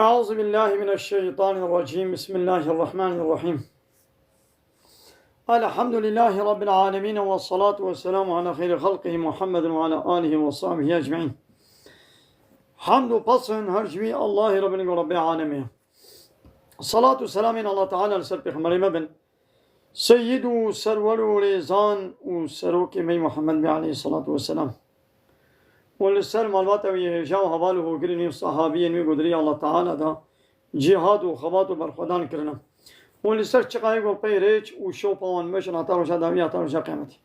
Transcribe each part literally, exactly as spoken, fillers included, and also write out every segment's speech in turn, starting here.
أعوذ بالله من الشيطان الرجيم. بسم الله الرحمن الرحيم. الحمد لله رب العالمين، والصلاة والسلام على خير خلقه محمد وعلى آله وصحبه أجمعين. Hamd û pesn her ji wî Allahê Rabbin û Rabbê alemê. Salat û selamên Allah Teala li ser Pêxemberê me bin. Seyyid û serwer û rêzan û serokê me Muhammed Bey aleyhissalatu vesselam. Û li ser malbata wî hêja û heval û hogirên wî û sahabiyên wî godirî Allah Teala da cîhad û xebat û berxwedan kirine. Û li ser çiqayê ku pey rêç û şopa wan meşin heta roja dawî heta roja qiyameti.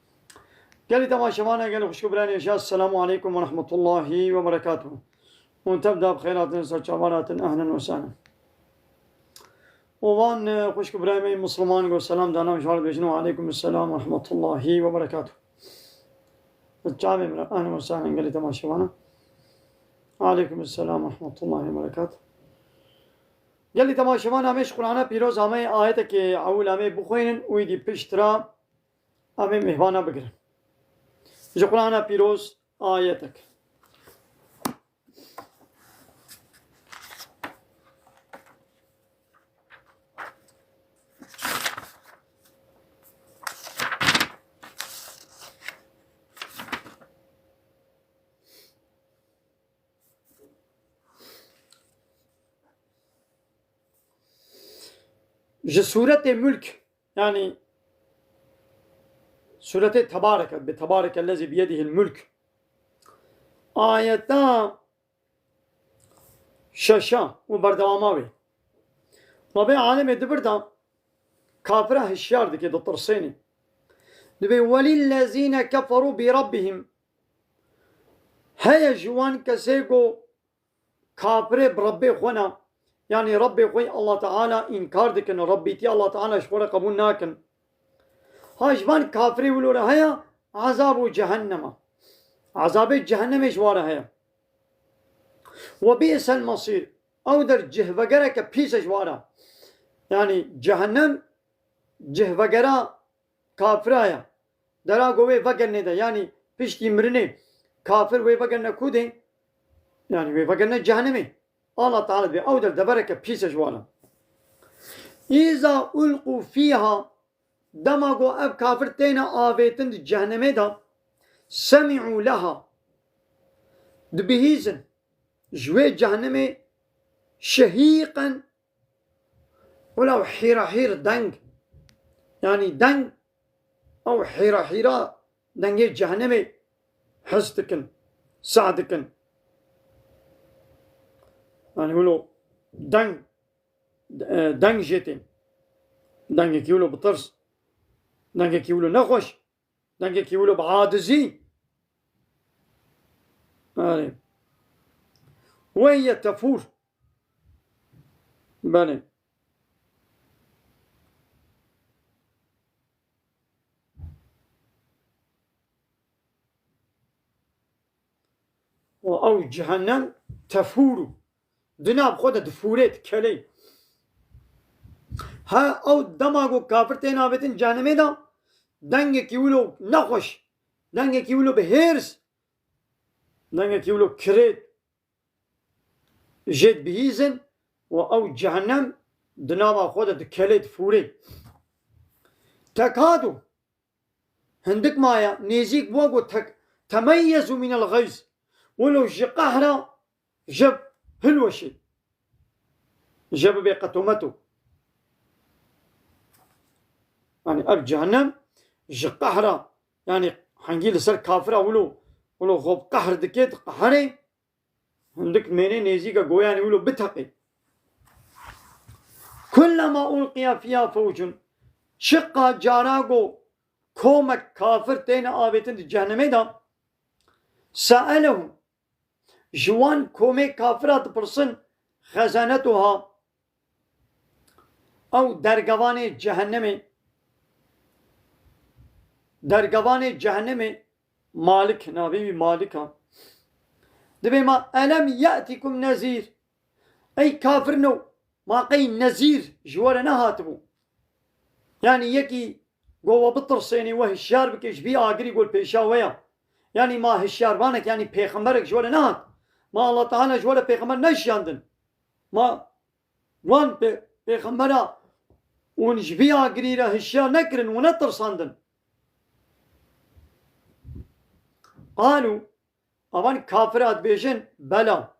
Gelî temaşevana, gelî xwişk û birayên hêja, Esselamu aleykum ve rahmetullahi ve berekatuhu. Hûn tev da bi xêr hatin, ser çavan hatin, ehlen ve sehlen. Û van, e, xwişk û birayê me yê Misliman ku selam dana, ji wan re dibêjin, "Ve aleykum selam ve rahmetullahi ve berekatuh." Çavê min re, ehlen ve sehlen gelî temaşevana. Aleykum selam ve rahmetullahi ve berekatuh. Gelî temaşevana, em ê ji Qur'ana Pîroz amê ayetekê ewil amê bixwînin û îdî piştre amê mêhvana bigirin. Ji Qur'ana Pîroz ayetek. Ji Sûretê Mulk, yanî Sûretê Tebareke, bi Tebarekellezî biyedihil mulk. Ayeta şeşa û berdewama wê. Rabbê alemê di vir de kafira hişyar dike, ditirsênê. Dibê, "Welillezîne keferû bi rabbihim." Heye ji wan kesê ku kafirê bi Rebbê xwe ne, yanî Rebbê xwe Allah Teala înkar dikin, Rebbîtiya Allah Teala ji xwe re qebûl nakin. Ha ji van kafirê wilo re heye, ezabû cehennema. Ezabê cehennemê ji wa re heye. Ve bi'sel mesîr. Ew der cihvegereke pîs e ji wa re. Yanî cehennem cihvegera kafira ye. Dera ku wê vegerine de, yanî piştî mirinê kafir wê vegerine ku de? Yanî wê vegerine cehennemê. Allah Teala dibê ew der devereke pîs e ji wan re. Îza ulqû fîha, dema ku ev kafir têne avêtin di cehennemê de, semî'û leha, dibihîzin ji wê cehennemê şehîqen, wila hîra hîr deng. Yanî deng, ew hîra hîra dengê cehennemê his dikin, seh dikin. Yanî wilo deng, e, deng jê tê. Dengekî wilo bi tirs, dengekî wilo nexweş, dengekî wilo bi acizî. Erê. Ve hiye tefûr. Belê. Û ew cehennem tefûr û di nav xwe de difûrê, dikelê. Ha ew dema ku kafir tên avêtin cehennemê de, dengekî wilo nexweş, dengekî wilo bi hêrs, dengekî wilo kirêt jê dibihîzin û ew cehennem di nava xwe de dikelê, difûrê. Tekadu, hindik maye nêzîk bû ku tek-, temeyyezu mînel xeyz. Wilo ji qehra jeb hilweşê. Jeb bê qetometo. Yanî ev cehennem ji qehra, yanî hengî li ser kafira wilo, wilo xwe bi qehr dike, diqeherê, hindik mênê nêzîka goyanê wilo biteqê. Kullema ulqiya fiha fewcun, çiqa cara ku komek kafir têne avêtin di cehennemê de, se'elehum, ji wan komê kafira dipirsin, xezanetuha, ew dergevanê cehennemê, dergevanê cehennemê, Malik, navê wî Malik a. Dibê ma, "Elem ye'tikum nezîr?" Ey kafirino, ma qey nezîr ji we re nehatibû? Yanî yekî go we bitirsênê, we hişyar bike ji vî agirî go li pêşa we ya. Yanî ma hişyarvanek, yanî pêxemberek ji we re nehat? Ma Allah Teala ji we re pêxember neşiyandin? Ma wan pê-, pêxembera hûn ji vî agirî re hişyar nekirin û netirsandin. Qalû, avan kafira dibêjin, bela.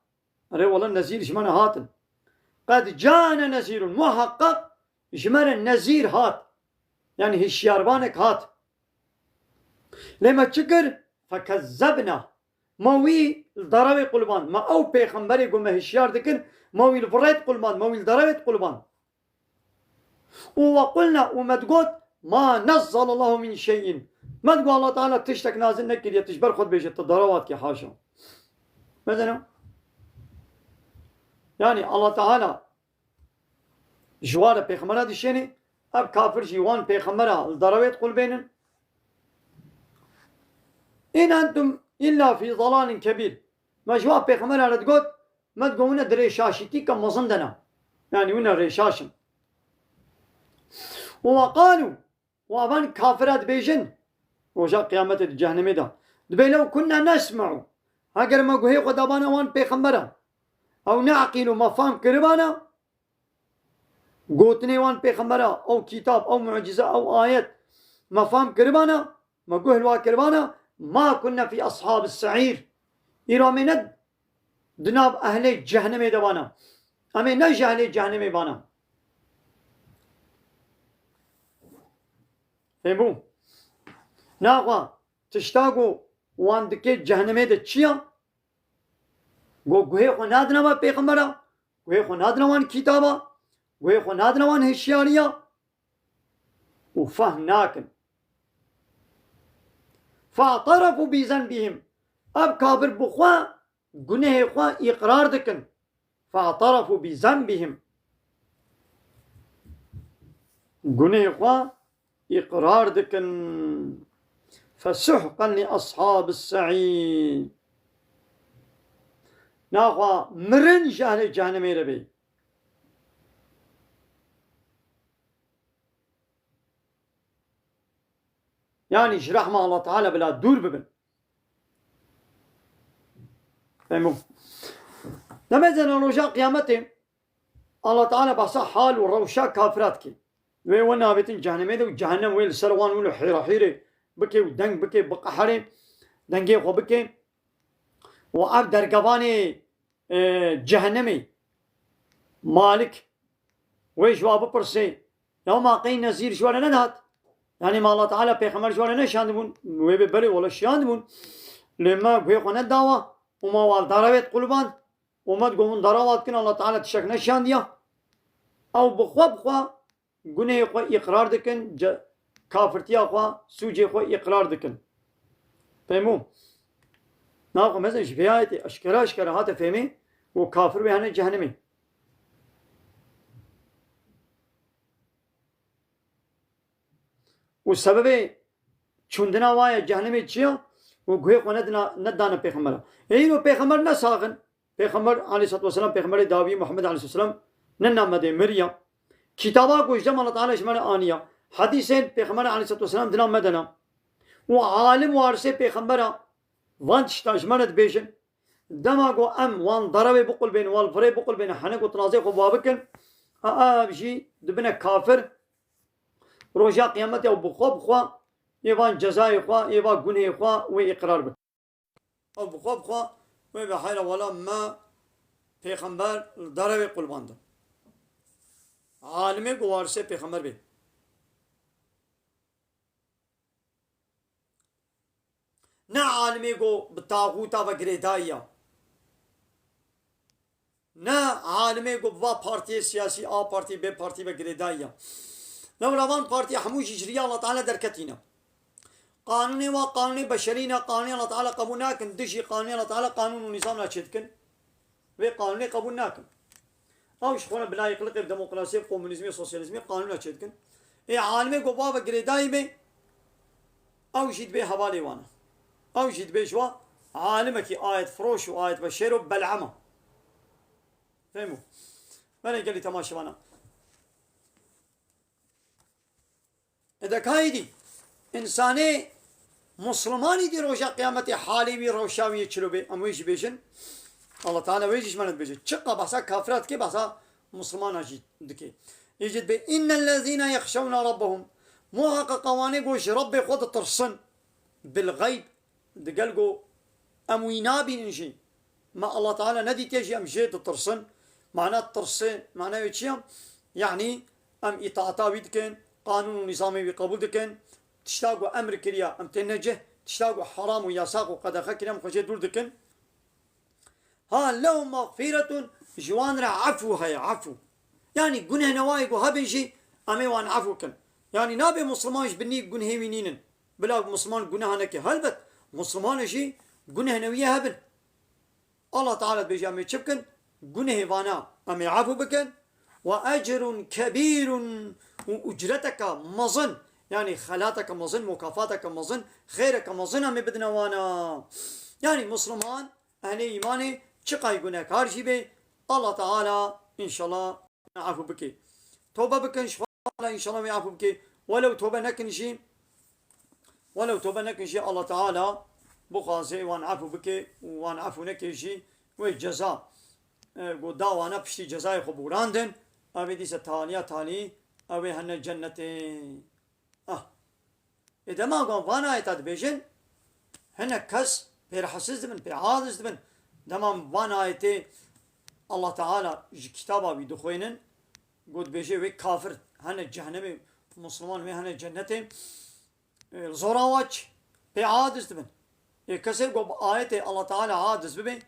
Erê wele nezîr ji me re hatin. Qed ca'ene nezîrun. Muheqeq ji me re nezîr hat. Yani hişyarvanek hat. Lê me çi kir? Fekezzebna. Ma wî li derewê qulband. Ma ew pêxemberê ku me hişyar dikin, ma wî li virêt qulband, ma wî li derewêt qulband. Û ve qulna, û me digot, ma nezzelallahu min şeyin. Me digot, Allah Teala tiştek nazil nekiriye, tu ji ber xwe dibêje, tu derewa dikî, haşa. Mesela, yani Allah Teala ji wan re pêxembera dişêne, ev kafir jî wan pêxembera li derewêt qulbênin. In entum illa fî dalalin kebîr. Me ji wan pêxembera re digot, me digot hûn di rêşaşîtîka mezin de ne. Yani hûn rêşaş in. Û ve qalû, û avan kafira dibêjin, roja qiyametê di cehennemê de, dibê lew kunna nesme'u, heger me guhê xwe dabana wan pêxembera, ew ne'qîlu, me fam kiribana, gotinê wan pêxembera, ew kîtab, ew mucize, ew ayet, me fam kiribana, me guh li wa kiribana, ma kunna fî ashabis se'îr. Îro em ê ne di nav ehlê cehennemê de bana. Em ê ne ji ehlê cehennemê bana. Fêbû. Naxwe tişta ku wan dike cehennemê de çi ya? Ku guhê xwe nadine me pêxembera, guhê xwe nadine wan kitaba, guhê xwe nadine wan hişyariya û fehm nakin. Fe'terefû bi zenbihim. Ev kafir bi xwe gunehê xwe îqrar dikin. Fe'terefû bi zenbihim. Gunehê xwe îqrar dikin. Fesuhqen li ashabis se'îr. Naxwe mirin ji ehlê cehennemê re bê. Yani ji rehma Allah Teala bila dûr bibin. Fehmû. Demê zena roja qiyametê Allah Teala behsa hal û rewşa kafira dike. Wê we navêtin cehennemê de û cehennem wê li ser wan wilo hîra hîrê bike û deng bike, biqeherê, dengê xwe bike. Û ev dergevanê, e, cehennemê Malik wê ji wa bipirsê, ya ma qey nezîr ji we re nedat? Yani ma Allah Teala pêxember ji we re neşandibûn? Wê bê belê wele şiyandibûn. Lê me guhê xwe nedawa û ma wal darewêt qulband. Û me digot hûn darawa dikin, Allah Teala tişek neşandiya. Ew bi xwe bi xwe gunehê xwe îqrar dikin, ce-, kafirtiya xwe, sûcê xwe îqrar dikin. Fehmû? Naxwe mezin ji vê ayetê eşkere eşkere hate fehmê û kafir wê hene cehennemê. Û sebebê çûndina wa ye cehennemê çi ya? Û guhê xwe nedina, nedane pêxembera. Ê îro pêxember ne sax in. Pêxember aleyhissalatu vesselam, pêxemberê dawî Muhammed aleyhisselam ne namedê miriya. Kitaba ku ji dem Allah Teala ji me re aniya. Hedîsên pêxember aleyhissalatu vesselam dina me de ne. Û alim warisê pêxembera van tişta ji me re dibêjin. Dema ku em wan darewê biqulbên, wan virê biqulbên, hene ku tinazê xwe bi wa bikin, a, ev jî dibine kafir. Roja qiyametê ew bi xwe bi xwe ê van cezayê xwe, ê va gunehê xwe wê îqrar bikin. Ew bi xwe bi xwe wê be heyra wela me pêxember li derewê qulbandin. Alimê ku warisê pêxember bê. Ne alimê ku bi taxûta ve girêdayî ya. Ne alimê ku bi va partiyê siyasî, A partî, B partî ve girêdayî ya. Lewra van partî hemû jî ji riya Allah Teala derketîne. Qanûnê wa qanûnê beşerî ne, qanûnê Allah Teala qebûl nakin, dijî qanûnê Allah Teala qanûn û nîzam re çêdikin. Vê qanûnê qebûl nakin. Ew ji xwe re bi layîqliqê, bi demokrasiyê, bi komunîzmê, sosyalîzmê qanûna çêdikin. Ê alimê ku va ve girêdayî bê, ew jî dibê hevalê wan e. Ew jî dibê ji wa alimekî ayet firoş û ayet beşêr û bel'em e. Fehmû? Belê gelî temaşevana. Ê de ka êdî, însanê Muslimanî dî roja qiyametê halê wî, rewşa wî yê çilo bê, em wê jî bêjin. Allah Teala wê jî ji me re dibêje. Çiqa behsa kafira dike, behsa Muslimana jî dike. Yê jî dibê, "Innellezîne yexşewne rabbehum." Muheqeqa wanê ku ji Rebbê xwe ditirsin. Bil xeyb, digel ku em wî nabînin jî. Me Allah Teala nedîtiye jî em jê ditirsin. Mana tirsê, mana wê çi ye? Yanî em îtaata wî dikin, qanûn û nîzamê wî qebûl dikin. Tişta ku emr kiriye, em têne cih. Tişta ku heram û yasaq û qedexe kiriye, em xwe jê dûr dikin. Ha, lehum mexfîretun, ji wan re efû heye, efû. Yanî guneh newayê ku hebin jî, em ê wan efû kin. Yanî nabe Musliman ji binî gunhê wî nînin. Bila Musliman guneha neke. Helbet, Musliman jî guneh newiyê hebin. Allah Teala dibêje, em ê çi bikin? Gunehê vana em ê efû bikin. Ve ecrun kebîrun, û ucreteke mezin, yanî xelateke mezin, mukafateke mezin, xêreke mezin em ê bidine wana. Yanî Musliman, ehlê îmanê, çiqay gunekar jî bê, Allah Teala înşallah efû bike. Tobe bikin, ji xwe Teala înşallah wê efû bike. Welew tobe nekin jî, welew tobe nekin jî, Allah Teala bixwaze wan efû bike û wan efû neke jî, wê ceza, e, ku da wana piştî cezayê xwe bûrandin, ev ê dîse taliya talî, ew ê hene cennetê. Ah. Ê dema ku van ayeta dibêjin, hinek kes pê rehetsiz dibin, pê aciz dibin. Dema van ayetê Allah Teala ji kitaba wî dixwênin, ku dibêje wê kafir hene cehennemê, Musliman wê hene cennetê. E, li zora wa çi? Pê aciz dibin. Ê kesê ku bi ayetê Allah Teala aciz bibe,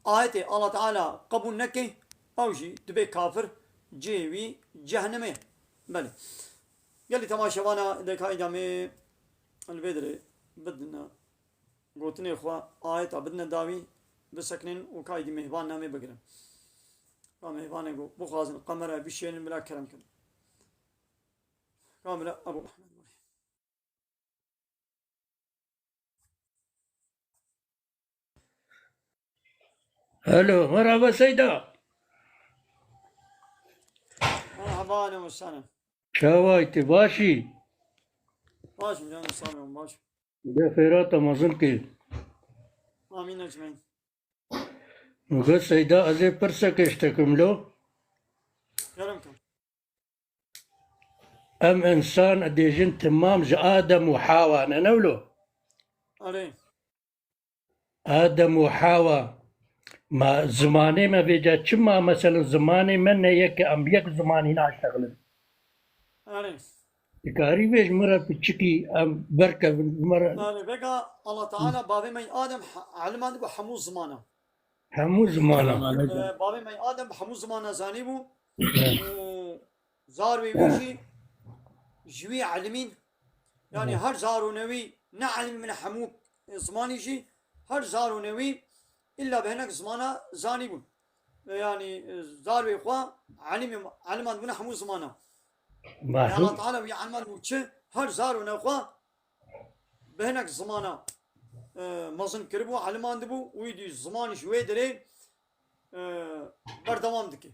ayetê Allah Teala qebûl neke, ew jî dibe kafir, cihê wî cehennemê ye. Belê. Gelî temaşevana deka îdamê li vê derê bidine gotinê xwe, ayeta bidine dawî, bisekinin û ka îdî mêhvan namê bigirin. Ka mêhvanê ku bixwazin qemera bişênin bila kerem kin. Kamera Ebu Ehmed. Alo, merhaba Seyda. Merhaba, aleykum selam. Çawa yî, tu baş î? Baş im canım, sağ olun, baş im. De xêrata mezin kê. Amîn ecmaîn. Go Seyda, ez ê pirseke ji te kim lo. Kerem kin. Em însan dêjin temam ji Adem û Hawa ne, ne wilo? Erê. Adem û Hawa. Ma zimanê me vêca çima, meselen, zimanê me ne yek e, em bi yek zimanî naştexilin. Erê. Dikarî vê ji min re piçikî em berkevin, ji me re. Erê, vêga Allah Teala bavê me Adem he-, elimandibû hemû zimana. Hemû zimana. Ee, bavê me Adem bi hemû zimana zanîbû. Û zarwê wî jî ji wî elimîn. Yanî her zarûnewî ne elimî min hemû zimanî jî, her zarûnewî îlla bi hinek zimana zanîbûn. Ee, yanî, e, zarwê xwe elimî, elimandibûne hemû zimana. Yanî Allah Teala wî elimandibû çi? Her zarûne xwe bi hinek zimana, e, mezin kiribû, elimandibû, wî dî ziman ji wê derê, e, berdewam dike.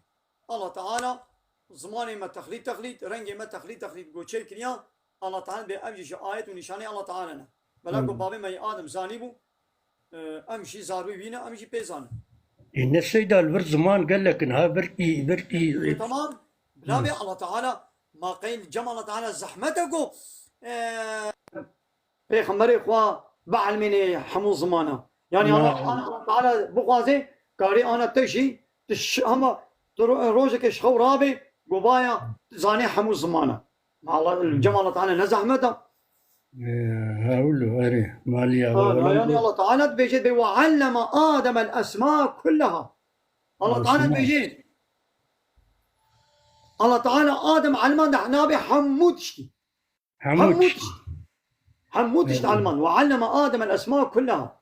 Allah Teala zimanê me texlît texlît, rengê me texlît texlît goçê kiriya. Allah Teala bê ev jî ji ayet û nîşanê Allah Teala ne. Bela ku Hmm. bavê me yê Adem zanîbû, e, em jî zarwê wî ne, em jî pê zanin. Ê, ne Seyda, li vir ziman gelek in, ha, virkî, virkî, E, tamam. Bila Hmm. bê Allah Teala, ma qey li cem Allah Teala zehmet e ku, e, Pêxemberê xwe bielmînê hemû zimana. Yanî Na. Allah, Allah Teala bixwaze, karê ana te jî, tu ş-, hema tu ro-, rojekê ji xew rabê, govaya, tu zanê hemû zimana. Ma Allah, cem Allah Teala ne zehmet e. Ee, hewlo, erê, maliya Ha, we, yanî wele Allah Teala dibêje, dibê, "Ve alleme Adem el esma kulleha." Allah Teala Esma. dibêje, Allah Teala Adem elmand nabê hemû tiştî. Hemû Hemû tişt. tişt. Hemû tişt Hemû. elmand. "Ve alleme Adem el esma kulleha."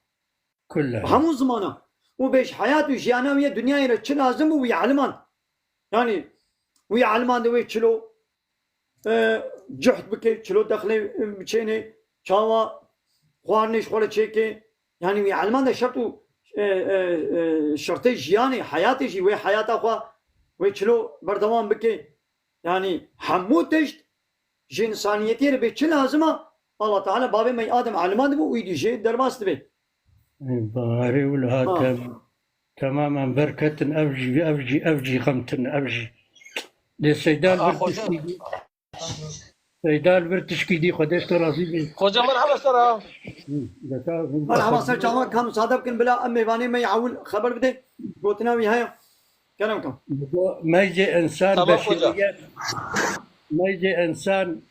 Kulleha. Hemû zimana. Û bêj heyat û jiyana wî ye, dinyayê re çi lazim bû wî elmand. Yanî wî elmand wê çilo, e, cuhd bike, çilo dexlê, e, biçênê, çawa xwarinê ji xwe re çêke. Yanî wî elmand de şert û, e, e, e, şertê jiyanê, heyatê jî wê heyata xwe, wê çilo berdewam bike. Yanî hemû tişt ji însaniyetê re bê çi lazim e, Allah Teala bavê me Adem elimandibû û îdî jê derbas dibe. Ê, baharê wilo Ha. hate. Temamen berketin, ev jî, ev jî, ev jî xemtin, ev jî. Lê Seyda li vir tişkî dî. Seyda li vir tişkî dî, Xwedê ji te razî bî. Xoca merhaba ser a. Merhaba ser çavan, ka misade bikin bila em mêvanê me yê ewil xeber bidê. Gotina wî heye. Kerem kim. Meyzê insan, beşeriyet, meyzê insan,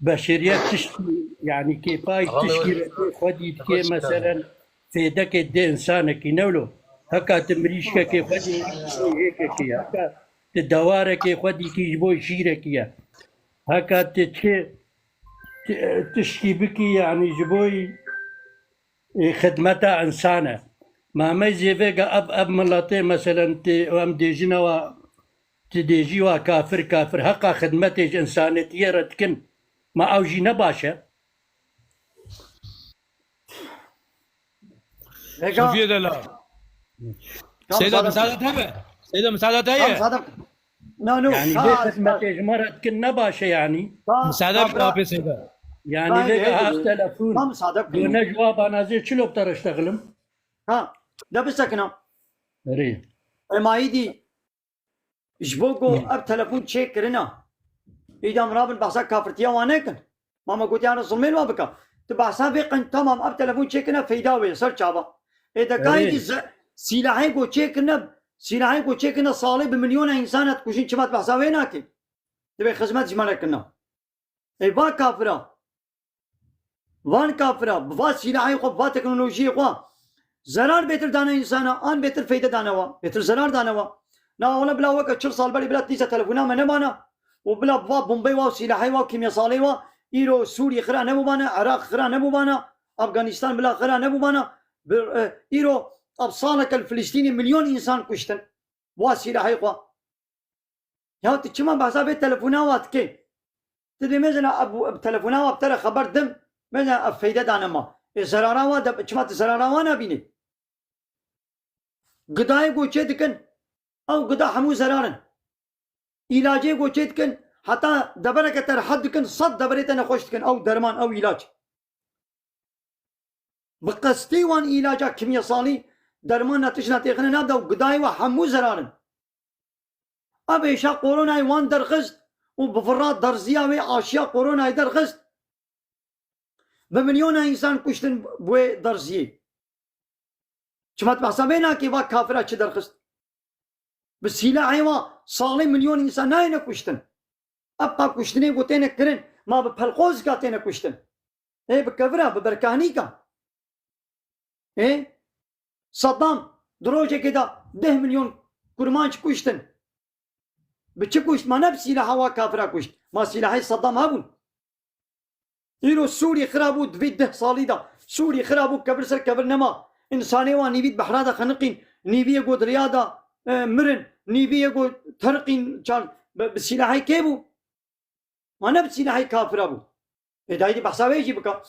beşeriyet tiştî, yanî kêfayî tiştî re tê xwedî dikê, meselen, fêdekê dê insanekî ne wilo. Heka tu mirîşkekê xwedî ji bo yêkekê ye. Heka tu dewarekê xwedî kî ji bo şîrekî ye. Heka tu çi, ti-, tiştî bikî, yanî ji bo yî, e, xidmeta insan e. Ma me zêvega ev, ev miletê, meselen, ti, em dêjine wa, ti dêjî wa kafir, kafir, heqa xidmetê ji insanetiyê re dikin. Ma ew jî ne baş e? Sofiye de la. Seyda, misade te be. Seyda, misade te ye. No, no. Yanî vê xizmetê ji me re dikin ne baş e yanî. Misade bira. Apê Seyda. Yanî vê ev telefon. Tam misade bira. Ne ji wa banazê çilo bi te re ştexilim. Ha, de bisekina. Erê. Emayî dî. Ji bo ku ev telefon çêkirina, îdam rabin behsa kafirtiya wan nekin. Ma me gotiyan re zilmê li wan bike. Tu behsa vê qin, tamam, ev telefon çêkirina feyda wê ser çava. Ê dekayê dî ze-, sîlahê ku çêkirine, sîlahê ku çêkirine salê bi milyona însan hat kujin, çima tu behsa wê nakî? Divê xizmet ji me re kirina. Ê va kafira. Van kafira, bi va sîlahê xwe, bi va teknolojiyê xwe zerar bêtir dane însana, an bêtir feyde dane wa, bêtir zerar dane wa. Na wele bila weke çil sal berê bila dîsa telefona me nebana û bila bi va bombey wa û sîlahê wa û kîmyasalê wa, îro Sûrî xira nebûbana, Iraq xira nebûbana, Afganîstan bila xira nebûbana, bi, e, îro ev saleke li Filistînê milyon însan kuştin. Wa sîlahê xwe. Ya tu çima behsa vê telefona wa dikê? Tu dê mêzena ev, ev telefona wa bi te re xeber dim, mêzena ev feyde dane ma. Ê zerara wa de, çima tu zerara wa nabînî? Gidayê ku çê dikin, ew gida hemû zerar in. Îlacê ku çê dikin, heta devereke te rehet dikin, sed deverê te nexweş dikin, ew derman, ew îlac. Bi qestî wan îlaca kimyesalî dermanna tiştna têxine nav de û gidayê we hemû zerar in. Ev êşa koronayê wan derxist û bi vira derziya wê aşiya koronayê derxist. Bi milyona însan kuştin bi wê derziyê. Çima tu behsa vê nakê, va kafira çi derxist? Bi sîlahê wa salê milyon însan nayêne kuştin. Ev pa kuştinê ku têne kirin, ma bi pelqozika têne kuştin. Ê bi kevira, bi berkahnîka. Ê Saddam di rojekê de deh milyon kurmanc kuştin. Bi çi kuşt? Ma ne bi sîlaha wa kafira kuşt. Ma sîlahê Saddam hebûn. Îro Sûrî xira bû di vê deh salî de. Sûrî xira bû, kevir ser kevir nema. Însanê wan nîvî di behra de xeniqîn, nîvî yê got riya de, e, mirin, nîvî yê got teriqîn çar bi, bi sîlahê kê bû? Ma ne bi sîlahê kafira bû. Ê dayî dî behsa wê jî bika.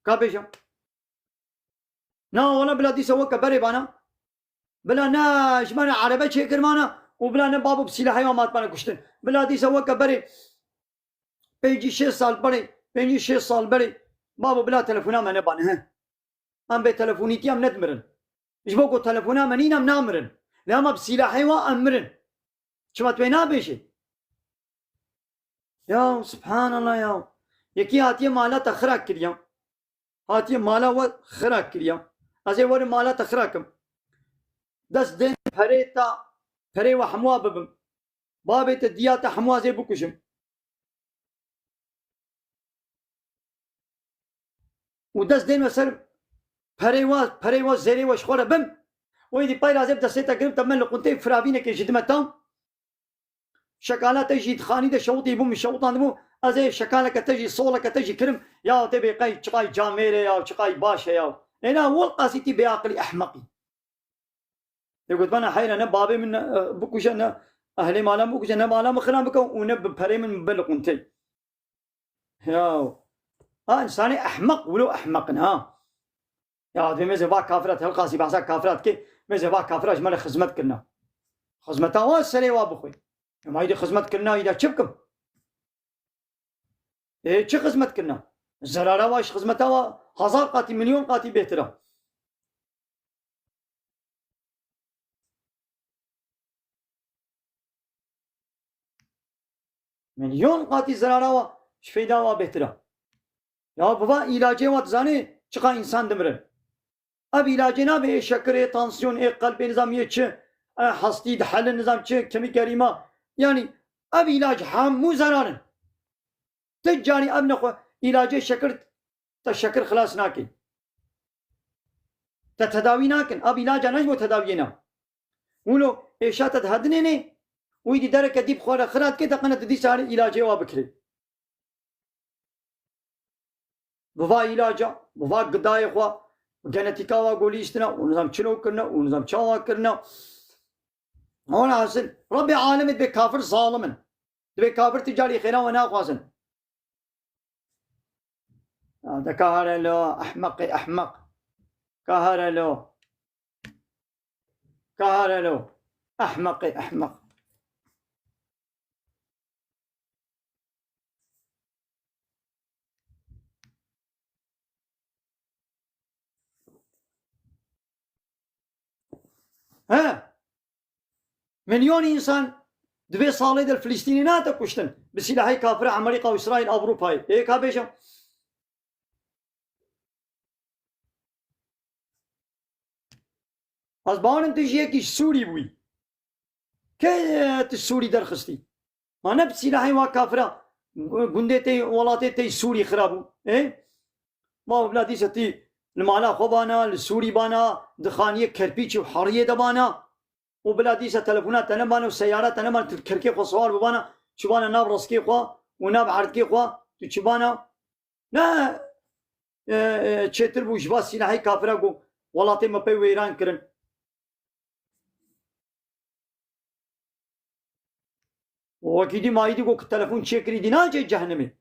Ka bêje. Na wala bila dîsa weke berê bana. Bila ne ji me re erebe çêkir mana û bila ne babo bi sîlahê wan matmane kuştin. Bila dîsa weke berê pêncî şêst sal berê, pêncî şêst sal berê babo bila telefona me nebane he. Em bê telefonîtî em nedimirin. Ji bo ku telefona me nîn em namirin. Lê hema bi sîlahê wan em mirin. Çima tu wê nabêjî? Ya subhanallah ya. Yekî hatiye mala te xira kiriya. Hatiye mala we xira kiriya. Ez ê werim mala te xira kim. Dest dên perê te, perê we hemûa bibim. Bavê te, diya te hemûa zê bikujim. Û dest dên me ser perê wa, perê wa zêrê we ji xwe re bim. Wê dî payrazê bi destê te girim te me li quntê firavînekê ji dime tam. Şekala te jî di xanî de şewitî bû, min şewitandibû. Ez ê şekaleke te jî, soleke te jî kirim. Ya tê bê qey çiqay camêr e ya, çiqay baş e ya. Êna wil qasî tî bêaqilî, ehmeqî. Ê got bana heyra ne bavê min, e, bikuje, ne ehlê mala min bikuje, ne mala min xira bike û ne bi perê min be li quntê. Ya. Ha, insanê ehmeq, wilo ehmeq in, ha. Ya, divê mêzê va kafira, te qasî behsa kafira dike, mêzê va kafira ji me re xizmet kirina. Xizmeta wa serê wa bixwe. Ema îdî xizmet kirina, îdî çi bikim? Ê, çi xizmet kirina? Zerara wa ji xizmeta wa hezar qatî, milyon qatî bêhtir e. Milyon qatî zerara wa ji feyda wa bêhtir e. Ya bi va îlacê wa dizanî çiqa însan dimirin. Ev îlacê nabe ê şekirê, tansiyon, ê qelbê, nizam yê çi, e, hestî dihelin, nizam çi, kemî gerîma. Yanî ev îlac hemû zerar in. Ti carî ev nexwe îlacê şekir, te şekir xilas nake. Te tedawî nakin. Ev îlaca ne ji bo tedawiyê ne. Wilo êşa te dihedinê nê. Wî dî dereke dî bi xwe re xira dike, te qene tu dîsa îlacê wa bikirê. Bi va îlaca, bi va gidayê xwe, bi genetîka wa golîştine, û nizam çilo kirine, û nizam çawa kirine. Ona hasil, Rebbê alemê dibê kafir zalim in. Dibê kafir tu carî xêra we naxwazin. Ya de kahare lo, ehmeqê ehmeq. Kahare lo. Kahare lo. Ehmeqê ehmeq. He? Milyon însan di vê salê de li Filistînê nehate kuştin. Bi sîlahê kafira Amerîka û Îsraîl, Ewropayê. Ê ka bêjim. Ez bawerim tu jî yekî ji Sûrî bûyî. Kê, e, tu Sûrî derxistî? Ma ne bi sîlahê wa kafira gundê tê, welatê tê Sûrî xira bû. Ê? Ma bila dîsa tî li mala xwe bana, li Sûrî bana, di xaniyê kerpîçî û heriyê de bana. Û bila dîsa telefona te nebana û seyara te nebana, tu li kerkê xwe siwar bibana, çibana nav reskê xwe û nav erdkê xwe, tu çibana. Ne, e, e, çêtir bû ji va sîlahê kafira ku welatê me pê wêran kirin. Wekî dî ma êdî got ku telefon çêkirî dî naçe cehennemê.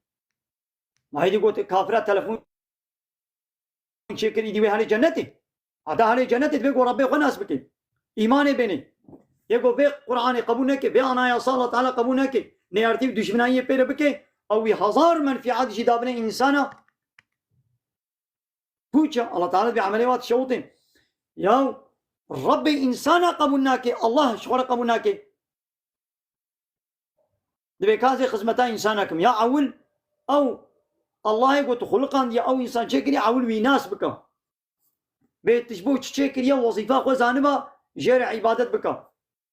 Ma êdî got kafira telefon çêkirî dî wê herê cennetê. Heta herê cennetê divê ku Rebbê xwe nas bike. Îmanê bênê. Yê ku vê Qur'anê qebûl neke, vê anayasa Allah Teala qebûl neke, neyartî û dijminayiyê pê re bike, ew wî hezar menfiat jî dabine însana. Pûç e, Allah Teala vê emelê wa dişewitê. Ya Rebbê însana qebûl nake, Allah ji xwe re qebûl nake. Divê ka ez ê xizmeta însana kim. Ya ewil ew Allahê ku tu xuliqandiye, ew însan çêkiriye, ewil wî nas bike. Bê tu ji bo çi çêkiriye, wezîfa xwe zaniba, jê re îbadet bike.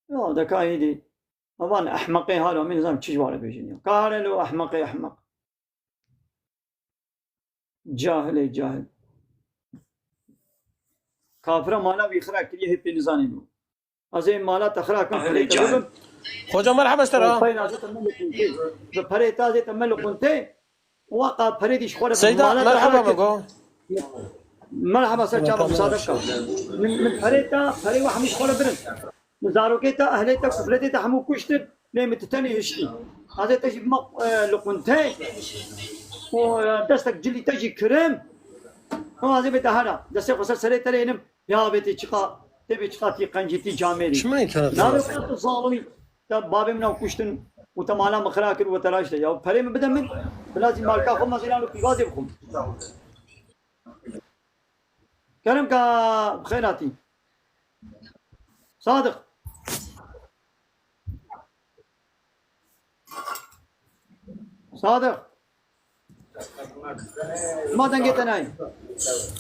Ya de ka êdî. Evan ehmeqê hala min nizam çi ji ware bêjin ya. Kare lo ehmeqê ehmeq. Cahilê cahil. Kafira mala wî xira kiriye hê pê nizanî bû. Ez ê mala te xira kim, perê te bibim. Xoca merheba ji te re. Peyra zê te me li quntê. Bi perê te zê te me li quntê. Waqa perê dî ji xwe re Seyda, mala te merheba xira me kir. Go. Merheba ser çava, müsaade ka. Min, min perê te, perê we hemî ji xwe re birin. Min zarokê te, ehlê te, kufletê te hemû kuştin. Lê min tu tenê hiştî. Ez ê te jî bima, e, li quntê. Û, e, destek cilî te jî kirim. Û ez ê bê te hera. Destê xwe ser serê te lê nim. Ya bê tê çiqa, tê bê çiqa tî qencî tî camêrî. Çima înternet Navê xwe tu zalimî. Te bavê min ew kuştin û te mala min xira kir û te raşte. Ya perê min bide min. Bila zî malka xwe mezîran û pîvazê bixwim. Kerem ka bi xêr hatî. Sadiq. Sadiq. Ma dengê te nayê.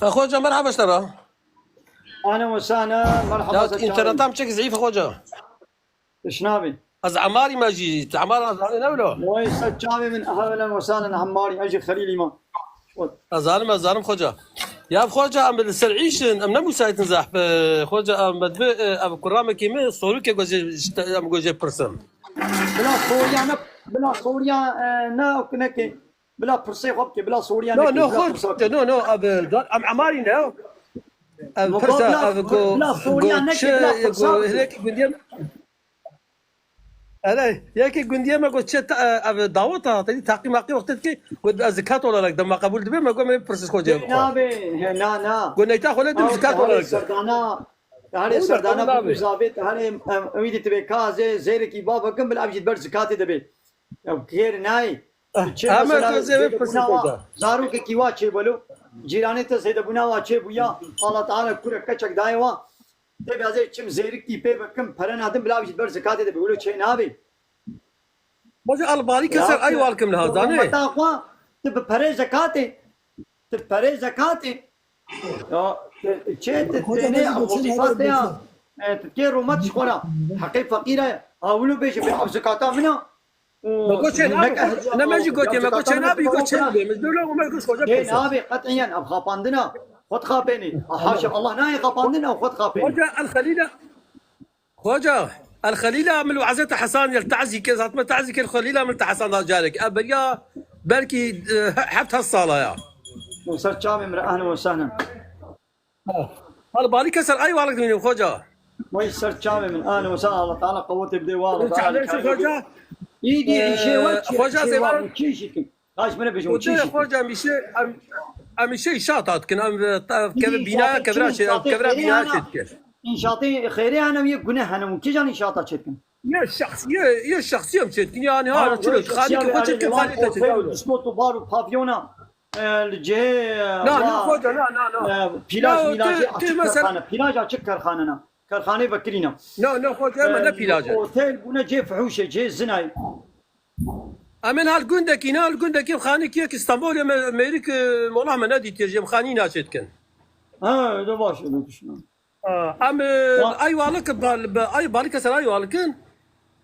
E, xoca, merhaba ji te re. Ahlen we sahlen, merhaba. Ya, ser çavê. Înternetam çek zîf, xoca. Tişnabî. Ez Emarî me jî, tu Emar azanî ne wilo? Vay ser çavê min, ahlen we sahlen Emarî, ez jî Xelîlî me. Ez zanim, ez zanim xoca. Ya xoca, em li ser îş in, em ne müsait in zehf. Xoca, em me divê, e, ev kuramekî min sorûkê ku jê, ji te, em ku jê pirsim. Bila soriya ne, bila soriya, e, ne, neke. Bila pirsê xwe bike, bila soriya neke, no, bila pirsa bike. No, no, ev, dar, em Emarî ne? Ev pirsa, ev ku, bila soriya neke, bila pirsa bike. Hinekî gundiyê Erê, yekî gundiyê me got, çi te, e, ev dawet e, te dî taqî maqî wextê dikî, got, ez zikat olarak dema qebûl dibê, me got, me pirsî xocê bixwe. Nabe, he, na, na. Got, neyta xwe lê dim zikat olarak de. Serdana, tarê serdana bu zavê, tarê, em, em, wî dî tibê ka zê, zêrekî ba bikim, bila ev jî ber zikatê dibê. Ya kêr nayê. Çê mesela zêde bûna wa, zarokekî wa çê belo. Cîranê te zêde bûna wa çê bûya. Allah Teala kurek keçek daye wa. Tê bi ez ê çim zêrikî pê bikim, pere nadim, bila jî ber zikatê de bi wilo çê nabê. Xwece, albarî keser ay walkim niha zanê. Hurmeta xwe, tu bi perê zekatê, tu bi perê zekatê. Ya, tu çê tu Xwece, tenê hadi geçin, wezîfa hadi te ya. Geçin. E, tu kê rûmet ji xwe ra. Heqê feqîre. Hawilo bêje, bê ev zekata min a. Û Me got çê neke nabî, hecî ne me jî gotiye, me got çê nabî, got çê nabî. Min dûr me got xwece. Çê nabî, qet'iyen, ev xapandina. Xwe dixapênî. Haşa, Allah nayê xapandin, ew xwe dixapênî. Xwece, El Xelîla, Xoca, El Xelîla min wezeta Hesan yel tazî kir, zat me tazî kir, Xelîla min te Hesan da carek. Ev beriya belkî, e, he-, heft heft sala ya. Ser çavê min re, ehlen we sehlen. Hal balî keser ay walik dibînim, xoca. Vay ser çavê min, ehlen we sehlen, Allah Teala qewetê bidê, wala. Çavê min, xoca. Îdî, e, îşê we çi, xoca, îşê we zêvar- çi işî kin? Kaç bine bêjim, çi işî kin? Xoca, em îşê, em, em îşê îşat hat kin, em, e, ta-, kevin bîna, kevra çê, kevra bîna çê dikin. Înşaatê xêrê hene, yê gune hene, û kîjan înşaata çêdikin? Yê şexs-, yê, yê şexsî em çêdikin, yani ha, çilo, xalî ki xwe çêdikin, xalî te çêdikin. Otel, diskot û bar û pavyona, e, li cihê, e, na, na, xoca, na, na, na. E, plaj, milajê açık kerxane, plaj açık kerxane na. Kerxanê vekirî na. Na, na, xoca, me ne plaj e. Otel bûne cihê fihûşê, cihê zinayê. Em ên hal gundekî, ne hal gundekî, xanî ki yek Stenbolê me, mêrik, e, molah me nedîtiye, jê em xanî naçêdikin. Ha, de baş e, de düşünün. Em, e, Ayvalık, bal-, be-, ay, balık keser Ayvalık'ın.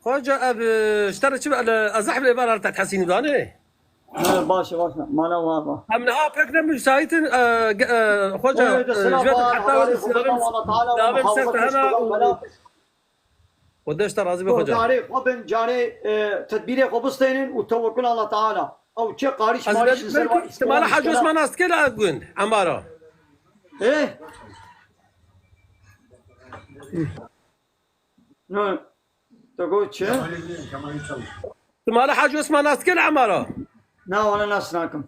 Hoca ev, e, ji te re çi be, ez zehf lê ber te hesîn dane. Ha, baş e, baş e. Mala wa ba. Em niha pek ne müsaitin, e, ge-, e, hoca, e, ji ber heta Allah Teala, Allah Teala, navê ser te hena û Xwedê ji te razî be, xoca. Carê xwe bin, carê, e, tedbîrê xwe bistênin û tewekkul Allah Teala. Ew çi qarîş marîş li ser wa. Îhtimala Hacî Osman nas dike li ev gund, Emara. Eh? Ne? Te got çi? Îhtimala Hacî Osman nas dike li Emara. Na, wala nas nakim.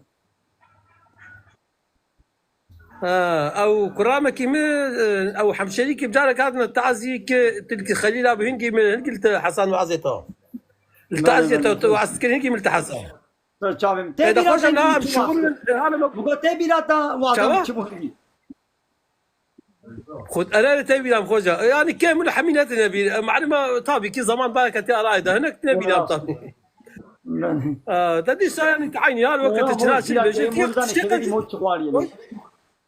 Ha, ew kuramekî min, e, ew hemşerîkî bi carek hatine tazî ki tu li Xelîla bi hingî min, hingî li te Hesan wazê te. Li tazî te, tu waz kir hingî min li te Hesan. Çavê min. Te bîra te, xocam, na, em şixul, e, hane lo. Bu te bîra te wazê çi bu hingî? Xud erere te bîra xoca. E, yani kêm li hemî ne tine bîr. E, malum, tabii ki zaman bareketi arayda. Hinek tine bîra tabii. Te dîsa yani aynı ya, wekî te çira çi bêje, tiştê qencî.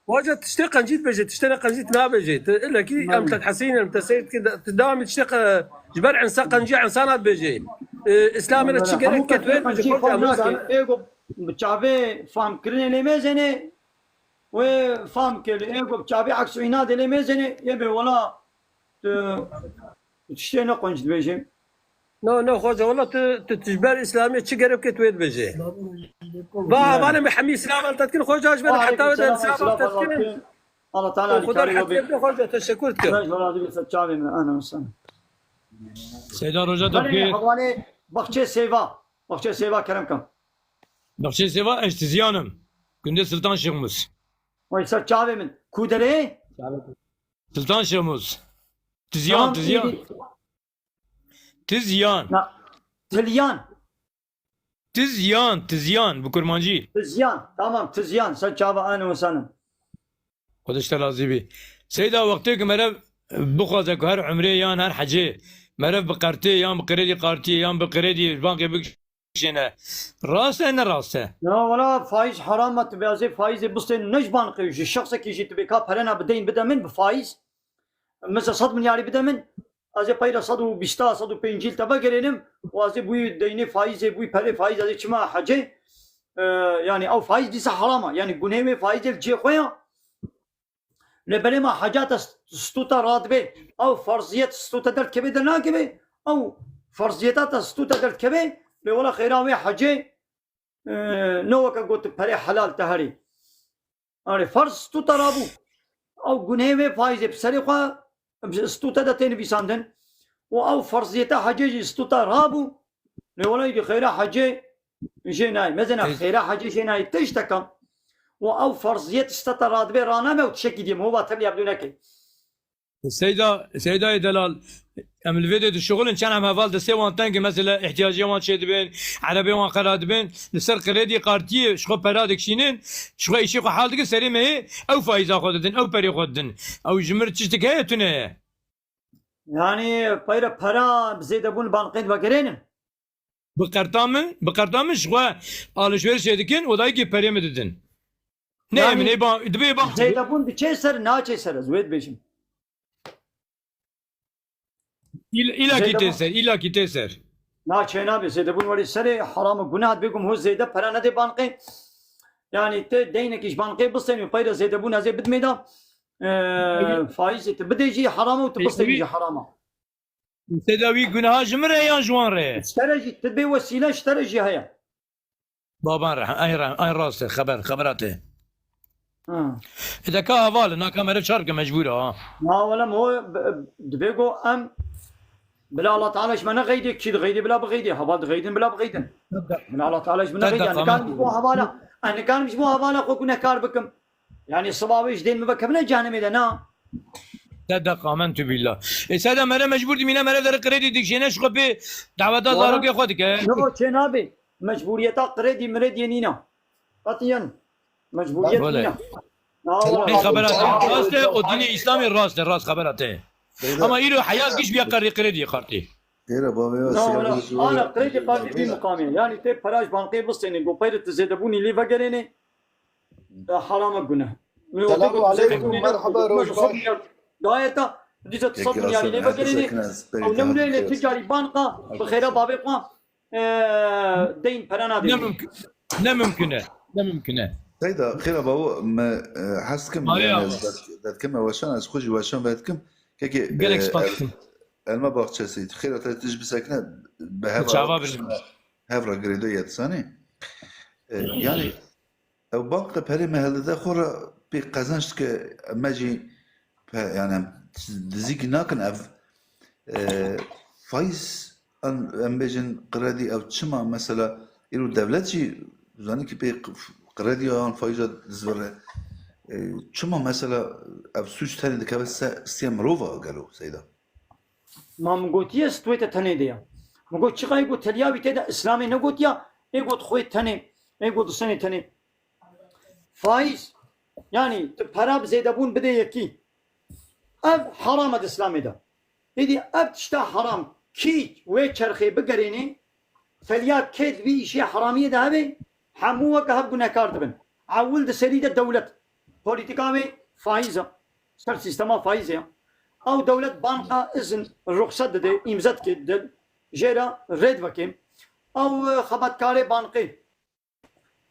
Hoca, tiştê qencî bêje, tiştê ne qencî nabêje. Te illa ki em te hesîn, em te seyr ki, te dewam tiştê qe-, ji ber insa qencî insan hat bêje. E, Îslam ile çi gerek ket wê bêje, hoca, em zan. Ego bi çavê fam kirinê lê mêzene, wê fam kir. Ego bi çavê aks û îna dilê mêzene, yê bê wala tu, tu tiştê ne qunc dibêje. No, no, xoca, wala tu, tu, tu ji ber Îslamiyê çi gerek ke tu wê dibêje? Va, va, hevalê min hemî silav al tetkin, xoca, ji ber heta wê de silav al tetkin. Allah Teala li karê we bê. Xoca, teşekkür dikim. Xoca, razî be, ser çavê min, ana sen. Seyda Roja Dopke. Hevalê Baxçê Seyva. Baxçê Seyva, kerem kam. Baxçê Seyva, ez Tiziyan im. Gundê Sultan Şêxmûs. Oy ser çavê min. Ku derê? Sultan Şêxmûs. Tiziyan, Tiziyan. Tiziyan. Na, Tilyan. Tiziyan, Tiziyan, bi kurmancî. Tiziyan, tamam, Tiziyan. Ser çava, ane we sanin. Xwedê ji te razî bî. Seyda, wextê ku merev bixwaze ku her umrê yan her hecê merev bi qertê yan bi kredî qartiyê yan bi kredî bankê bikişêne, rast e, ne rast e? Ya wala faiz haram e, tu bê ez ê faizê bistênim ne ji bankê, ji şexsekî jî tu bê ka perena bi deyn bide min bi faiz. Mesela sed milyarî bide min, ez ê peyra sed û bîsta, sed û pêncî li te vegerênim û ez ê bûyî deynê faîzê, bûyî perê faîz, ez ê çima hecê? E, yanî ew faîz dîsa heram e. Yanî gunê wê faîzê li cihê xwe ya. Lê belê ma heca te st-, stûta radibê, ew ferziyet stûta derdikeve dernakeve, ew ferziyeta te stûta derdikeve, lê wela xêra wê hecê, e, ne weke got perê helal te herî. Erê, ferz stûta rabû. Ew gunehê wê faîzê bi serê xwe, bi stûta de tê nivîsandin. Û ew ferziyeta hecê jî stûta rabû. Lê wela îdî xêra hecê jê nayê. Mezena xêra hecê jê nayê tiştek e. Û ew ferziyet stûta radibe raname û tiştekî dî hova tevlî hevdû neke. Seyda, Seydayê delal, em li vê dê dişuxulin, çend em heval destê wan teng in, mesela îhtiyacê wan çêdibin, erebê wan qera dibin, li ser kredî qartiyê ji xwe pera dikişînin, ji xwe îşê xwe hal dikin, serê mehê ew faîza xwe didin, ew perê xwe didin. Ew ji mir tiştik heye tune ye. Yanî peyre pera bi zêdebûn li bankên vegerênin. Bi qerta min, bi qerta min ji xwe alişverişê dikin û dayikê perê min didin. Ne, yani, min ê ba-, dibê ba- Zêdebûn diçe ser, naçe ser, ez wê dibêjim. Îl-, îlakî tê ser, îlakî tê ser. Na, çê nabe, zêdebûn welî serê heram û gunah, bêgum ho zêde pere nedê bankê. Yani te deynekî ji bankê bistênî û peyre zêdebûn ez ê bidmê de, e, faîzê te bidê jî heram û tu bistênî jî heram e. Zêde wî gunaha ji min re yan ji wan re ye? Ji te re jî, tu bê wesîle ji te re jî heye. Baban re, ay re, ay rast e, xeber, xebera te. Ha. E de ka heval, na ka meriv çar ke mecbûr e, ha. Na, wele mo, b-, dibê go em, bila Allah Teala ji me ne xeydê, kî dixeydê, bila bixeydê, heval dixeydin, bila bixeydin. Bila Allah Teala ji me ne xeydê, nikarim ji bo hevala, em nikarim ji bo hevala xwe gunehkar bikim. Yani siba wê ji dên min vekevine cehennemê de, na. Te deqa, men tu billah. E, Seyda, mere mecbûr dimîne, mere dere kredi dikişêne, ji xwe pê daweta zarokê xwe dike. No, çê nabe. Mecbûriyeta kredî mirediyê nîne. Qetiyen. Mecbûriyet nîne. Ey xebera te rast e, o dînê Îslamê rast e, rast xebera te. Ama îro heyat giş biya qerê krediyê kartê. Êre bavê ya. Ana kredî kartê vî muqamê. Yani tê pera ji bankê bistênê, go peyre tu zêdebûnî lê vegerênê. E, herame gune. Selamu aleykum, merhaba, roj baş. Dayeta, dîsa tu sed milyarî lê vegerênê. Ew ne wile lê tu carî banka, bi xêra bavê xwe, e, deyn pere nadê. Ne mumkin, ne mumkin e, ne mumkin e. Seyda, xêra bavo, me, e, hez dikim, yani, ez derdikime weşan, ez xwe jî weşan vedikim. Kekê, gelek spas dikim. Elma Bahçesi, xêra te tij bisekine, bi heva çava birim. Hev re girêdo yet zanî. E, yani, Ew banka perê me hildide xwe re pê qezenc dike, me jî pe-, yani em dizîkî nakin ev, e, faiz an em bêjin kredî ew çima mesela îro dewlet jî zanî ki pê q-, krediya an faiza dizvire. E, çima mesela ev sûc tenê dikeve se-, stê mirova gelo Seyda? Ma min gotiye stûyê te tenê de ya. Min got çiqa ê got teliya wî tê de Îslamê negotiya, ê got xwê tenê, ê got disenê tenê. Faiz, yani tu pera bi zêdebûn bidê yekî. Ev heram e di Îslamê de. Êdî ev tişta heram kî wê çerxê bigerênê, teliya kê di vî îşê heramiyê de hebe, hemû weke hev gunehkar dibin. Ewil di serî de dewlet. Polîtîka wê faiz e. Ser sîstema faîzê ye. Ew dewlet banka izin, ruxset dide, îmze dike, de, jê re rê diveke. Ew, e, xebatkarê bankê.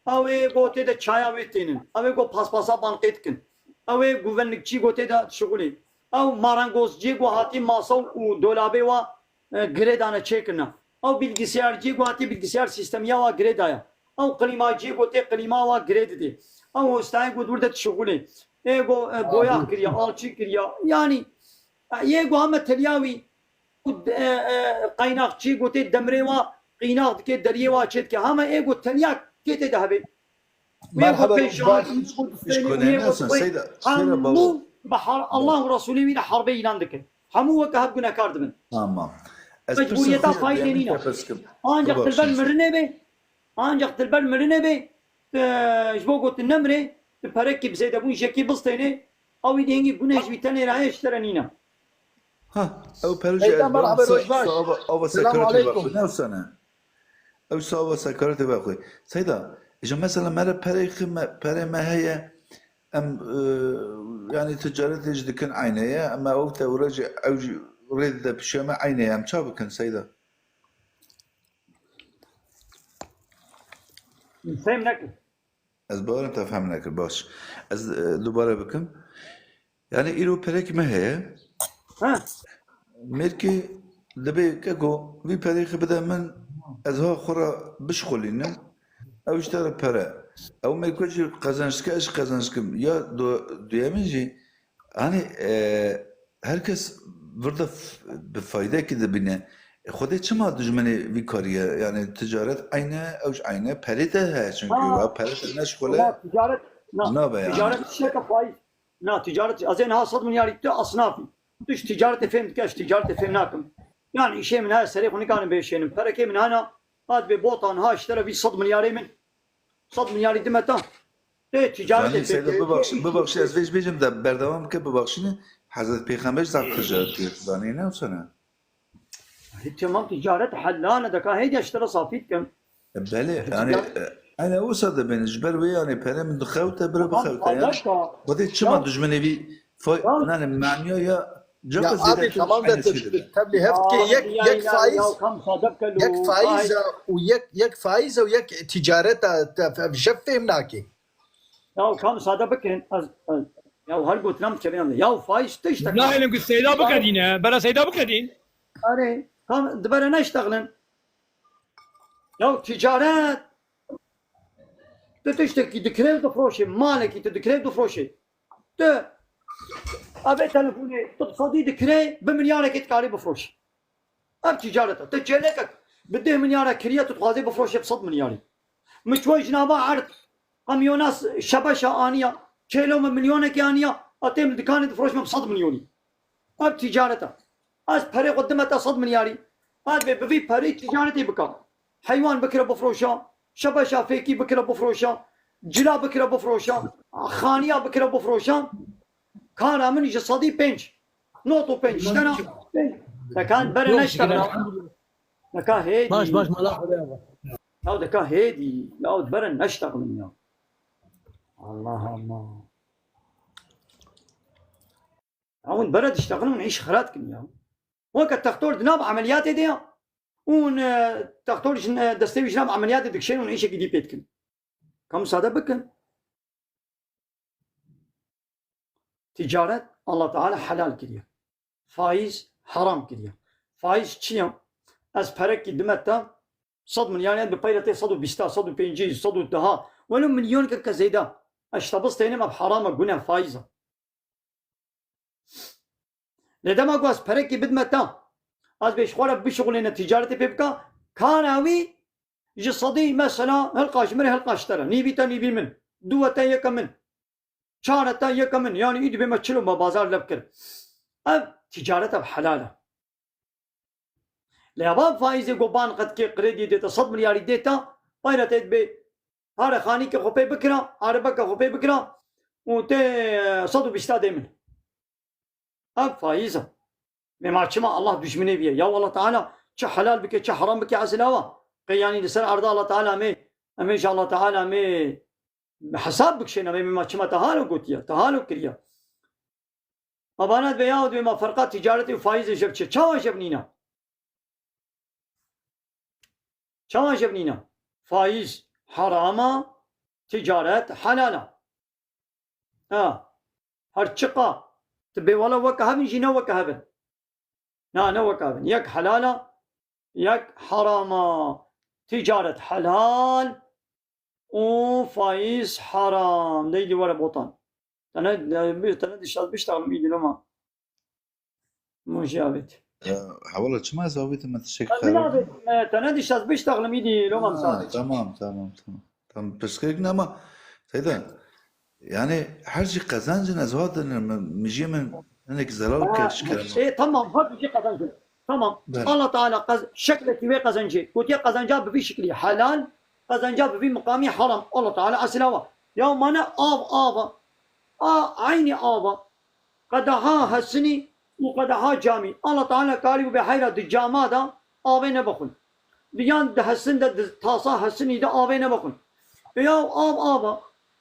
Ew ê go tê de çaya wê tênin. Ew ê go paspasa bankê dikin. Ew ê guvenlikçî go tê de dişixulê. Ew marengozciyê go hatî masa û dolabê wa, e, girê dane çêkirine. Ew bilgisayarciyê go hatî bilgisayar sîstemiya wa girê daye. Ew klîmaciyê go tê klîma wa girê didê. Ew hostayê go di wir de dişixulê. Ê go, e, boyax kiriye, alçî kiriye. Yanî, e, yê go heme teliya wî. Û, e, e, qeynaxçî go tê demrê wa qînax dike, deriyê wa çê dike. Hema ê go tenya kê tê de hebe. Wê go pê şahidî, wê go distênê, wê go distênê. Hemû bi har-, Allah û Resûlê wî de harbê îlan dike. Hemû weke hev gunehkar dibin. Tamam. Mecbûriyeta faîzê nîne. Ancak dilber mirinê be, ancak dilber mirinê be, e, ji bo gotin nemrê, tu perekî bi zêdebûn jekî bistênê, ew wî dî hingî guneh ji wî tenê re heye, ji te re nîne. Ha, ew pere jî ez barim sa-, sava, ava sekaratê vexwe. Ne wisa ne? Ew sava sekaratê vexwe. Seyda, ji mesela mere perê xi me, perê me heye, em, e, yani ticaretê jî dikin eynê ye, em ew tewre jî, ew jî rê dide pişiya me eynê ye, em ça bikin Seyda? Fêm nekir. Ez bawerim te fehm nekir, baş. Ez, e, dubare bikim. Yani îro perek me heye. Ha. Mêrkê dibê keko vî perê xi bide min, ez ha xwe re bişxulînim. Ew ji te re pere. Ew mêrko jî qezenç dike, ez jî qezenç dikim. Ya du-, duyemîn jî, hani, e, her kes vir de f-, bi faydekî dibîne. E, Xwedê çima dijminê vî karî ye? Yani ticaret eyne, ew jî eyne. Perê te heye çünkü. Ha. Ya perê te neşxule, ama ticaret, na, nabe yani. Ticaret tişteke faiz. Na, ticaret, ez ê niha sed milyarî tu esnafî. Tu ji ticaretê fêm dike, ez ticaretê fêm nakim. Yani îşê min heye, serê xwe nikarim bêşênim. Perekê min hene, hat bê bota niha ji te re vî sed milyarê min. Sed milyarî dime te. Tê ticaretê. Zanî, Seyda, bibexş-, bibexşî, ez vê jî bêjim de berdewam bike, bibexşîne. Hezret Pêxember zaf ticaret kir. Zanî ne wisa ne? Tamam, ticaret helal e, deka hêdiya ji te re safî dikim. Belê, yani, e, ene wisa dibin, ji ber wê, yani, pere min dixewte, bira bixewte, yani. Xwedê çima dijminê vî fay-, yani, maniya ya, ya abi, tamam de tu tebliğ heft ke yek, yek faiz, yek faiz û yek, yek faiz û yek ticaret, e, te, te, ji fêm nake. Ya kam sade bikin, ez, ez, ya her gotinam çeviran. Ya faiz tiştek. Nahêlim ku Seyda bikedîne, bera Seyda bikedîn. Are, kam dibere neştexlin. Ya ticaret, tu tiştekî dikirê û difroşê, malekî tu dikirê û difroşê. Tu, abê telefonê, tu sedî dikirê, bi milyarekê dikarî bifroşî. Ev ticaret e. Tu çêlekek bi deh milyara kiriye, tu dixwazê bifroşê bi sed milyarî. Min çûye ji nava erd, kamyona s-, şebeşa aniya, kêlo min milyonekê aniya, a tê min dikanê difroşme bi sed milyonî. Ev ticaret e. Ez perê xwe dime te sed milyarî. Ez vê bi vî perê ticaretê bika. Heywan bikire bifroşa, şebeşa fêkî bikire bifroşa, cila bikire bifroşa, xaniya bikire bifroşa. Kara min ji sedî pênc. Not û pênc. Baş, tena baş. Pênc. Dekan bere neştexla. Deka hêdî. Baş, baş, mala Xwedê. Ya deka hêdî. Ya bere neştexlin ya. Allah Allah. Ya hûn bere diştexlin, hûn îş xira dikin ya. Weke textor di nav emeliyatê de ya. Hûn, e, textor ji, e, destê wî ji nav emeliyatê dikişên, hûn îşekî dî pê dikin. Kam sade bikin. Ticaret Allah Teala helal kiriye. Faiz haram kiriye. Faiz çi ya? Ez perekî dime te, sed milyar, yani bi peyre tê sed û bîsta, sed û pêncî, sed û deha, welo milyon ke zêde. Ez ji te bistênim, ev haram e, gune, faiz e. Lê dema ku ez perekî bidime te, ez bê ji xwe re bişixulêne, ticaretê pê bika, kana wî ji sedî mesela hilqa ji min re, hilqa ji te re. Nîvî te, nîvî min. Du e te, yeke min. Çar e te, yeke min. Yani îdî bê me çilo me bazar lev kir. Ev ticaret, ev helal e. Lê eva faîzê ku bank qetkê kredî dê te, sed milyarî dê te, peyre te dibê here xanîkê xwe pê bikira, erebeke xwe pê bikira û tê sed û bîsta dê min. Ev faîz e. Vê ma çima Allah dujminê viye? Ya Allah Teala çi helal bike, çi haram bike, esil ew e. Qey yanî li ser erda Allah Teala em ê, em ê ji Allah Teala em ê hesab bikişêne, em ê ma çima te halo gotiye, te halo kiriye. Ma bana dibê ya dibê ma ferqa ticaretê û faîzê jev çi? Çawa jev nîne? Çawa jev nîne? Faîz haram e, ticaret helal e. Ha. Her çiqa tu bê wela weke hev in jî ne weke hev in. Na, ne weke hev in. Yek helal e, yek haram e. Ticaret helal û faîz haram. Deydî were botan. Te ne, te ne diştaz biştaxlim îdî loma. Min jî avêt. Ya, hewala çima ez avêtim, me tiştek xerab. Min avêt, e, te ne diştaz biştaxlim îdî loma. Ha, misafir. Tamam, tamam, tamam. Tamam, pirsgirêk ne ama Seyda, yani her jî qezencin ez hat dinim, min jî min hinek zelal kir ji kerem. E, tamam, her jî qezencin. Tamam. Ber. Allah Teala qez-, şeklekî wê qezencê. Gotiye qezenca bi vî şiklî helal, qezenca bi vî miqamî haram. Allah Teala esila wa. Ya mane av, av a. A, eynî av a. Qedeha hesinî û qedeha camî. Allah Teala karî bû bê heyra di cama de avê nebixwin. Di yan di hesin de, di tasa hesinî de avê nebixwin. E ya av, av a.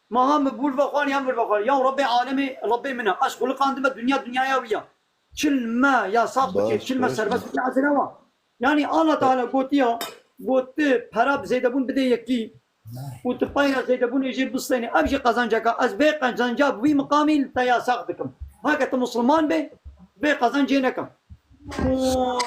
Ma ha min bûr vexwar, yan vir vexwar. Ya Rebbê alemê, Rebbê min e. Ez xuliqandime dinya, dinyaya wî ya. Çil me yasax bike, çil me serbest bike, ez rewa. Yani Allah Teala gotiya, got tu pera bi zêdebûn bidê yekî û tu payra zêdebûnê jê bistênî. Ev jî qezenceka, ez vê qezenca bi wî miqamî li te yasax dikim. Heke tu misilman bê, vê qezencê neke. Û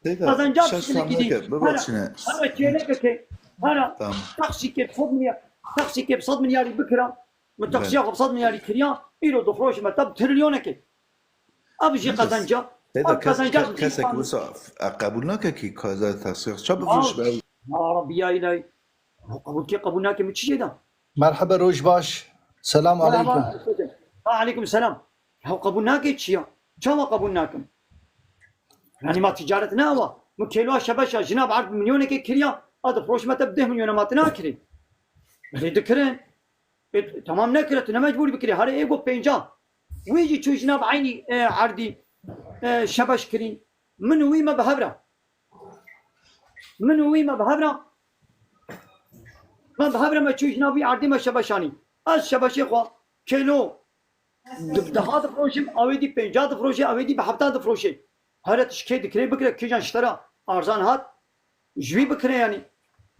Teyda, qezenca şaş piştî fam dikî dî. Neke, bibexşîne. Hera, hera çêlekekê, hera Tamam. Taksîkê bi sed milyar, taksîkê bi sed milyarî bikira, min Belê. Taksiya xwe bi sed milyarî kiriya, îro dixroşime te bi trilyonekê. Ev jî qezenca. Teyda, ev kes-, qezenca ke-, kesek wisa, e, qebûl nake kî kaza taksiya çap bifroş be? Ya Rabbi ya îlahî. Ew qebûl kê qebûl nake, min çi jê da? Merhaba, roj baş. Selam Merhaba. Aleykum. Wa aleykum selam. Ya qebûl nake çi ya? Çawa qebûl nakim? Yani ma ticaret ne ew a? Min kêloa şebeşa jina bi erd milyonekê kiriya, a dixroşime te bi deh milyona ma tu nakirî. Belê dikirin. E, tamam nekire, tu ne mecbûrî bikirî. Herê ê got pênca. Wî jî çû ji nav eynî, e, erdî, e, şebeş kirîn. Min û wî me bi hev re. Min û wî me bi hev re, me bi hev re me çû ji nav wî erdê me şebeşanî. Ez şebeşê xwe kêlo di deha difroşim, ew ê dî pênca difroşê, ew ê dî bi hefta difroşê. Here tu ji kê dikirê bikire, kîjan ji te re arzan hat, ji wî bikire yanî.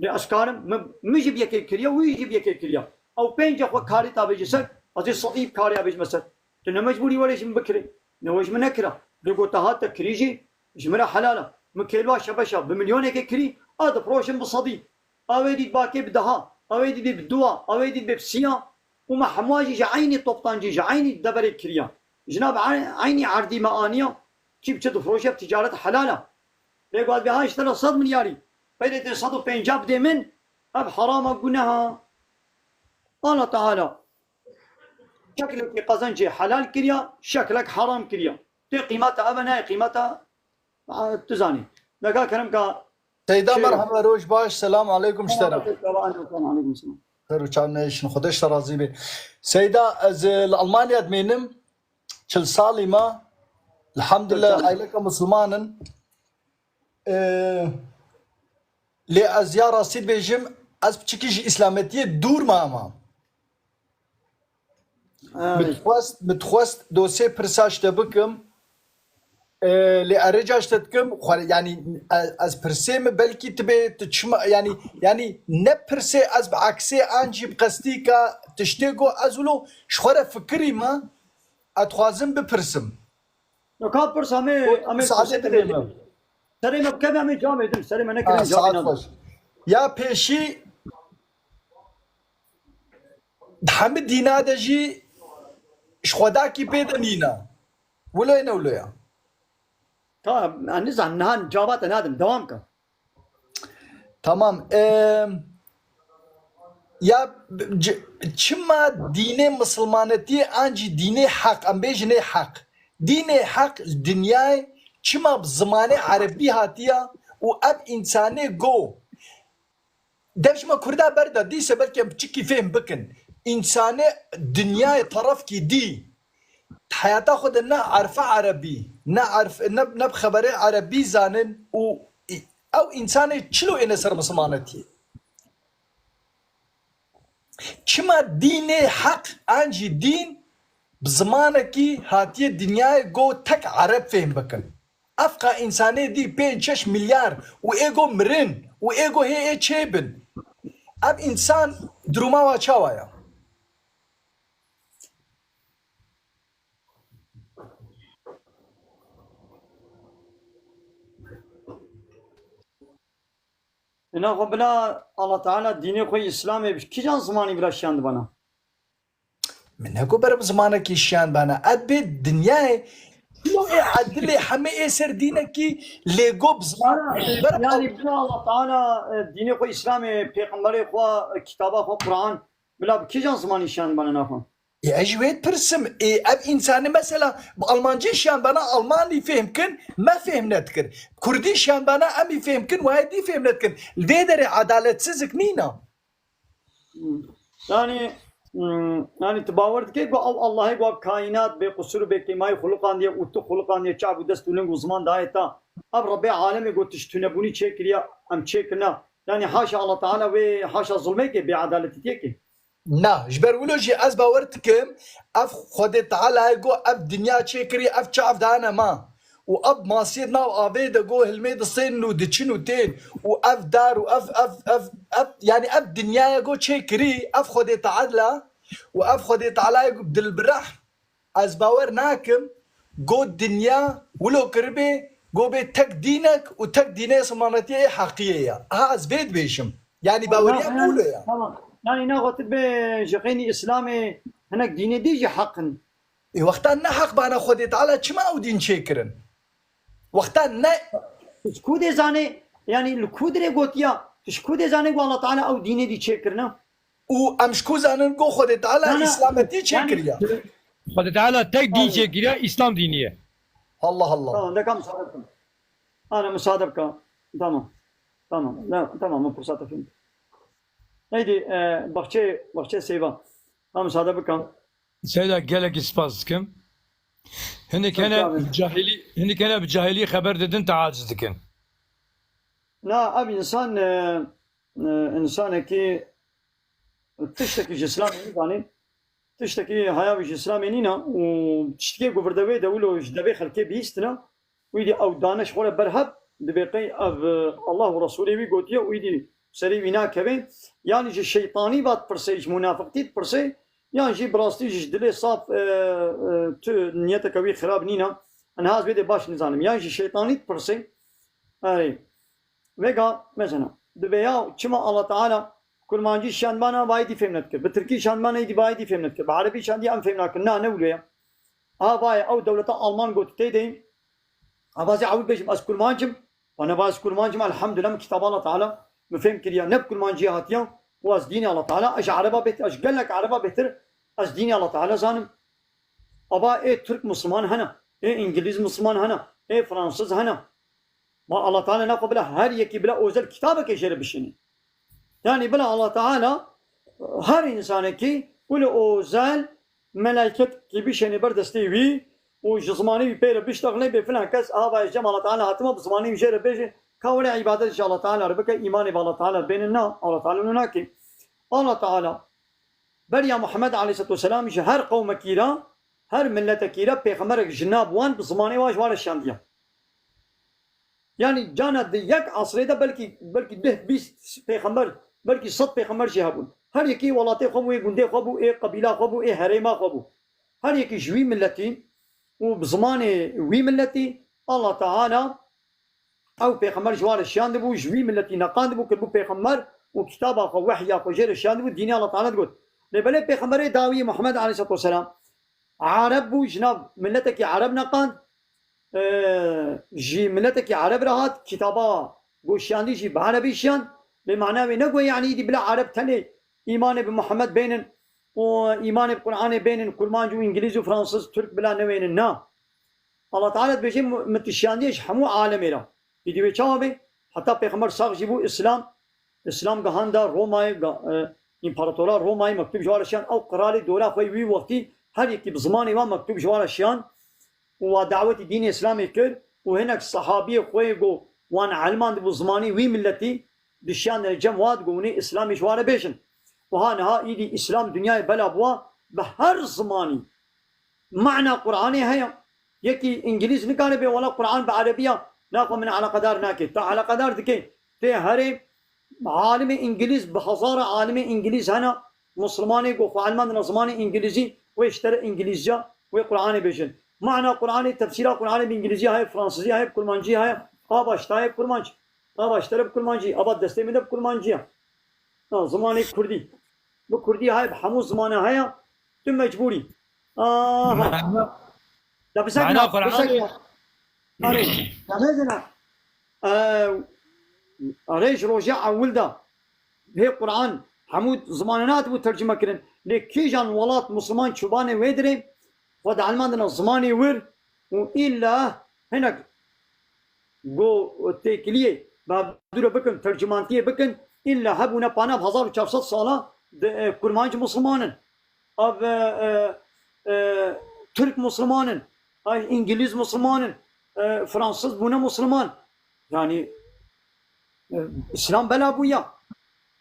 Lê ez karim, min, min jî bi yekê kiriye, wî jî bi yekê kiriye. Ew pênce xwe karê te avêje ser, ez ê sedî karê avêjime ser. Tu ne mecbûrî were ji min bikirê. Ne we ji min nekira. Lê got te hat te kirî jî ji min re helal e. Min kêlwa şebeşa bi milyonekê kirî, a difroşim bi sedî. Ew ê dît bakê bi deha, ew ê dît bê bi dua, ew ê dît bê bi siya. Û me hemûa jî ji eynî toptancî, ji eynî deverê kiriya. Ji nav e-, eynî erdî me aniya. Kî bi çi difroşe, bi ticaret helal e. Lê got bê ha ji te re sed milyarî. Peydê te sed û pêncî bidê min, ev herama guneha. Allah Teala şeklekî qezencê helal kiriya, şeklek heram kiriya. Tê qîmeta ev e, nayê qîmeta, a, tu zanî. Neka kerem ka Seyda, Şey- merhaba, roj baş, selam aleykum ji te re. Aleyküm selam. Xêr û çav neyşin, Xwedê ji te razî be. Seyda, ez, e, li Almanya dimênim, çil salî me, elhamdülillah, aileka Musulman in. E, lê ez ya rastî dibêjim, ez piçikî ji Îslametiyê dûr mama. Min dixwest, min dixwest dosê pirsa ji te bikim. E, lê erêca ji te dikim, xwe, yanî, e, ez pirsê min belkî tu bê, tu çima, yanî, yanî ne pirsê ez bi eksê an jî bi qestî ka tiştê got ez wilo ji xwe re fikirî me, ez dixwazim bipirsim. Ka pirs, em ê, em ê pirsê te bêjin. Serê me bikeve, em ê cavê din. Serê me nekirin, cavê nan. Ya pêşî di hemî dîna de jî ji Xwedakî pê de nîne. Wilo ye ne wilo ye? Ta, ez nizan, nihan cava te nadim. Dewam ke. Tamam. Em, ya, c-, çima dînê misilmanetiyê an jî dînê heq, em bêjinê heq. Dînê heq li dinyayê çima bi zimanê erebî hatiya û ev însanê go, dev ji me kurda berda, dîse belkî em piçikî fêhm bikin. Însanê dinyayê terefkî dî, heyata xwe de ne erfa erebî, ne erf-, ne, ne bi xeberê erebî zanin û ew însanê çilo êne ser misilmanetiyê. Çima dînê heq an jî dîn bi zimanekî hatiye dinyayê go tek ereb fêhm bikin? Ev qa însanê dî pênc şeş milyar û ê go mirin û ê go hê ê çêbin. Ev însan duruma wa çawa ya? Ina xwe bila Allah Teala dînê xwe Îslamê bi kîjan zimanî bila şiyandibana? Min neko ber bi zimanekî şiyandibana. Ev bê dinyayê lo ê edilê hemê ê ser dînekî lê go bi ziman. Yani, ber yani bila Allah Teala, e, dînê xwe Îslamê, pêxemberê xwe, e, kitaba xwe Quran, bila bi kîjan zimanî şiyandibana naxwe? Ê, ez ji wê dipirsim. Ê, ev însanî mesela bi almancî şiyandana, almanî fêhm kin, me fêhm nedikir. Kurdî şiyandana, em î fêhm kin, wayê dî fêhm nedikin. Li vê derê edaletsizlik nîna. Hmm. Yani, hmm, yani tu bawer dikey ku ew Allahê ku ev kaînat bê qusur û bê kêmayî xuluqandiye û tu xuluqandiye, çav û dest û ling û ziman daye ta. Ev Rebbê alemê ku tu ji tunebûnî çêkiriye, em çêkirina. Yani haşa Allah Teala wê, haşa zulmê ke, bêedaletîtiyê ke. Na, ji ber wilo jî ez bawer dikim, ev Xwedê Teala ye got ev dinya çêkirî, ev çav dane me. Û ev masiyê di nav avê de got hilmê disên û diçin û tên. Û ev dar û ev, ev, ev, ev, yani ev dinyaya got çêkirî, ev Xwedê Teala û ev Xwedê Teala ye got dilbirehm. Ez bawer nakim, got dinya wilo kiribê, got bê tek dînek û tek dînê simanetiyê ê heqiyê ye. Ha, ez vê dibêjim. Yani baweriya min wilo ye. Tamam. Yani naxwe tu bê ji xeynî Îslamê hinek dînê dî jî heq in. Ê, wexta ne heq bana Xwedê Teala çima ew dîn çêkirin? Wexta ne. Tu ji ku dê zanê, yani li ku dirê gotiya, tu ji ku dê zanê ku Allah Teala ew dînê dî çêkirine? Û em ji ku zanin ku Xwedê Teala Na, na, Îslametî yani çêkiriye? Xwedê Teala tek dîn Tabii. çêkiriye, Îslam dînî ye. Allah Allah. Tamam, deka müsaade bikin. Ana müsaade bikin. Tamam. Tamam. Ne, tamam, min pirsa te fîm. Neydi, e, Bahçe, Bahçe Seyva. Ha, müsaade bikin. Seyda, gelekî spas dikim. Hinek Tabii, hene tabii. bi cahilî, hinek hene bi cahilî xeber didin, te aciz dikin. Na, ev însan, e, e, însanekî tiştekî ji Îslamê nizanî, tiştekî haya wî ji Îslamê nîne û tiştekî ku vir de wê de wilo ji devê xelkê bihîstine, wî dî ew dane ji xwe re berhev, dibê qey ev, e, Allah û Resûlê wî gotiye û wî dî serê wî nakeve. Yanî ji şeytanî va dipirsê, ji munafiqtî dipirsê, yan jî bi rastî jî ji dilê saf, e, e, tu niyeteke wî xirab nîne. Niha ez wê dê baş nizanim. Yan ji şeytanî dipirsê. Erê. Vêga, mesela, dibê ya çima Allah Teala kurmancî şandmana vayî dî fêm nedikir. Bi tirkî şandmana îdî vayî dî fêm nedikir. Bi erebî şandî em fêm nakin. Na, ne wilo ye. Aha vayê ew dewleta Alman got tê de. Avazê ew bêjim, ez kurmanc im. Wana va ez kurmanc im, elhamdülillah, min kitaba Allah Teala min fêm kiriya. Ne bi kurmancî hatiya. Û ez dînê Allah Teala, ez ji ereba bêhtir, ez ji gelek ereba bêhtir, ez dînê Allah Teala zanim. Ava ê Tirk Misliman hene, ê Îngilîz Misliman hene, ê Fransiz hene. Ma Allah Teala naxwe bila her yekî bila ozel kitabekê jê re bişênî. Yani bila Allah Teala her insanekî wilo ozel melaiket ki bişênî ber destê wî û ji zimanê wî pê re biştexilê bê filan kes ava ez cem Allah Teala hatime bi zimanê wî jê re bêje ka wile îbadet ji Allah Teala re bike, îmanê bi Allah Teala bêne na, Allah Teala wilo nake. Allah Teala beriya Muhammed aleyhisselatu vesselam ji her qewmekî re, her milletekî re pêxemberek ji nav wan bi zimanê wan ji wan re şandiye. Yani cana di yek asrê de belkî, belkî deh bîst pêxember, belkî sed pêxember jî hebûn. Her yekî welatê xwe bû, ê gundê xwe bû, ê qebîla xwe bû, ê herêma xwe bû. Her yekî ji wî milletî û bi zimanê wî milletî Allah Teala ew pêxember ji wan re şiyandibû, ji wî milletî neqandibû, kiribû pêxember û kitaba xwe, wehya xwe jê re şiyandibû, dînê Allah Teala digot. Lê belê pêxemberê dawî Muhammed aleyhisselatu vesselam Ereb bû, ji nav miletekî Ereb neqand, e, ji miletekî Ereb re hat, kitaba ku şiyandî jî bi Erebî şiyand. Lê mana wê ne ku, yanî, îdî bila Ereb tenê îmanê bi Muhammed bênin û îmanê bi Qur'anê bênin, Kurmanc û Îngilîz û Fransiz, Tirk bila newênin. Na. Allah Teala dibêje, "Min, min tu şiyandiye ji hemû alemê re." Îdî wê çawa bê? Heta Pêxember sax jî bû, Îslam, Îslam gihanda Romayê, ga-, e, împaratora Romayê mektûb ji wan re şiyan. Ew qiralê dora xwe wî wextî her yekî bi zimanê wan mektûb ji wan re şiyan û wa dawetî dînê Îslamê kir û hinek sehabiyê xwe yê ku wan elmandibû zimanê wî milletî, dişiyandine cem wa digot, hûnê Îslamê ji wan re bêjin. Wiha niha îdî Îslam dinyayê bela bûwa bi her zimanî. Mana Qur'anê heye. Yekî Îngilîz nikare bê, wela Qur'an bi Erebî ya, naxwe min eleqedar nake. Te eleqedar dike. Tê herê alimê Îngilîz, bi hezara alimê Îngilîz hene, Muslimanê ku xwe elmandine zimanê Îngilîzî, wê ji te re Îngilîzca, wê Qur'anê bêjin. Mana Qur'anê, tefsîra Qur'anê bi Îngilîzî heye, Fransizî heye, bi Kurmancî heye, ava ji te heye bi Kurmanc. Ava ji te re bi Kurmancî, ava destê min de bi Kurmancî ye. Ha, zimanê Kurdî. Bi Kurdî heye, bi hemû zimana heye, tu mecbûrî. Aha. Mana, da bisekna, mana Qur'anê bisekna. Arê, da mezina. Ew, arê ji roja ewil de hê Qur'an hemû zimanan hatibû tercime kirin. Lê kîjan welat Musliman çûbane wê dirê, xwe dielmandine zimanê wir û îlla hinek ku têkiliyê bi hevdû re bikin, tercimantiyê bikin, îlla hebûne pana bi hezar û çar sed sala di, e, Kurmanc Musliman in. Ev, e, e, e, Tirk Musliman in. Ay, Îngilîz Musliman in. E, Fransiz bûne Musliman. Yani, e, Îslam bela bûya.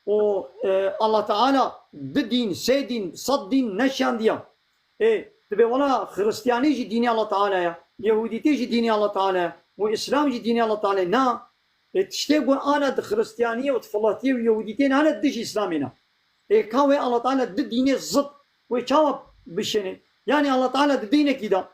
Û, e, Allah Teala di dîn, sê dîn, sed dîn neşandiya. Ê, dibê wela Xiristiyanî jî dînê Allah Teala ye, Yehûdîtî jî dînê Allah Teala ye û Îslam jî dînê Allah Teala ye. Na, ê, tiştê ku ana di Xiristiyaniyê û di Filatiyê û Yehûdîtiyê nane dijî Îslamê ne. Ê, ka wê Allah Teala di dînê zid wê çawa bişêne? Yani Allah Teala di dînekî de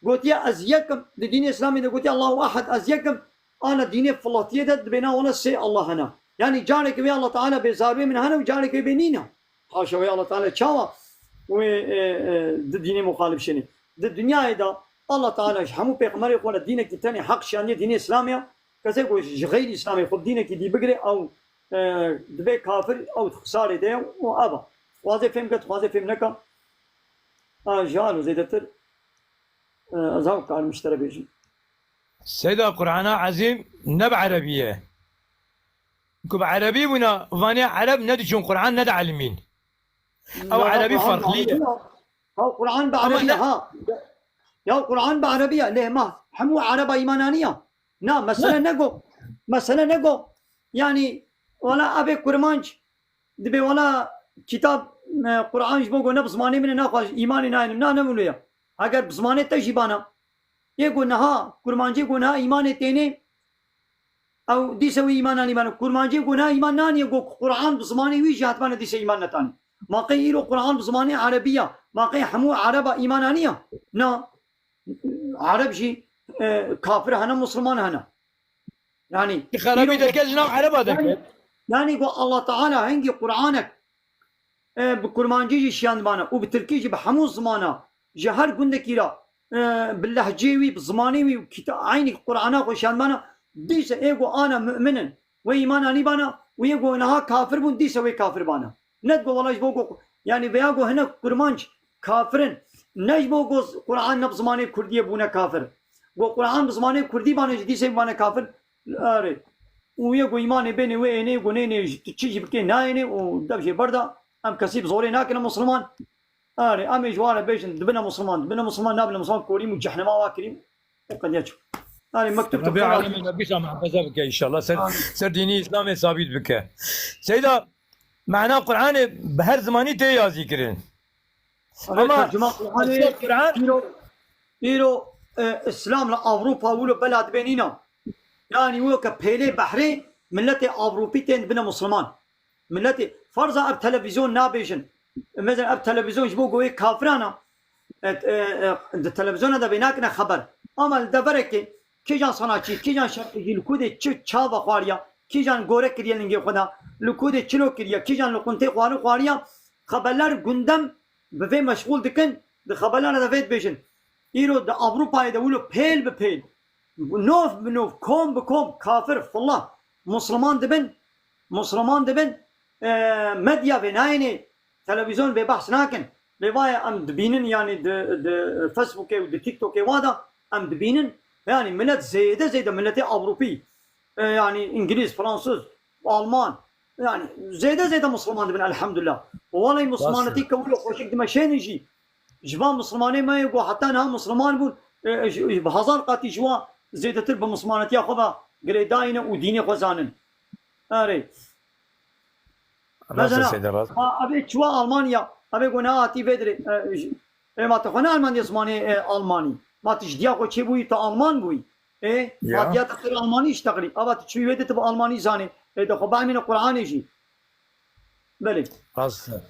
gotiye ez yek im, di dînê Îslamê de gotiye Allahu Ehad, ez yek im, ana dînê Filatiyê de dibê na wela sê Allah hene. Yani careke wê Allah Teala bê zarwê min hene û careke wê bê nîne. Haşa wê Allah Teala çawa wê, e, e, di dînê muxalif şênê. Di dinyayê de Allah Teala ji hemû pêxemberê xwe re dînekî tenê heq şiyandiye dînê Îslamê ye. Kesê ku ji xeyrî Îslamê xwe bi dînekî dî bigire, ew, e, dibe kafir, ew di xisarê de ye û ev e. Dixwaze fêm ke, dixwaze fêm neke. A, ji halo zêdetir, e, ez ew karim ji te re bêjim. Seyda Qur'ana Ezîm ne bi erebî ye. Ku bi erebî bûna, vanê ereb ne diçûn Qur'an ne dielmîn. Ew erebî ferqlî ye. Ha, Qur'an bi erebî ye, ha. Ya Qur'an bi erebî ye, lê ma hemû ereba îmana niye. Na, mesele ne go. Mesele ne go, yanî, wala, ebê kurmanc, dibê, wala, kitab, e, Quran ji bo go ne bi zimanê min e, naxwaş, îmanê nayênim, na, ne wilo ya. Eger bi zimanê te jî bana, yê go niha, kurmancê go niha îmanê tênê, ew dîse wî îman anî bana. Kurmancê go niha îman naniye, go Quran bi zimanê wî jî hatibana dîse îman netanî. Ma qey îro Quran bi zimanê erebî ya, ma qey hemû ereba îman aniya? Na. Ereb jî, e, kafir hene, musliman hene. Yanî, Ti xerabî îro-, derket ji nav ereba derket. Yanî, yanî, ku Allah Teala hingî Qur'anek, e, bi kurmancî jî şiyandibana û bi tirkî jî, bi hemû zimana, ji her gundekî ra, e, bi lehcê wî, bi zimanê wî, kita-, eynî Qur'ana xwe şiyandibana, dîse ê ku ana mu'min in, wê îman anîbana, û yê ku niha kafir bûn, dîse wê kafir bana. Ne digo wela ji bo ku, yanî veya ku hinek kurmanc kafir in, ne ji bo ku Qur'an ne bi zimanê kurdiyê bûne kafir. Ku Qur'an bi zimanê kurdî bane jî dîsê bane kafir. Erê. Û yê ku îmanê bênê wê ênê, ku nênê jî, tu çi jî bikê nayênê û dev jê berda, em kesî bi zorê nakine musliman. Erê, em ê ji wan re bêjin, dibine musliman, dibine musliman, nabine musliman, korîm û cehnema wa kirîm. Û qediya çû. Erê, mektub Rebê tu alemê me bîsa muhafaza bike inşallah. Ser, Amin. Ser dînî Îslamê sabît bike. Seyda, mana Qur'anê bi her zimanî tê yazî kirin. Erê, ama tercuma Qur'anê, eslê Qur'an îro, îro, e, Îslam li Ewropa wilo bela dibê nîna. Yanî wilo ke pêlê behrê miletê Ewropî tên dibine musliman. Miletê, ferza ev televîzyon nabêjin. Mesela ev televîzyon ji bo goyê kafiran e. E, e, e, di televîzyona de vê nakine xeber. Ama li deverekê kîjan sanatçî, kîjan şerqîcî, li ku dê çi çava xwariya, kîjan gore kiriye lingê xwe de, li ku dê çilo kiriye, kîjan li quntê xwari xwariya, xeberler gundem bi vê meşxûl dikin, di xeberlana de vê dibêjin. Îro di Ewropayê de wilo pêl bi pêl, nov bi nov, kom bi kom, kafir, fillah, musliman dibin, musliman dibin, e, medya vê nayênê, televîzyon vê behs nakin. Lê vaye em dibînin, yanî di, di Facebookê û di TikTokê wa de em dibînin, yanî milet zêde zêde, miletê Ewropî, e, yanî Îngilîz, Fransûz, Alman, yanî zêde zêde musliman dibin, elhamdulillah. Welay muslimanetî ke wilo xweşik dimeşênin jî, ji van muslimanê me yê ku heta niha musliman bûn, e, ji, bi hezar qatî ji wan zêdetir bi muslimanetiya xwe ve girêdayî ne û dînê xwe zanin. Erê. Rast e, Mesela, Seyda, rast. Ha, evê çûwa Almanya, evê ku nehatî vê dirê, e, j-, ê ma tu xwe ne Almanya zimanê, e, Almanî. Ma tu ji diya xwe çêbûyî, tu Alman bûyî. Ê, Ya. ma diya te qir Almanî iştexilî. Ava tu çûyî wê de tu bi Almanî zanî. Ê, de xwe bemîne Qur'anê jî. Belê. Rast e.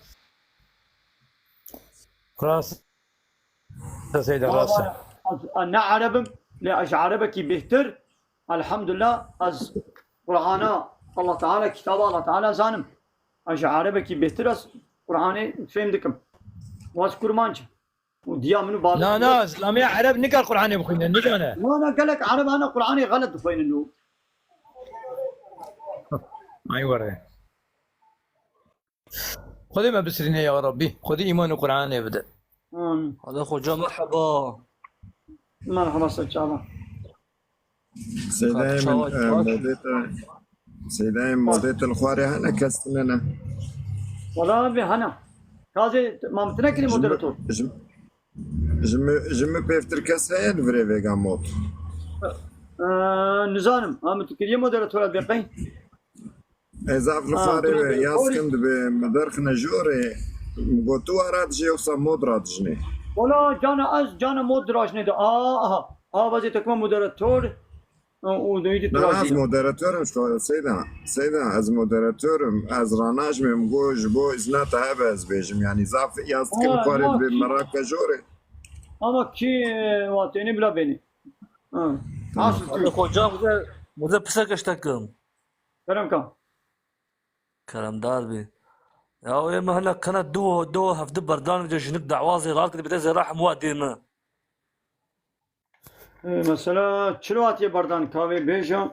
Rast. Seyda, rast e. Valla ez, ez ne Ereb im, lê ez ji Erebekî bêhtir, elhamdulillah, ez Qur'ana Allah Teala, kitaba Allah Teala zanim. Ez ji Erebekî bêhtir ez Qur'anê fêm dikim. Û ez kurmanc im. Û diya min û bavê Na, min na, Îslamiya Ereb nikar Qur'anê bixwîne, nizane. Na, na, gelek Ereb hene Qur'anê xelet dixwînin û. Ay were. Xwedê me bisirîne ya Rabbî. Xwedê îman û Qur'anê bide. Amin. Hadi xoca, merheba. Merheba, ser çava. Seyda, Xat min, çawa e, baş? Modê te, Seyda, em modê te li xwarê hene, kes tune ne. Wala bi hene. Kazê, ma min tine kirî Ji min, moderator. ji, ji min, ji min pêvtir kes heye li virê vêga mod? E, nizanim. Ha, min tu kiriye moderator, ez bê qey. Ez ev li xwarê ve yaz kim dibe, me derxine jorê, mi got tu wa radijê yoksa mod radijinê? Wala cana ez, cana mod dirajinê de. Aa, aha. Aa, vazê tekme moderator. Û duydu Na, na, ez moderatorim, işte, Seyda. Seyda, ez moderatorim. Ez ranajmê, mi got ji bo izna te hebe ez bêjim. Yani zaf yaz dikim xwarê dibe, merake jorê. Ama ki, e, watêni bila beni. Ha. Tamam. Asıl Hadi hocam, bize, bize pisa keştekim. Kerem ka. Keremdar bî. Ya ê me hela kana du, du hevdi berdan vêca jinik dawazê rat kir, bide zêra hemû dê me. E, mesela çilo hatiye berdan kavê bêja?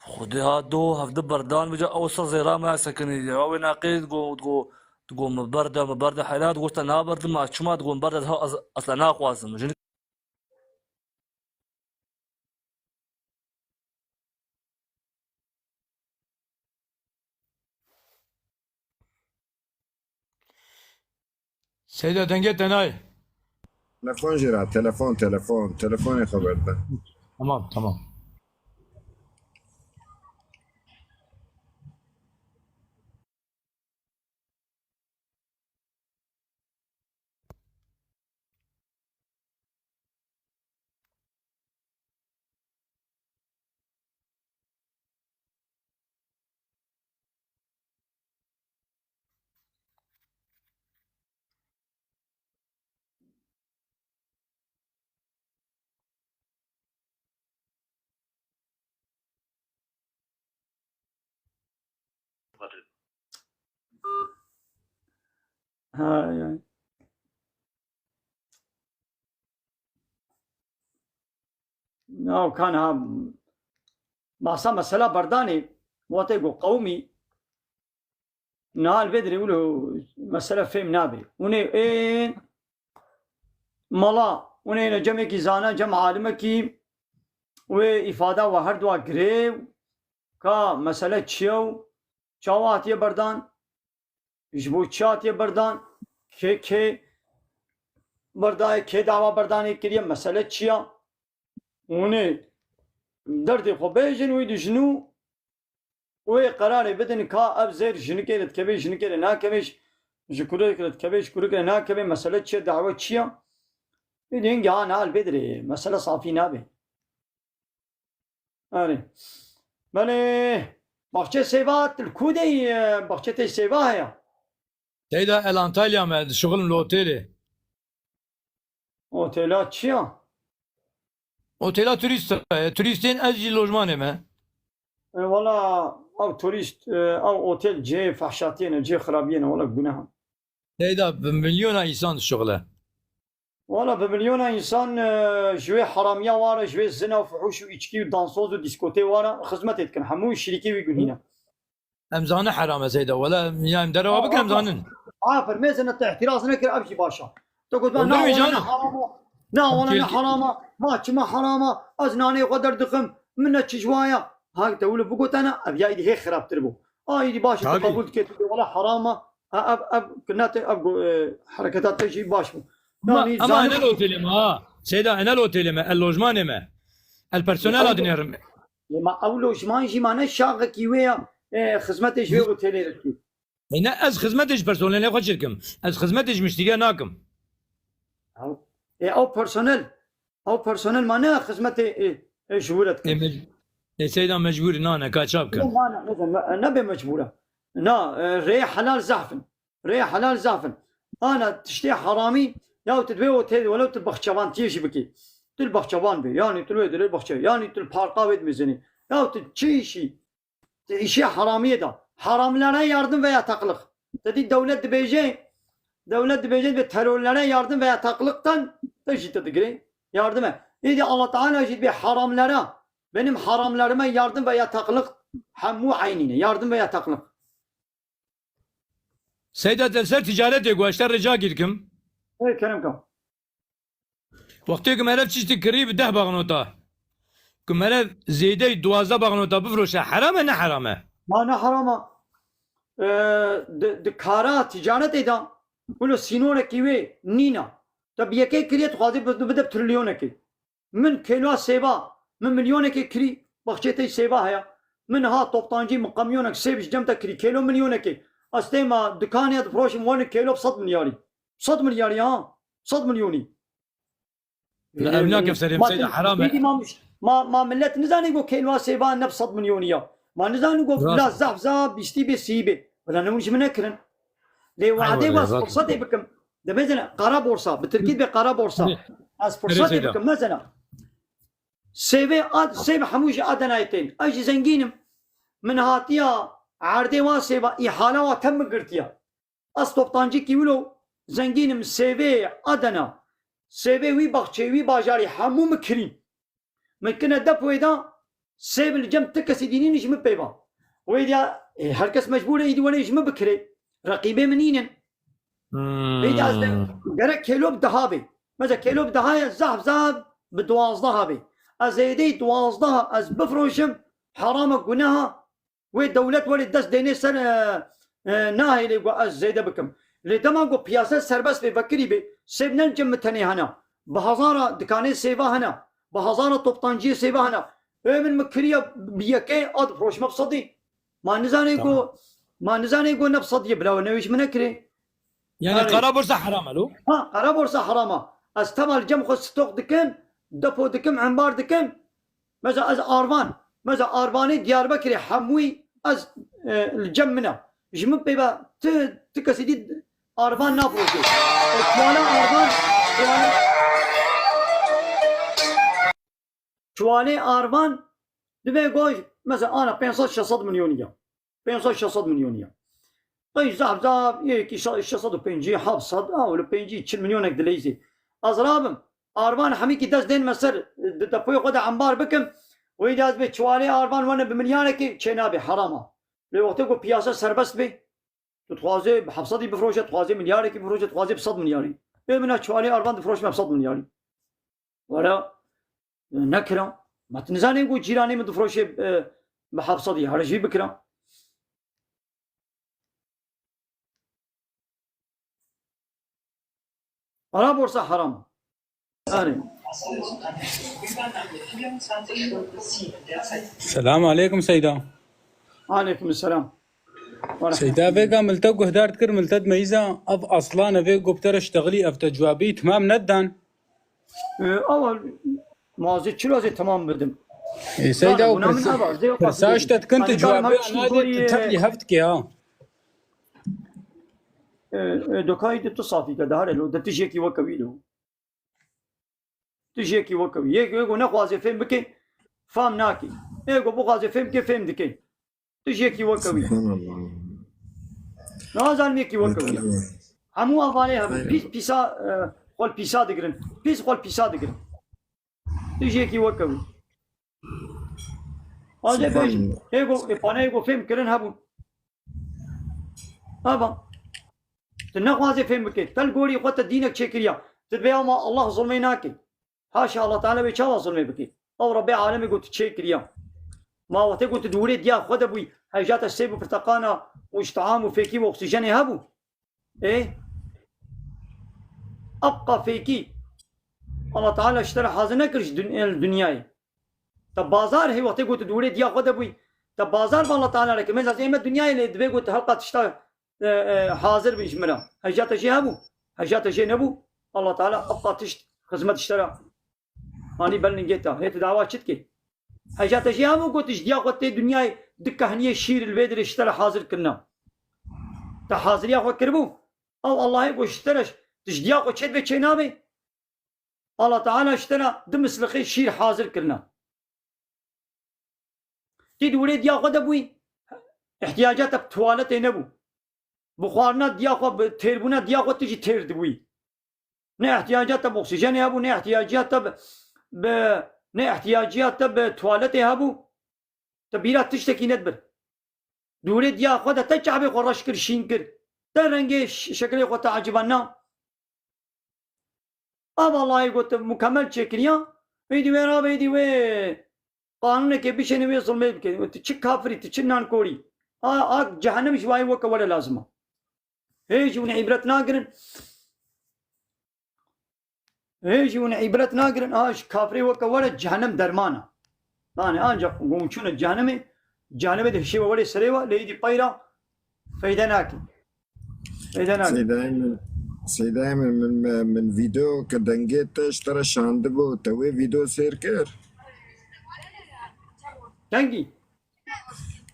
Xwedê ha du hevdi berdan vêca ew sa zêra me sekinî. Ya wê naqê digo, digo, digo me berde, me berde hela, digo te naberdim, ma çima digo me berde ha ez, ez te naxwazim. Jinik Seyda, dengê te nayê. Telefon jî ra, telefon, telefon, telefonê xeber de. Tamam, tamam. Hay, hay. Ya kan ha, masa mesela berdanê, wate go qewmî, niha li vê dirê wilo mesele fêm nabe. Hûn ê ên mala, hûn ê ne cemekî zana, cem alimekî wê îfada we her dua girê, ka mesele çi ye û çawa hatiye berdan, ji bo çi hatiye berdan, kê, kê berdaye, kê dawa berdanê kiriye, mesele çi ye? Hûn ê derdê xwe bêjin wî dijin û wê qerarê bidin ka ev zêr jinikê re dikeve, jinikê re nakeve, ji kurê re dikeve, ji kurikê re nakeve, mesele çi ye, dawa çi ye? Ê dî hingê ha niha li vê dirê mesele safî nabe. Erê. Belê. Baxçe Sêva, tu li ku de yî, e, baxçe te Sêva heye? Seyda, el Antalya me, dişuxilim li otelê. Otela çi ya? Otela turîst e, turîstên, ez jî lojmanê me. E, wala ew turîst, e, ew otel cihê fehşatiyê ne, cihê xirabiyê ne, wala guneh e. Seyda, bi milyona însan dişuxile. Wala bi milyona însan, e, ji wê heramiya ware, ji wê zina û fuhûş û îçkî û dansoz û dîskotê ware xizmetê dikin. Hemû şirîkê wî gunî ne. Em zanin heram e Seyda. Wela, ya em derewa bikin, em zanin. Aferin, mêzin te îhtiraz nekir, ev jî baş e. Te got, "Na, wela ne heram e. Na, wela ne heram e. Ma çima heram e? Ez nanê xwe derdixim. Min ne çi ji wa ye." Ha, te wilo bigotene, ev ya îdî hê xirabtir bû. A, îdî baş e, tu qebûl dikê, tu dê, wela heram e. Ha, ev, ev, kinate, ev go-, e, hereketa te jî baş bû. Ama, yanî ama zanim enel otelê me ha. Seyda, enel otelê me, el lojmanê me. El personela dinêrim. Ê, ma ew lojman jî ma ne şaxekî wê ya, e, xizmetê ji wê otelê re dikî. Ê, ne, ez xizmetê ji personelê xwe çirkim. Ez xizmetê ji miştîriya nakim. Ew, ê, ew personel, ew personel ma ne xizmetê, e, e, ji wir re dikin. Ê, mec-, ê, Seyda mecbûr nane, ka ça bikin? Ne, ne, ne, ne, ne bê mecbûr e. Na, e, rê helal zehf in. Rê helal zaf in. Ana tiştê heramî, ya tu divê otel, welew tu baxçevantiyê jî bikî. Tu li baxçevan bî, yanî tu li wê dirê baxçe, yanî tu li parka wê dimêzenî. Ya tu çi îşî? Tu îşê heramiyê de. Haramlara yardım ve yataklık. Te dî dewlet dibêje, dewlet dibêje ve terörlere yardım ve yataklıktan te jî te digirê. Yardım e. Îdî Allah Teala jî dibê haramlara, benim haramlarıma yardım ve yataklık hemû eynî ne. Yardım ve yataklık. Seyda, te ser ticaretê ku ez te rica kî dikim. Ey, kerem ka. Wextê ku mere tiştî kirî bi deh baxnota, ku mere zêdeyî duwazdeh baxnota bifroşe, heram e, ne heram e? Ma ne heram e. Ee, di, di kara ticaretê de wilo sînorekî wê nîne. Te bi yekê kiriye, dixwazî bi, bide bi trilyonekê. Min kêlwa sêva, min milyonekê kirî, baxçê te sêva heye. Min ha toptancî, min qemyonek sêv ji cem te kirî, kêlo milyonekê. Ez têma dikanê difroşim, werin kêlo bi sed milyarî. Sed milyarî ha, sed milyonî. La ev nake serê Seyda, heram e. Êdî ma, ma, ma millet nizane ku kêlwa sêva ne bi sed milyonî ya. Ma nizane ku bila zaf zaf bîstî bê, sî bê. Bila ne hûn ji min nekirin. Lê wadê waz fursatê bikim. Demezene, qara borsa. Bi tirkî be qara borsa. Ez fursatê bikim. Mezena. Sêvê ad, sêv hemû ji Adenayê tên. Ez jî zengîn im. Min hatiya erdê wa sêva, îhala wa tem min girtiya. Ez toptancîkî wilo zengîn im, sêvê Adena, sêvê wî baxçeyê, wî bajarî hemû min kirî. Min kine depoyê da, sêv li cem ti kesî dî nîn ji min pê ba. Wê diya, e, her kes mecbûr e îdî were ji min bikirê. Reqîbê min nînin. Vê diya ez de gerek kêlo bi deha bê. Mesela kêlo bi deha ye, zaf zaf bi duwazdeh bê. Ez êdî duwazdeh ez bifroşim, heram e, guneha. Wê dewlet werê dest dênê ser, e, e, nahêlê ku ez zêde bikim. Lê dema ku piyase serbest bê, vekirî bê, sêv ne li cem min tenê hene. Bi hezara dikanê sêva hene. Bi hezara toptanciyê sêva hene. Ê min, min kiriye bi yekê, a difroşime bi sedî. Ma nizanê ku, ma nizanê ku ne bi sedî ye, bila we newê ji min nekirê. Yani qara borsa heram e lo? Ha, qara borsa heram e. Ez tema li cem xwe stok dikim, depo dikim, embar dikim. Mesela ez Arvan, mesela Arvanê Diyarbekirê hemûyî ez, e, li cem min e. Ji min pê ve ti, ti kesî dî Arvan nafiroşê. E, çuwale Arvan, çuwale, çuwalê Arvan divê goj, mesela ana pênc sed şeş sed milyonî ya. Pênc sed şeş sed milyonî ya. Qey zaf zaf, yekî şe-, şeş sed û pêncî, heft sed, a, wilo pêncî, çil milyonek dileyîzê. Ez rabim, arvan hemîkî dest dên me ser, di depoyê xwe de embar bikim, wê de ez bê çiwarê arvan wene bi milyarekê çê nabê, heram a. Lê wextê ku piyasa serbest bê, tu dixwazê bi heft sedî bifroşe, dixwazê milyarekî bifroşe, dixwazê bi sed milyarî. Ê min a çiwarê arvan difroşme bi sed milyarî. Were, e, nekira. Ma tu nizanî ku cîranê min difroşê, e, bi heft sedî, here jî bikira. Para borsa haram. Erê. Selam aleykum Seyda. Aleykum selam. Seyda, vêga milte guhdar dikir, milte dimeyîza, ev aslan e, vê goptere ştexilî, ev te cewabî timam nedan. E, ew, ma ez ê çira ez ê temam bidim. Ê, Seyda, Zana, o bûna min pirsa-, ev e, ez ê pirsa qasî işte dikin, tu Hani, cewabê galiba anadî, tiştî tu gorî, tevlî heft ke ha. E, e, dokayî de tu safî ke, dahare lo, de tijekî weke wî lo. Tijekî weke wî. Yek, yek nexwaze fêm bike, fam nake. Yek bixwaze fêm bike, fêm dike. Tijekî weke wî. Subhanallah. Nazanim yekî weke wî. Yeter. Hemû avanê hebû. Aynen. Pîs, pîsa, e, xwe li pîsa digirin. Pîs xwe li pîsa digirin. Tijekî weke wî. Aze bêjim. Subhanallah. Êgo, ê paneyê go fêm kirin hebûn. Eva. Tu nexwaze fêm bike. Te li gorî xwe te dînek çêkiriya. Tu dibê ama Allah zulmê nake. Haşa Allah Teala wê çawa zulmê bike? Ew Rebbê alemê got tu çêkiriya. Ma wextê got tu di wirê diya xwe de bûyî, hejata sêv û pirteqana û ji team û fêkî û oksîjenê hebû. Ê? Ebqa fêkî. Allah Teala ji te re hazir nekir ji dun-, el dinyayê. Te bazar hê wextê got tu di wirê diya xwe de bûyî. Te bazar bi Allah Teala re kir. Mêza ê me dinyayê lê dibê got tu helqa tişta, e, e, hazir bin ji min re. Hejata jê hebû. Hejata jê nebû. Allah Teala ebqa tişt xizmet ji te re. Anî bel ningê te. Hê tu dawa çi dikê? Hejata jê hebû got tu ji diya xwe tê dinyayê du kehniyê şîr li vê dirê ji te re hazir kirine. Te haziriya xwe kiribû. Ew Allahê got ji te re tu ji diya xwe çê dibê çê nabê. Allah Teala ji te re du mislixê şîr hazir kirine. Tî di wirê diya xwe de bûyî, ihtiyaca te bi tuwaletê nebû. Bi xwarina diya xwe, bi têrbûna diya xwe tu jî têr dibûyî. Ne ihtiyaca te bi oksîjenê hebû, ne ihtiyaciya te bi, bi, ne ihtiyaciya te bi tuwaletê hebû. Te bîra tiştekî nedibir. Di wirê diya xwe de te çavê xwe reş kir, şîn kir. Te rengê ş-, şekilê xwe te eciba na. Ev Allahê got, mukemel çêkiriya. Êdî wê rabe, êdî wê qanûnekê bişêne, wê zulmê bike. Tu çi kafirî, tu çi nankorî. A, a cehennem ji wayê weke were lazim e. Hê jî hûn îbret nagirin. Hê jî hûn îbret nagirin. A, ji kafirê weke were cehennem derman e. Yani ancak hûn çûne cehennemê, cehennemê de hişê we were serê we, lê êdî peyra feyde nake. Feyde nake. Seydayê min, Seydayê min, min, min, min vîdeo ke dengê te ji te re şandibû, te wê vîdeo sêr kir? Dengî?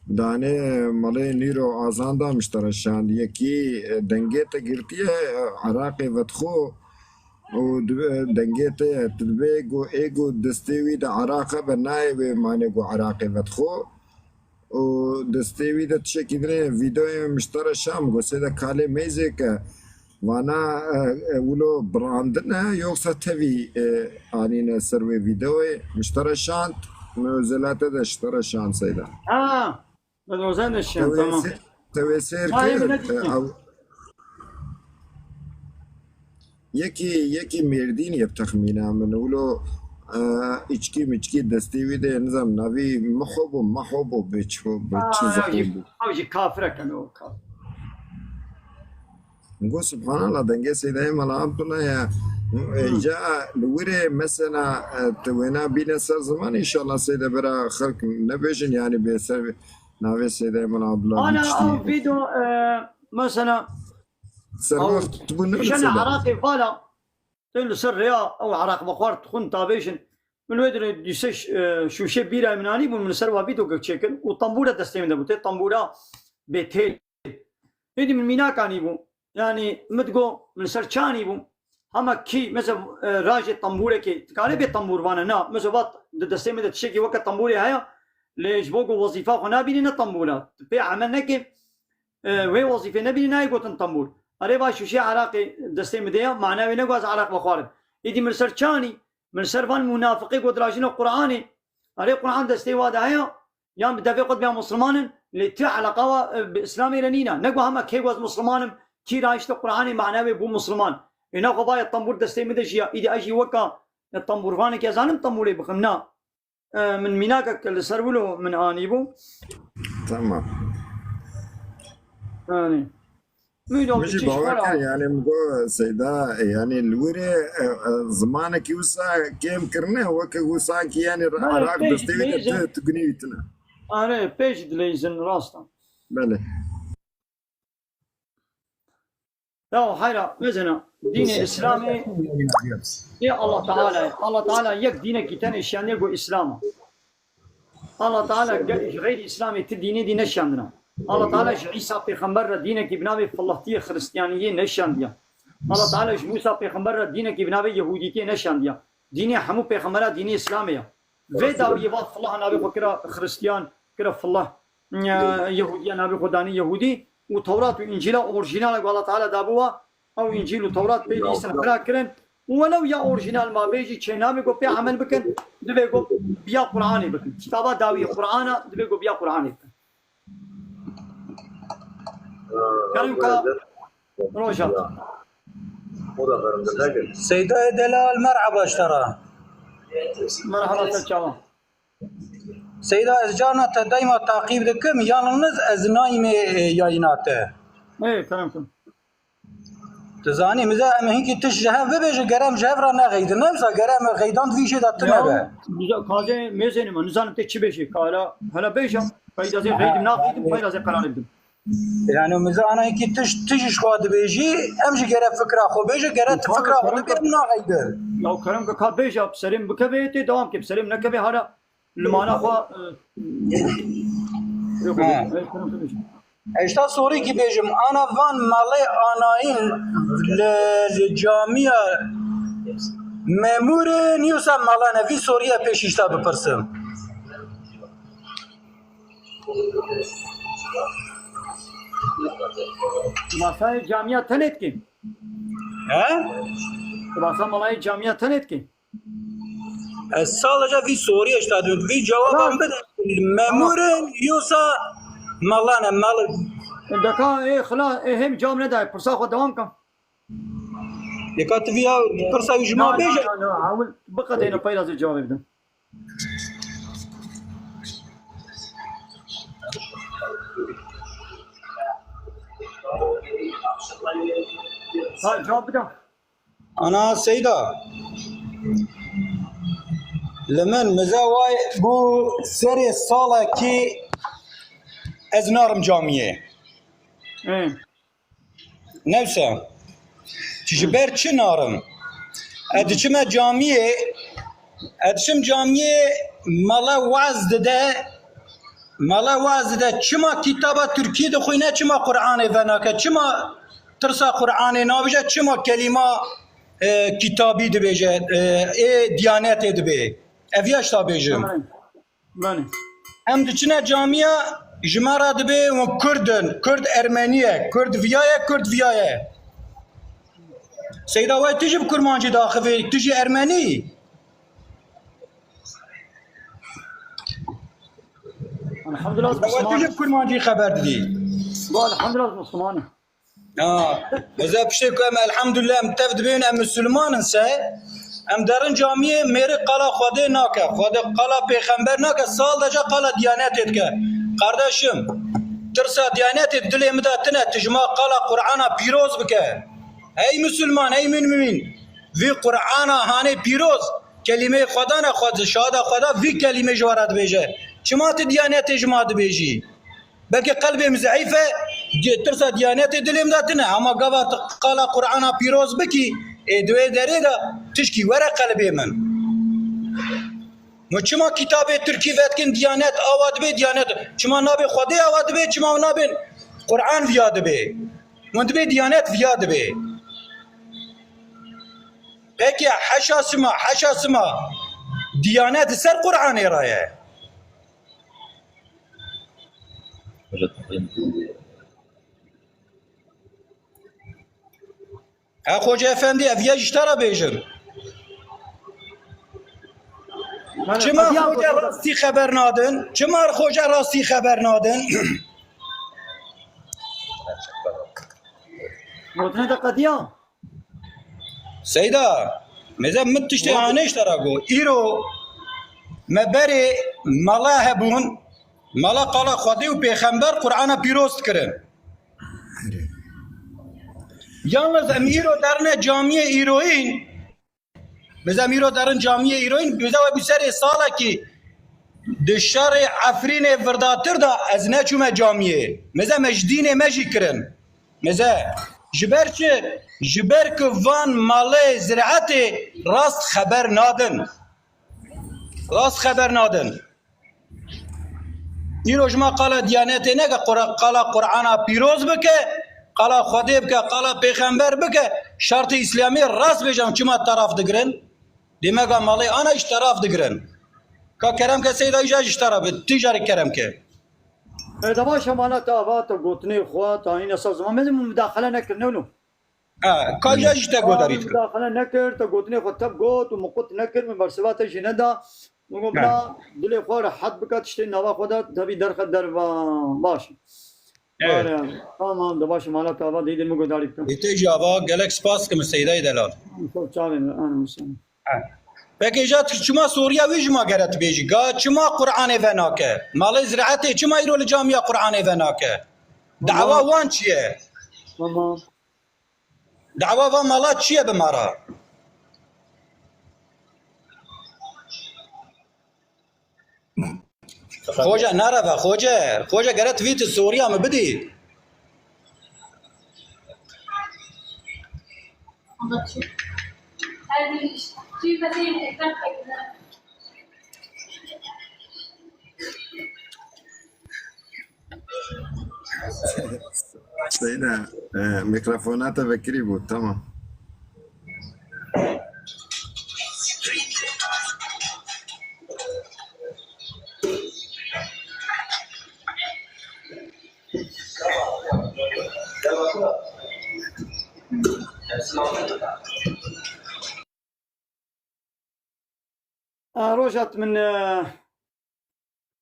Danê malê Nîro Azan da min ji te re şand. Yekî, e, dengê te girtiye, e, Iraqê vedixwe û di-, e, dengê te ye. Tu dibê ku ê ku destê wî de Iraq hebe nayê wê manê ku Iraqê vedixwe. û destê wî de tişekî dinê vîdeoyê min ji te re şand, go sê de kalê meyzê ke vana, e, e, wilo birandin e, yoksa tevî, e, anîne ser wê vîdeoyê min ji te re şand, min özelate de ji te re şand Seyda. Ha, ben özel de Te şand, wê tamam. sê-, te wê sêr Hayır, kir, bile e, gittim. ew-, Yekî, yekî Mêrdînî ye bi texmîna min. Wilo, e, îçkî miçkî destê wî de ye, nizam navî Miho bû, Maho bû, bi çi, bi çi Aa, ziqî ew jî, bû. Ew jî kafirek e, o kafir. Go, subhanallah, dengê Seydayê Mela Abdullah ya. E, Hı. ca li wirê mesela, e, tu wêna bîne ser ziman, înşallah Seyda bera xelk nebêjin, yani bê ser navê Seydayê Mela Abdullah Ana, bî tiştî. Ew vîdeo, e, mesela, Serma ew tu bû ne kişene mesela? Iraqê vala, tu li ser rêya ew Iraq bexwar dixwin tabêjin. Min wê dirê dîse ş-, e, şûşê bîra min anî bûn, min ser va vîdeo çêkin û tembûra destê min de bû. Tê tembûra bê têl. Êdî min mînak anî bû. Yani, min digo, min ser çi anî bû. Hema kî, mesela, e, rajê tembûrekê, dikare bê tembûr vane, na, mesela, vat, di destê min de tiştekî weke tembûrê heye, lê ji bo ku wezîfa xwe nabînî ne tembûra. Tu pê emel neke, e, wê wezîfê nebînî nayê gotin tembûr. Erê va şûşê eraqê destê min de ya, mana wê ne ku ez eraq vexwarim. Êdî min ser çi anî? Min ser van munafiqê ku dirajîne Qur'anê. Erê Qur'an destê wa de heye, yan bi devê xwe dibe ya Musliman in, lê tu eleqa wa, e, bi Îslamê re nîne. Ne ku hema kê ku ez Musliman im, kî rahişte Qur'anê mana wê bû Musliman. Ê ne xwe va ye tembûr destê min de jî ya. Îdî ez jî weka, e, tembûrvanekî ez zanim tembûrê bixim, na. E, min mînakek li ser wilo min anîbû. Tamam. Yanî. Min jî bawer kir, yanî min got, Seyda, e, yanî li wir e, e, zimanekî wisa kêm kirine, weke wisa ki yanî Belê, Araq pêş destê wî de dileyîzin. Tu, tu gunî wî tune. Are, pêş dileyîzin, rast e. Belê. Ya heyra, mezena, dînê Îslamê yê Allah Teala ye. Allah Teala yek dînekî tenê şiyandiye ku Îslam e. Allah Teala ge-, ji xeyrî Îslamê ti dînê dî neşiyandina. Allah Teala ji Îsa pêxember re dînekî bi navê filahtiyê Xiristiyaniyê neşiyandiye. Allah Teala ji Mûsa pêxember re dînekî bi navê Yehûdîtiyê neşiyandiye. Dînê hemû pêxembera dînê Îslamê ye. Vê dawiyê va filah navê xwe kira Xiristiyan, kira filah, e, Yehûdiya navê xwe danî Yehûdî û Tewrat û Încîla orjînal e ku Allah Teala dabû wa, ew Încîl û Tewrat pê dî sehra kirin û welew ya orjînal ma bê jî çê nabê ku pê emel bikin, divê ku biya Qur'anê bikin. Kitaba dawiyê Qur'ana divê ku biya Qur'anê bikin. Kerem ka Rojat. Seyda Delal, merhaba ji te re. Merhaba, te çawa? Seyda, ez carna te dayma taqîb dikim, yalniz ez nayîmê, e, yayîna te. Ê, kerem kin. Tu zanî, mize em hinkî tişt ji hev bibêjin, gere em ji hev re nexeydin. Ne wisa, gere em xeydan di vî jê de tune be. Ya, mize, kazê mêzênê me, nizanim tê çi bêjî, ka hela, hela bêje, peyda zê xeydim, naxeydim, peyda zê qerarê bidim. Yani, mize ana hinkî tişt, tişt ji xwe dibêjî, em jî gere fikra xwe bêje, gere tu fikra xwe dibê, em naxeydin. Ya, kerem ke ka bêje, bi serê min bikeve, tê dewam ke, bi serê min nekeve, hala Li mala xwe, e, yok, yok, yok, yok. Eşta sorîkî bêjim, ana van malê anayîn li, li camiya memûrin, yoksa mala ne? Vî sorî ye pêşî ji te bipirsim. Tu basayê camiya tenê dikî? He? Tu basa malayê camiya tenê dikî? Ez sadece vî soriyê ji te dibim. Vî cewaban bide. Memûr in, yosa mala ne, mal in. Deka, ê, xila, ê, hêm cewab nedaye. Pirsa xwe dewam ke. Yeka tu vî ya pirsa wî ji ma bêje. Na, na, na, na, ewil biqedêne peyra zê cewabê bidin. Ha, cewab bide. Ana Seyda, li min mize wayê bû serê salekî ez narim camiyê. Hı. Newse, ji ber çi narim? Ez diçime camiyê, ez diçim camiyê mala waz dide, Mala waz de çima kitaba Tirkî dixwîne, çima Qur'anê venake, çima tirsa Qur'anê nabêje, çima kelîma, e, kitabî dibêje, e, ê diyanetê dibê. Ev ya ji ta bêjim. Belê. Belê. Em diçine camiya, ji me re dibê hûn Kurd in, Kurd Ermenî ye, Kurd viya ye, Kurd viya ye. Seyda, wey tu jî bi kurmancî daxivî, tu jî Ermenî? Elhamdulillah, ez Musulman. Tu ji kurmancî xeber didî? Ba, elhamdulillah, ez Musulman im. Ha, ez ê piştê ku em elhamdulillah em tev dibên em Musulman in se, em derin camiyê mêrik qala Xwedê nake, Xwedê qala pêxember nake, sal deca qala diyanetê dike. Kardeşim, tirsa diyanetê dilê min de tine, tu ji ma qala Qur'ana pîroz bike. Hey Musulman, hey mumîn, vî Qur'ana hanê pîroz, Kelîmeyê Xweda ne, Xwed-, şahada Xweda vî kelîmê ji we re dibêje. Çima tu diyanetê ji ma dibêjî? Belkî qelbê min zeîf e, di-, tirsa diyanetê dilê min de tune. Hema gava tu qala Qur'ana pîroz bikî, ê di wê derê de tişkî were qelbê min. Min çima kitabê Tirkî vedikin diyanet awa dibê diyanet? Çima nabê Xwedê awa dibê, çima nabên Qur'an viya dibê? Min dibê diyanet viya dibê. Peki, heşa sima, heşa sima. Diyanet li ser Qur'anê re ye. Ha, Xoce Efendî, ev yek ji te re bêjim. Çima Xoce rastî xeber nadin? Çima Xoce rastî xeber nadin? Gotinê te qediya? Seyda, mêze min tiştê anê ji te re got. Îro me berê mala hebûn, mala qala Xwedê û Pêxember Qur'ana pîroz dikirin. Yalnız em îro derine camiyê îroyîn, mêze em îro derin camiyê îroyîn, mêze we bi serê salekî di şerê Efrînê virdatir de ez neçûme camiyê. Mêze me ji dînê me jî kirin. Mêze ji ber çi? Ji ber ku van malê ziraetê rast xeber nadin. Rast xeber nadin. Îro ji me qala Diyanetê neke, Qura-, qala Qur'ana pîroz bike, qala Xwedê bike, qala Pêxember bike, şertê Îslamê rast bêjin çima taraf digirin? Dê me ga malê ana jî taraf digirin. Ka kerem ke Seyda îja ji te re bi, tu jî kerem ke. E, de baş e, mala te ava, te gotinê xwe, te anîne ser ziman. Min mudaxele nekir, ne wilo? Ha, ka îja jî te godarî dikir. Mudaxele nekir, te gotinê xwe tev got û min qut nekir, min bersiva te jî neda. Min got, bila dilê xwe rehet bike, tiştê nava xwe de, tevî derxe derva. Baş e. Evet. Bare, tamam, de baş e, mala te ava, dê dê min godarî bikim. Ê te jî ava, gelek spas dikim Seydayê delal. Çok çavên, anam sen. Peki, îja tu çima Soriya wî ji ma gere tu bêjî? Ga çima Qur'anê venake? Malê ziraetê çima îro li camiya Qur'anê venake? Dawa wan çi ye? Tamam. Dawa van mala çi ye bi me re? Xoce, nereve, Xoce. Xoce, gere tu vî tu Soriya min bidî. Seyda, e, mikrofona te vekirî bû, tamam. E, Rojat, min, e,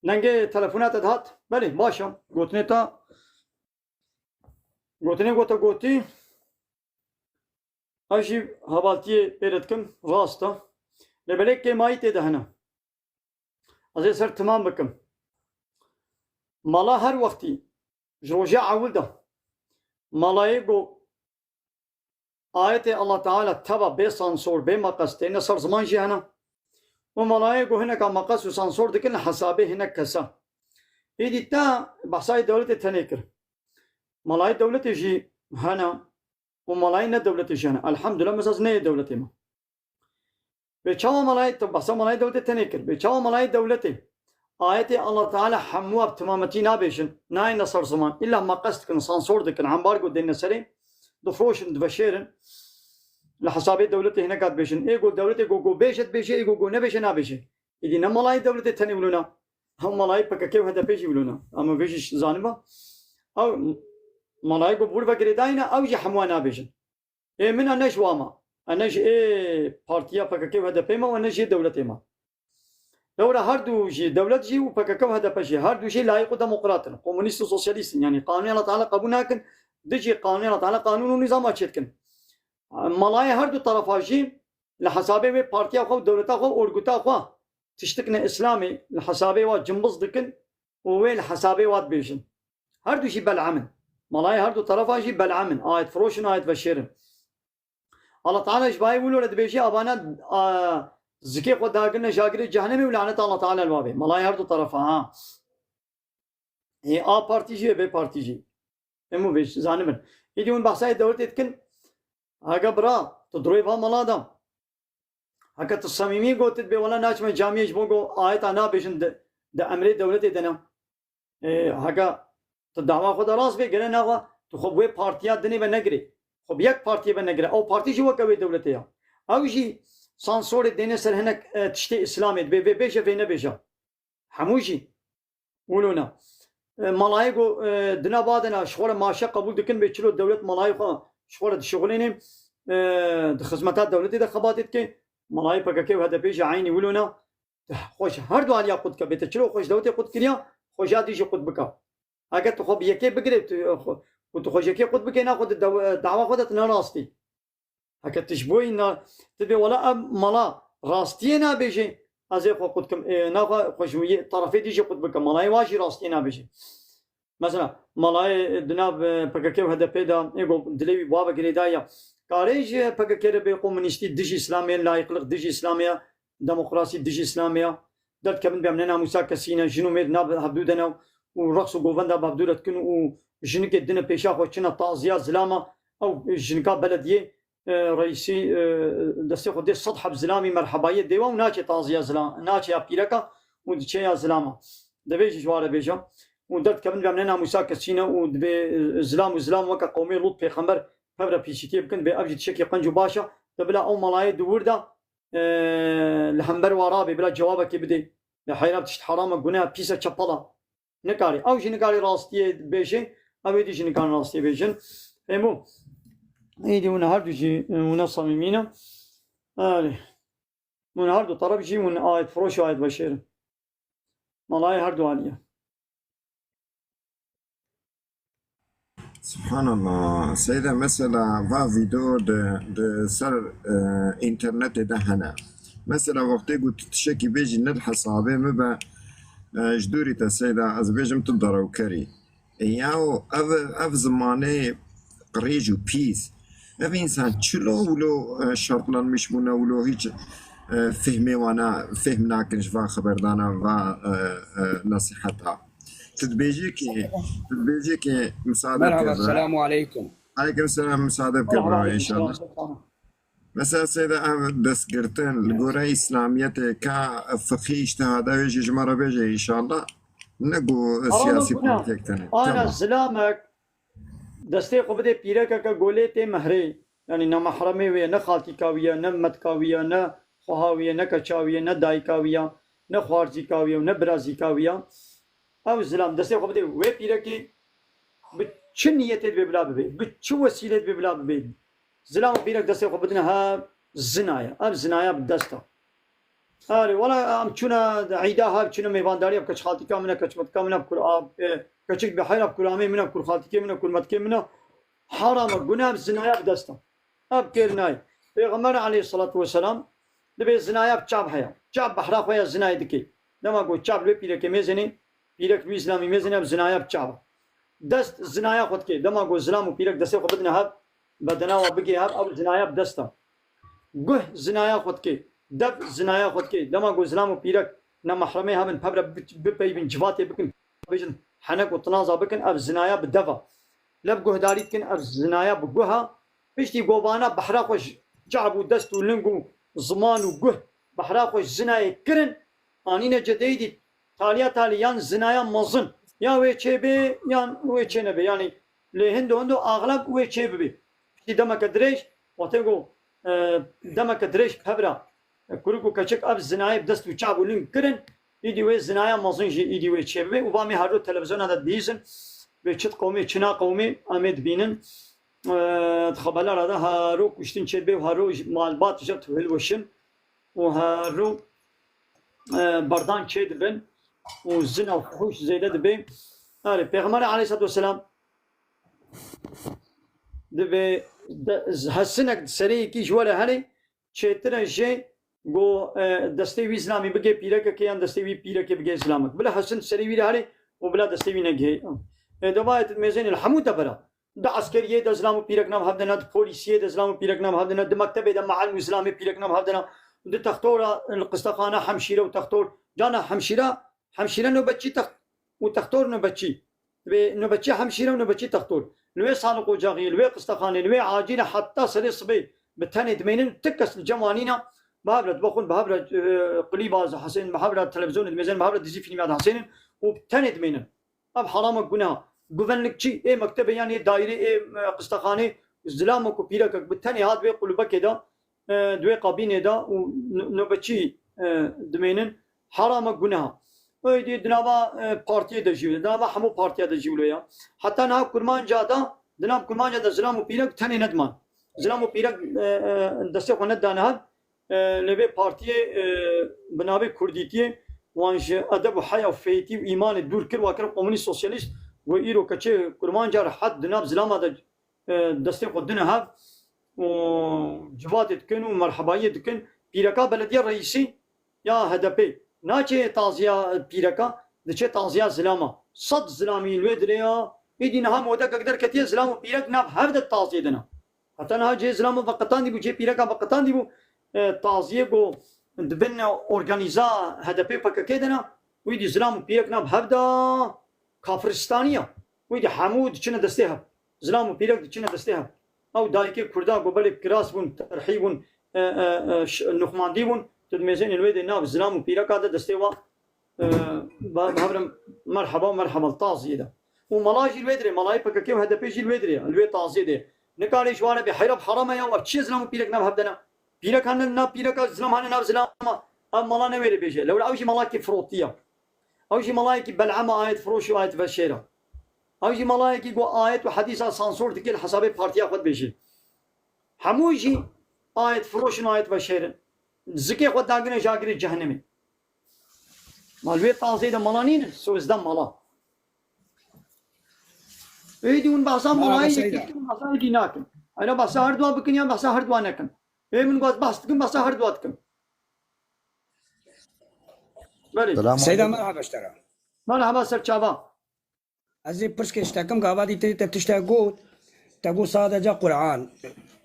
dengê telefona te dihat. Belê, baş e. Gotinê te, gotinê ku te gotî, ez jî hevaltiyê pê re dikim, rast e. Lê belê kêmayî tê de hene. Ez ê ser timam bikim. Mala her wextî ji rojê ewil de malayê ku ayetê Allah Teala teva bê sansor, bê maqes têne ser ziman jî hene. Û malayê ku hineka maqes û sansor dikin li hesabê hinek kesa. Êdî te behsa yê dewletê tenê kir. Malayê dewletê jî hene û malayê ne dewletê jî hene. Elhamdulillah, mesela ne yê dewletê me. Bê çawa malayê, tu behsa malayê dewletê tenê kir. Bê çawa malayê dewletê ayetê Allah Teala hemû bi timametî nabêjin, nayêne ser ziman, îlla maqes dikin, sansor dikin, ambargo dêne serê, difroşin, diveşêrin. Li hesabê dewletê hineka dibêjin. Ê ku dewletê ku, ku bêje dibêje, ê ku, ku nebêje nabêje. Êdî ne malayê dewletê tenê wilo ne. Hem malayê P K K û H D P jî wilo ne. Em vê jî zaniba. Ew malayê ku bi wir ve girêdayî ne, ew jî hemû nabêjin. Ê min e ne ji wa ma. E ne ji ê partiya P K K û H D P ma û e ne ji yê dewletê ma. Lewra her du jî dewlet jî û P K K û H D P jî her du jî layîq û demokrat in. Komunîst û sosyalîst in. Yanî qanûnê Allah Teala qebûl nakin. Dijî qanûnê Allah Teala qanûn û nîzama çêdikin. Malayê her du terefa jî li hesabê wê partiya xwe û dewleta xwe û orguta xwe tiştik ne Îslamê li hesabê wa cimbiz dikin û wê li hesabê wa dibêjin. Her du jî bel'em in. Malayê her du terefa jî bel'em in. Ayet firoş in, ayet veşêr in. Allah Teala ji bayê wilo re dibêje, avana, a, zikê xwe dagirine jagirê cehenemê û laneta Allah Teala li wa bê. Malayê her du terefa, ha. Ê A partî jî, ê B partî jî. Em û vê zanibin. Îdî hûn behsa yê dewletê dikin. Heke bira, tu dirê va mala da. Heke tu samîmî got dibê, wela naçime camiyê ji bo ku ayeta nabêjin di, di emrê dewletê de ne. Ê, heke tu dawa xwe de rast bê, gere nawa, tu xwe bi wê partiya dinê ve negirê. Xwe bi yek partiyê ve negire. Ew partî jî weke wê dewletê ya. Ew jî sansorê dêne ser hinek, e, tiştê Îslamê. Dibê vê bêje, vê nebêje. Hemû jî. Wilo ne. E, malayê ku, e, dina badena, ji xwe re maşe qebûl dikin, bê çilo dewlet malayê xwe ji xwe re dişixulêne. e, di xizmeta dewletê de xebatê dike. Malayê P K K û H D P jî eynî wilo ne. Xwe ji her du aliya qut dike. Bê te çilo xwe ji dewletê qut kiriya, xwe ji ya dî jî qut bike. Heke tu xwe bi yekê bigirê, tu, xwe, ku tu xwe ji yekê qut bikê, naxwe di dew-, dawa xwe de tu ne rastî. Heke tu ji bo yî na, tu bê wela ev mala rastiyê nabêje, ez ê xwe qut kim, ê, naxwe xwe ji yê tarafê dî jî qut bikim. Malayê wa jî rastiyê nabêje. Mesela, malayê di nav, e, P K K û H D P de, ê, go dilê wî bava girêdayî ya. Karê ji P K K re bê komunîstî dijî Îslamê, layîqlik dijî Îslamê ya, demokrasî dijî Îslamê ya. Derdkevin bê em ne namûsa kesî ne, jin û mêr nav hevdû de ne û reqs û govenda bi hevdû re dikin û jinikê dine pêşa xwe çine taziya zilama, ew jinika belediyê, e, reîsî, e, destê xwe dê sed heb zilamî merhebayiyê dê we û naçê taziya zilam, naçe ya pîreka û diçe ya zilama. Divê jî ji wa re bêjim. Û derdkevin bê em ne namûsa kesî ne û divê, e, zilam û zilam weke qewmê Lût pêxember pevre pîsîtiyê bikin, bê ev jî tiştekî qenc û baş e. De bila ew malayê di wir de, e, li hember wa rabê, bila cewabekê bidê. Lê heyra tişt herama, gune, pîse, çepela. Nikarî. Ew jî nikarî rastiyê bêje, ew êdî jî nikarî rastiyê bêjin. Hemû. Êdî hûn her du jî, hûn ne samîmî ne. Erê. Hûn her du teref jî hûn ayet firoş û ayet veşêr in. Malayê her du alî ye. Subhanallah. Seyda, mesela va vîdeo di, di ser, e, înternetê de hene. Mesela wextê ku tu tiştekî bêjî ne di hesabê min be, e, ji dûrî te Seyda, ez bêjim tu derewkerî. E, yaw ev, ev zimanê qirêj û pîs. Ev însan çilo wilo, e, şartlanmiş bûne, wilo hîç, e, fehmê wana fehm nakin ji va xeberdana va, e, e, nesîheta. Tu dibêjî ki, tu dibêjî ki, misade Merhaba, bike, selamu aleykum. Aleykum selam, misade bike, Merhaba, bro, aleykum selam, inşallah. Selamu. Mesela Seyda, ev destgirtin, li gore Îslamiyetê ka fiqhî îctihada wê jî ji me re bêje, inşallah. Ne ku siyasî politik tene. Ana zilamek, destê xwe bidê pîrekeke golê tê mehrê. Yanî ne mehremê wê ye, ne xaltîka wî ye, ne metka wî ye, ne xweha wî ye, ne keça wî ye, ne dayika wî ye, ne xwarzîka wî ye û ne birazîka wî ye. Ew zilam destê xwe bidê wê pîrekê, bi çi niyetê divê bila bibê, bi çi wesîlê divê bila bibê. Zilam û pîrek destê xwe bidine hev, zina ye. Ev zinaya bi dest e. Erê, wela em çûne di eyda hev, çûne mêvandariya bi keçxaltîka min e, keçmetka min e, bi kur-, a, e, keçik bi heyra bi kuramê min e, bi kurxaltîkê min e, kurmetkê min e. Haram e, gune, ev zinaya bi dest e. Ev kêr nayê. Pêxember aleyhisselatu vesselam dibê zinaya bi çav heye. Çav behra xwe ya zinayê dike. Dema ku çav li wê pîrekê mêzênê, pîrek wî zilamî mêzêne, ev zinaya bi çav e. Dest zinaya xwe dike. Dema ku zilam û pîrek destê xwe bidine hev, bedena we bigê hev, ew zinaya bi dest e. Guh zinaya xwe dike. Dev zinaya xwe dike. Dema ku zilam û pîrek ne mehremê hebin, pevre bi-, bipeyvin, civatê bikin, bêjin henek û tinaza bikin, ev zinaya bi dev e. Lev guhdarî dikin, ev zinaya bi guh e. Piştî govana behra xwe ji çav û dest û ling û ziman û guh behra xwe ji zinayê kirin, anîne cedeyî dî taliya talî yan zinaya mezin. Ya wê çêbê yan wê çênebê. Yanî lê hindo hindo axleb wê çêbibê. Piştî demeke dirêj, wextê ku, e, demeke dirêj pevra, e, kurik û keçik ev zinayê bi dest û çav û ling kirin, îdî wê zinaya mezin jî îdî wê çêbibê. Û va me her ro televizyona de dibihîzin, bê çi qewmê, çi na qewmê em ê dibînin. E, di xebelara de her ro kuştin çêdibê û her ro malbat jî hilweşin û her ro, e, berdan çêdibin û zina û fuhûş zêde dibe. Erê, Pêxemberê aleyhisselatu vesselam dibê de-, hesinek di serê yekî ji we re herê, çêtir e jê ku, e, destê wî zilamî bigê pîrekekê yan destê wî pîrekê bigê zilamek. Bila hesin serê wî re herê û bila destê wî negihê. Ê, devayê tu mêzênê li hemû devera. Di eskeriyê de zilam û pîrek nav hev de ne, di polîsiyê de zilam û pîrek nav hev de ne, di mektebê de mealm û zilamê pîrek nav hev de ne, di textora, li qistexana hemşîre û textor, cana hemşîre, hemşîre nobetçî text-, û textor nobetçî. Divê nobetçî hemşîre û nobetçî textor. Li wê saliq ocaxiyê, li wê qistexanê, li wê acîlê heta serê sibê bi tenê dimênin, ti kes li cem wan nîne, bi hev re dibexwin, bi hev re, e, qilîba dihesênin, bi hev re televîzyonê dimêzin, bi hev re dizî fîlmê dihesênin û bi tenê dimênin. Ev herama guneha. Guvenlikçî ê mektebê yan ê daîrê ê, e, qistexanê, zilamok û pîrekek bi tenê hat wê qulubekê de, e, di wê kabînê de û no-, nobetçî, e, dimênin. Herama guneha. Êdî di nava, e, partiyê de jî wilo, di nava hemû partiya de jî wilo ya. Heta niha Kurmanca de, di nav Kurmanca de zilam û pîrek tenê nediman. Zilam û pîrek, e, e, destê xwe nedane hev. E, lê vê partiyê, e, bi navê Kurdîtiyê wan ji edeb û heya û fêtî û îmanê dûr kir, wa kir komunîst sosyalîst. Got îro keçê kurmanca rehet di nav zilama de, e, destê xwe dine hev û civatê dikin û merhebayiyê dikin. Pîreka belediye reîsî ya H D P naçê taziya pîreka, diçe taziya zilama. Sed zilamî li wê dirê ya. Êdî niha modekek derketiye, zilam û pîrek nav hev de taziyê dine. Heta niha cihê zilamê veqetandî bû, cihê pîreka veqetandî bû. E, taziyê ku di bin organîza H D P P K K de ne, wî dî zilam û pîrek nav hev de kafiristaniye. Wî dî hemû diçine destê hev. Zilam û pîrek diçine destê hev. Ew dayikê Kurda ku belê kiras bûn, terhî bûn, e, e, e, ş-, nuxmandî bûn, tu dimêzênê li wê dê nav zilam û pîreka de destê wa e, ba-, bi hev re merheba, merheba li taziyê de. Û mala jî li wê dirê, malayê P K K û H D P jî li wê dirê, li wê taziyê de. Nikarê ji wan re bê, heyra bi heram e ya, ev çi ye zilam û pîrek nav hev de ne? Pîrek hene nav pîreka, zilam hene nav zilama. Ev mala newêrê bêje. Lewra ew jî malakî firotiye. Ew jî malayekî bel'ema ayet firoş û ayet veşêr e. Ew jî malayekî ku ayet û hedîsa sansor dike li hesabê partiya xwe dibêje. Hemû jî ayet firoş in, ayet veşêr in. Zikê xwe dagine ji agirê cehennemê. Ma li wê tazê de mala nînin, sozde mala. Êdî hûn behsa Merhaba malayê Seyda. Yekî dikin, behsa êdî nakin. Heyra behsa her dua bikin ya behsa her dua nekin. Ê min got behs dikin, behsa her dua dikin. Belê. Selam Seyda aleyküm. Merhaba ji te re. Merhaba serçava. Ez ê pirsê ji te kim, gava dî te, te tiştek got, te got sadece Quran.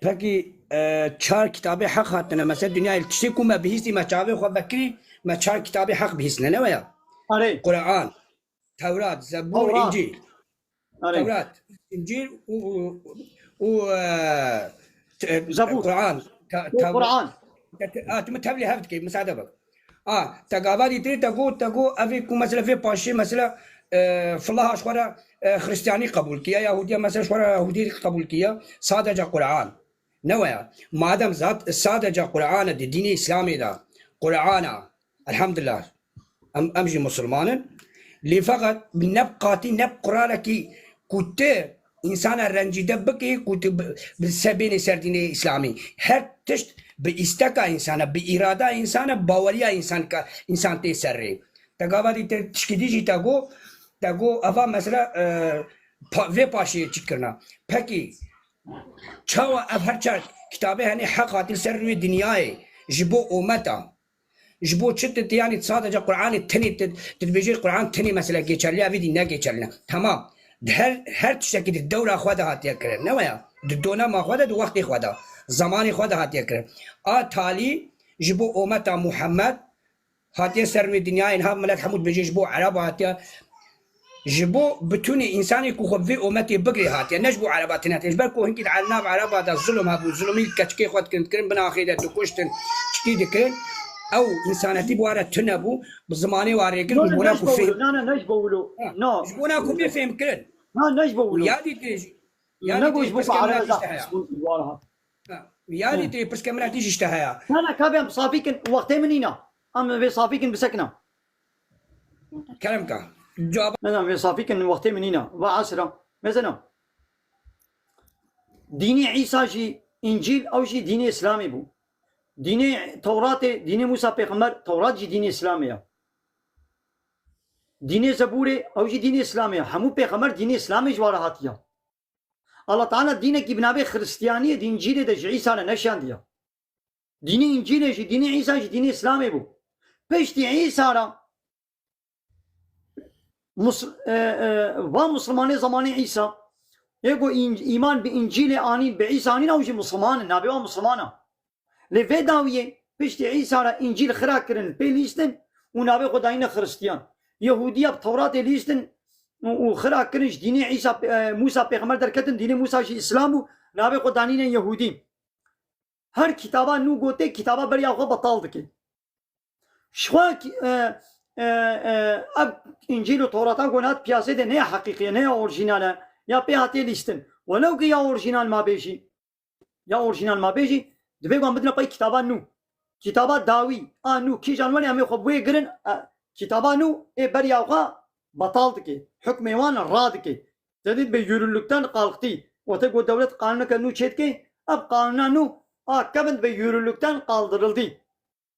Pekî, e, çar kitabê heq hatine, mesela dinyayê tiştê ku me bihîstî, me çavê xwe vekirî, me çar kitabê heq bihîstine, ne waya? Erê. Quran, Tewrat, Zebûr, Tewrat. Încîl. Erê. Tewrat, Încîl û, û, û, e, t-, e, Zebûr. Quran, te-, Û tev-, Quran. te-, te-, a, tu min tevlî hev dikey, misade bik. A, te gava dîtirê te got, te got, evê ku mesela vê paşê mesela, e, filaha ji xwe re, e, Xristiyanî qebûl kiye, Yahudiya mesela ji xwe re Yahudî qebûl kiye, sadece Quran. Ne waya. Madem zat, sadece Quran e di dînê Îslamê de, Quran e, elhamdulillah, em, em jî musulman in. Lê feqet ne bi qatî, ne bi qurarekî ku tu însana rencîde bike, ku tu bi, bi sebênê ser dînê Îslamî. Her tişt bi îsteka însana, bi îrada însana, baweriya însan ka, însan tê ser rê. Te gava dî te tişkî dî jî te got, te got, eva mesela, e, pa-, vê paşê çi kirina. Pekî, çawa ev her çar kitabê henê heq hatî li ser rûyê dinyayê ji bo ometa? Ji bo çi tu, tu, yanî sadece Qur'anê tenê tu, tu dibêjî Qur'an tenê mesela geçerli, evî dî ne geçerli ne. Tamam. Di her, her tiştekî di dewra xwe de hatiye kirin. Ne waya? Di donema xwe de, di wextê xwe de, zemanê xwe de hatiye kirin. A talî ji bo ometa Muhammed hatiye ser wê dinyayê, niha milet hemû dibêje ji bo Ereba hatiye. Ji bo bitûnê însanê ku xwe bi vê ometê bigirê hatiye, ne ji bo Ereba tune hatiye. Ji ber ku hinkî di nav Ereba de zulm hebû, zulmî li keçikê xwe dikirin, dikirin bin axê de, dikuştin, çikî dikirin. Ew însanetî bi wan re tune bû, bi zimanê wan rê kir, No, ji no, bona ne ji ku bo fêm. wilo, no, no, ne ji bo wilo. Ha, No. ji bona ku bê fêm kirin. No, ne ji bo wilo. Ya dî tê jî, ya Ne dî got tê ji bo pirsgê min re Ereba tişt heye. zehmet bûn waraha. Ha, ya Hı. dî tê pirsgê min tişt heye. Na, na, ka em safî kin, wextê min nîna. Em vê safî kin bisekina. Kerem ka. Cevap Ne, na, vê safî kin, wextê min nîna. Va esra. Mesela, dînê Îsa jî, Încîl, ew jî dînê Îslamê bû. Dînê Tewratê, dînê Mûsa pêxember, Tewrat jî dînê Îslamê ya. Dînê Zebûrê, ew jî dînê Îslamê ya. Hemû pêxember dînê Îslamê ji wara hatiya. Allah Teala dînekî bi navê Xiristiyaniyê di Încîlê de ji Îsa re neşandiye. Dînê Încîlê jî, dînê Îsa jî dînê Îslamê bû. Piştî Îsa re mus-, e, e, va Musulmanê zemanê Îsa, ê ku în-, îman bi Încîlê anîn, bi Îsa anîn, ew jî Musulman in, navê wan Musulman e. Lê vê dawiyê piştî Îsa re Încîl xira kirin, pê lîstin û navê xwe dayîne Xiristiyan. Yehudiya bi Tewratê lîstin û, û xira kirin, ji dînê Îsa, e, Mûsa pêxember derketin, dînê Mûsa jî Îslam bû, navê xwe danîne Yehudî. Her kitaba nû gotê, kitaba beriya xwe betal dike. Ji xwe ki-, e, e, e, ev Încîl û Tewrata ku hat piyasê de ne ya heqîqî ye, ne ya orjînal e, ya pê hatiye lîstin. Welew ki ya orjînal ma bê jî, ya orjînal ma bê jî, divê wan bidine pey kitaba nû. Kitaba dawî, a nû, kîjan were em ê xwe bi wê girin, e, kitaba nû ê beriya xwe betal dike. Hukmê wan radike. Te dît bê yürürlükten kalktı. Wate ku dewlet qanûneke nû çêdike, Ev qanûna nû a kevin dibe yürürlükten kaldırıldı.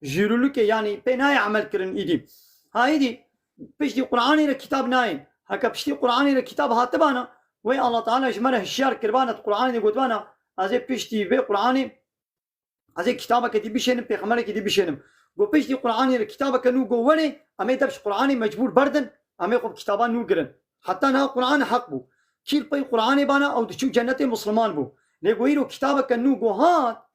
Yürürlükê, yanî pê nayê emel kirin îdî. Ha îdî piştî Qur'anê re kitab nayên. Heke piştî Qur'anê re kitab hatibana, wê Allah Teala ji me re hişyar kiribana, di Qur'anê de gotibana, ez ê piştî vê Qur'anê, ez ê kitabeke dî bişênim, pêxemberekî dî bişênim. Got piştî Qur'anê re kitabeke nû got werê, em ê dev ji Qur'anê mecbûr berdin, em ê xwe bi kitaba nû girin. Heta niha Qur'an heq bû. Kî li pey Qur'anê bana, ew diçû cennetê misliman bû. Lê got îro kitabeke nû got hat,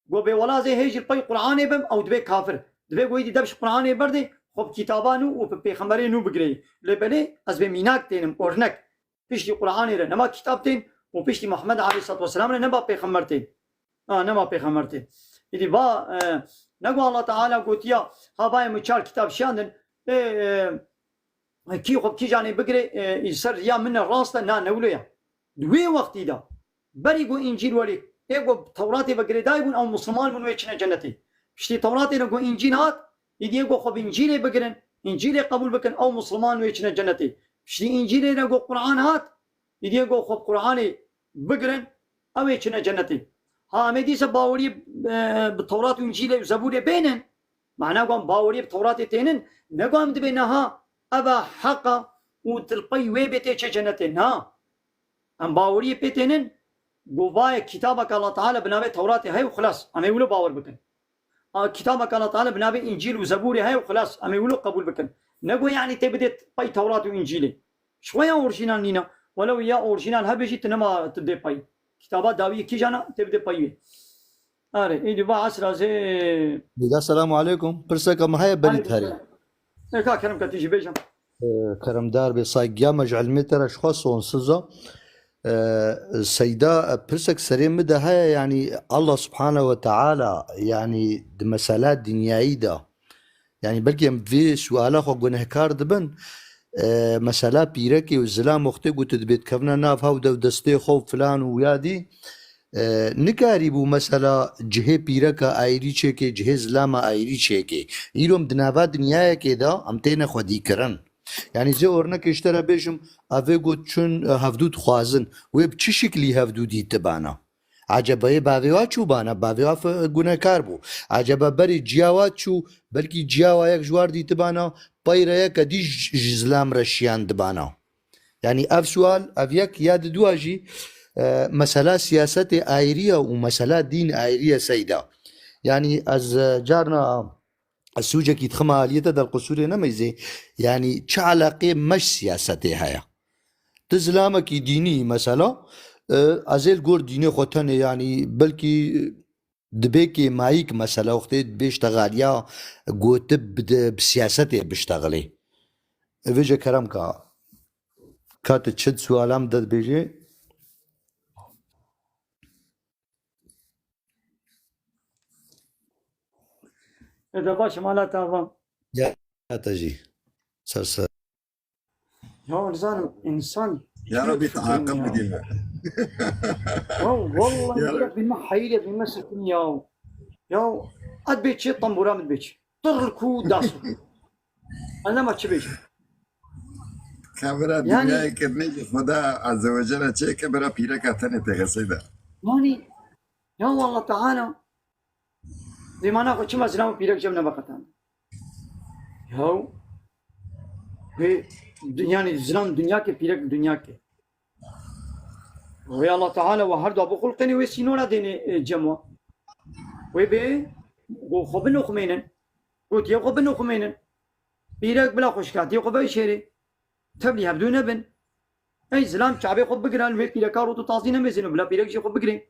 got bê wela ez ê hê jî li pey Qur'anê bim, ew dibe kafir. Dibe got îdî dev ji Qur'anê berdê, xwe bi kitaba nû û bi pêxemberê nû bigirê. Lê belê ez bê mînak tênim, ornek. Piştî Qur'anê re nema kitab tên û piştî Muhammed aleyhisselatu vesselam re nema pêxember tên. Ha, nema pêxember tên. Îdî va, e, nego Allah Teala gotiya, ha bayê min çar kitab şiyandin, ê, e, kî xwe bi kîjanê bigirê, e, î ser riya min e, rast e, na ne wilo ye. Di wê wextî de, berî ku Încîl werî, ê ku Tewratê ve girêdayî bûn, ew misliman bûn, wê çine cennetê. Piştî Tewratê ne ku Încîl hat, îdî ê ku xwe bi Încîlê bigirin, Încîlê qebûl bikin, ew misliman, wê çine cennetê. Piştî Încîlê ne ku Quran hat, îdî ê ku xwe bi Quranê bigirin, ew ê çine cennetê. Ha, em ê dîsa baweriyê, e, bi Tewrat û Încîlê û Zebûrê bênin, mana ku em baweriyê bi Tewratê tênin, ne ku em dibê niha ev e heq e û tu li pey wê bê tê çê cennetê. Na. Em baweriyê pê tênin, ku va ye kitabeke Allah Teala bi navê Tewratê heye û xilas. Em ê wilo bawer bikin. A, kitabeke Allah Teala bi navê Încîl û Zebûrê heye û xilas. Em ê wilo qebûl bikin. Ne ku yanî tê bidê pey Tewrat û Încîlê. Ji xwe ya orjînal nîne. Welew ya orjînal hebe jî tu nema tu bidê pey. Kitaba dawiyê kîjan e, tê bidê pey wê. Erê, îdî va esra zê. Bida, selamu aleykum. Pirseke me heye, berî Aleykum terê. Selam. Ê, ka kerem ke tu jî bêje. Ee, keremdar be, saygıya me ji ilmê te re ji xwe sonsuz e. Ee, Seyda, e, pirsek serê min de heye, yanî Allah Subhanahu ve Teala, yanî di mesela dinyayî de, yanî belkî em vê suala xwe gunehkar dibin. Ee, mesela pîrekê û zilam wextê ku tu dibê dikevine nav hev de û destê xwe û filan û ya dî, e, nikarîbû mesela cihê pîreka ayrî çêkê, cihê zilama ayrî çêkê. Îro em di nava dinyayekê de em têne xwedîkirin. Yanî zê ornekê ji te re bêjim, evê got çûn, e, hevdû dixwazin. Wê bi çi şiklî hevdû dîtibana? Eceba yê bavê wa çûbana, bavê wa fe-, gunekar bû. Eceba berê ciya wa çû, belkî ciya wa yek ji war dîtibana, peyre yeke dî ji, ji zilam re şiyandibana. Yanî ev sual, ev yek ya di dua jî, e, mesela siyasetê ayrî ye û mesela dîn ayrî ye Seyda. Yanî ez, e, carna ez sûcekî dixime aliyê te, delqisûrê nemeyzê. Yanî çi eleqê me ji siyasetê heye? Tu zilamekî dînî mesela, e, ez ê li gor dînê xwe tenê, yanî belkî dibê kêmayîk mesela wextê dibê ştexaliya gotib bide, bi siyasetê biştexilê. Vêce kerem ka, ka tu çi sualam de dibêjê? Ede baş mala tava. Ya te jî. Ser ser. Ya nizanim, insan Ya Rabbi, teaqib bidî me. Ya vallahi, ya bî me heyîrê, bî me sekin ya. Ya, ez bê çi, tambura min bê çi. Tirl ku dasu. Ez nema çi bêjim. Ka bira Yani- dinyayê kirinê jî Xweda Azze ve Celle çêke, bira pîreka tenê têxe Seyda. Yani, ya Allah Teala, lê mana xwe çima zilam û pîrek cem neveqetan? Ya, wê, yani zilam dinya ke, pîrek dinya ke. Wê Allah Teala we her da bixulqênê, wê sînora dênê, e, cem we. Wê bê, go xwe binoxmênin. Gotiye xwe binoxmênin. Pîrek bila xwe şikatiyê xwe veyşêrê. Tevlî hevdû nebin. Ey zilam çavê xwe bigire, li wê pîreka rût û tazî nemêzin û bila pîrek jî xwe bigirê.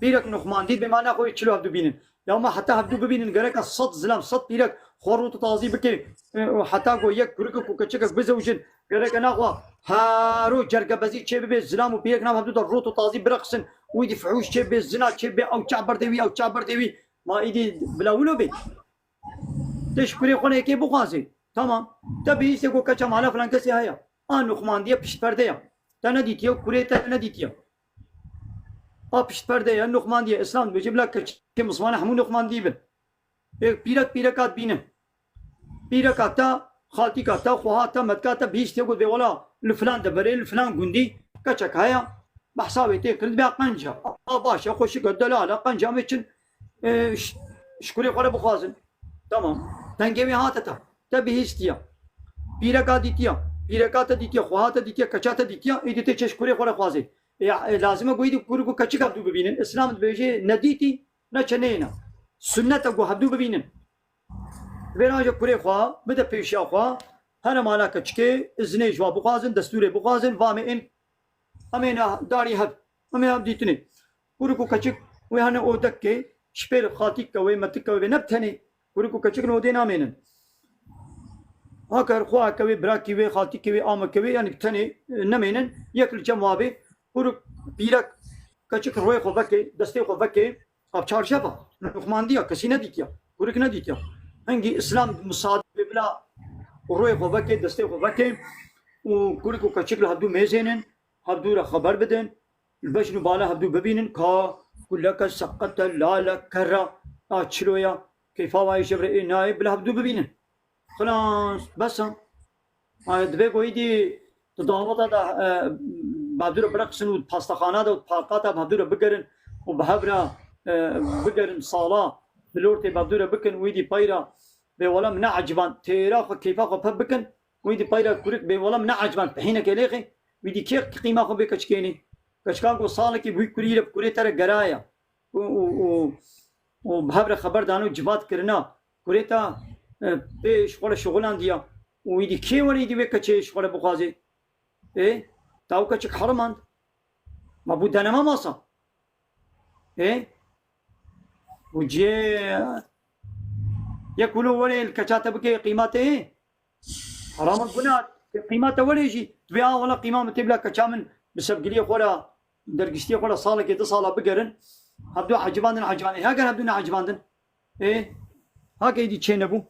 Pîrek nuxmandî bê, ma naxwe çilo hevdû bînin. Ya ma heta hevdû bibînin, gereka sed zilam, sed pîrek xwe rût û tazî bike. E, û heta ku yek kurikek û keçikek bizewicin, gereka naxwe hero cergebezî çê bibe, zilam û pîrek nav hevdû de rût û tazî bireqsin. Wî dî fihûş çê bibe, zina çê bibe, ew çav berdê wî, ew çav berdê wî. Ma îdî bila wilo bê. Te ji kurê xwe neyekê bixwazê. Tamam. Te bihîstê ku keça mala filan kesê heye. A nuxmandiye piştperde ye. Te nedîtiye, kurê te nedîtiye. A piştperde ye, nuxmandiye. Îslam dibêje bila keçê mismane hemû nuxmandî bin. Ê, pîrek pîreka dibîne. Pîreka te, xaltîka te, xweha te, metka te bihîstiye got bê wela li filan deverê, li filan gundî keçek heye. Behsa wê tê kirin, dibe qenca. A, baş e, xweşik e, delal e, qenca em ê çin, e, ş-, ji kurê xwe re bixwazin. Tamam. Dengê wê hate te. Te bihîstiya. Pîreka dîtiya. Pîreka te dîtiya, xweha te dîtiya, keça te dîtiya, îdî tê çê ji kurê xwe re xwazê. E, e, lazim e ku îdî kurik û keçik hevdû bibînin. Îslam dibêje ne dîtî, ne çeneyê ne. Sunnet e ku hevdû bibînin. Vêna ji kurê xwe, bide pêşiya xwe, here mala keçikê, izinê ji wa bixwazin, destûrê bixwazin, va me ên, em ê ne darî hev, em ê hev dîtinê. Kurik û keçik wê hene odekê, ji pêr xaltîk ke wê, metik ke wê, ne bi tenê. Kurik û keçik li odê namênin. Haka xweheke wê, birakî wê, xaltîkê wê, ameke wê, yanî bi tenê, e, nemênin. Yek li cem wa bê, kurik, pîrek, keçik rûyê xwe vekê, destê xwe vekê, Ev çarşeva, nuxmandiya, kesî nedîtiya, kurik nedîtiya. Hingî Îslam misade bê bila rûyê xwe vekê, destê xwe vekê û kurik û keçik li hevdû mêzênin, hevdû re xeber bidin, li bejn û bala hevdû bibînin ka kuleke seqete lale kerra a çiloya keyfa wayê jevre ê nayê bila hevdû bibînin. Xilas, bes e. Ay, divê ku êdî di daweta de, e, bi hevdû re bireqsin û di pastaxana de û di parka de bi hevdû re bigerin û bi hev re, e, bigerin sala, flortê bi hevdû re bikin û êdî peyra bê wela min neeciband, têra xwe, keyfa xwe pep bikin û êdî peyra kurik bê wela min neeciband, pehîneke lêxê, û êdî kê qîma xwe bê keçikê nê? Keçikan ku salekî bi wî kurî re, bi kurê te re geraye. û, û, û, û bi hev re xeber dane û civat kirina. Kurê te, e, pê ji xwe re şixulandiya û îdî kê were îdî wê keçê ji xwe re bixwazê? Ê, ta ew keçik herimand. Ma bû denema masa. Ê, û cê yek wilo were li keça te bike qîmatê. Heram e, guna. Qîma te were jî. Tu vê a wela qîma min tê bila keça min bi sevgiliyê xwe re, dergiştiyê xwe re salekê du sala bigerin. Hevdu ecibandin ecanê. Heger hevdu neecibandin. Ê, hake êdî çê nebû.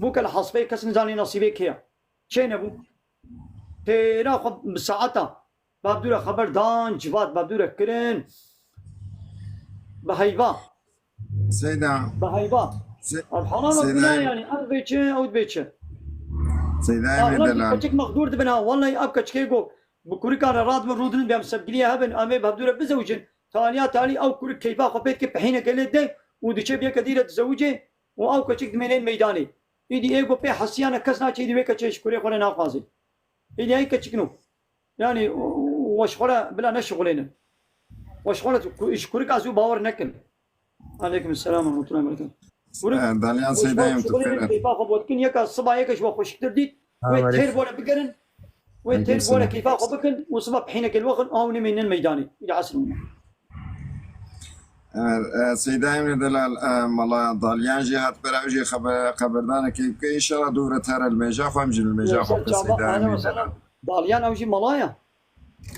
Bû ke li hasbeyê kes nizanê nasîbê kê ye. Çê nebû. Têra xwe bi saeta. Bavdûre xeber dan, civat bavdûre kirin. Bi heyva. Seyda. Bi heyva. Se-, Ev halal Seyda. Guna yani. Ev bê çi, ew bê çi. Seyda Emre Axlak Delal. Keçik mexdûr dibin ha. Vallahi ev keçikê go. Bi kurika re radibin rûdinin bêm sevgiliye hebin. Em ê bavdûre bizewicin. Taliya talî ew kurik keyfa xwe pê dike pehîneke lê de û diçe bi yeke dî re dizewicê û ew keçik dimênên meydanê. Îdî ê go pê hesiyane kes naçe îdî wê keçê ji kurê xwe re naxwazê. Êdî ey keçikno. Yani, we ji xwe re bila neşixulênin. We ji xwe re ku-, ji kurika zû bawer nekin. Aleykum selam ve rahmetullahi ve berekatuhu. Kurik, Eh, Daliyan we ji xwe Seyda em tu şixulênin, xêr e. Keyfa xwe bot kin, yeka siba yeke ji we xweşiktir dît, Selam wê têr aleyküm. Bore bigerin, wê Aleyküm têr bore selam. Keyfa xwe bikin, û siba pehîneke li we xin, ew nimênin meydanê. Îdî esr. E, e, Seyda Emre Delal, e, mala Daliyan jî hat bera, ew jî xeber-, xeberdanekê bike. Înşallah dû re tere li mêja xwe, em jî li mêja xwe Neyse, bike çava, Seyda ahlen Emre ve sehlen. Delal. Daliyan ew jî mala ye.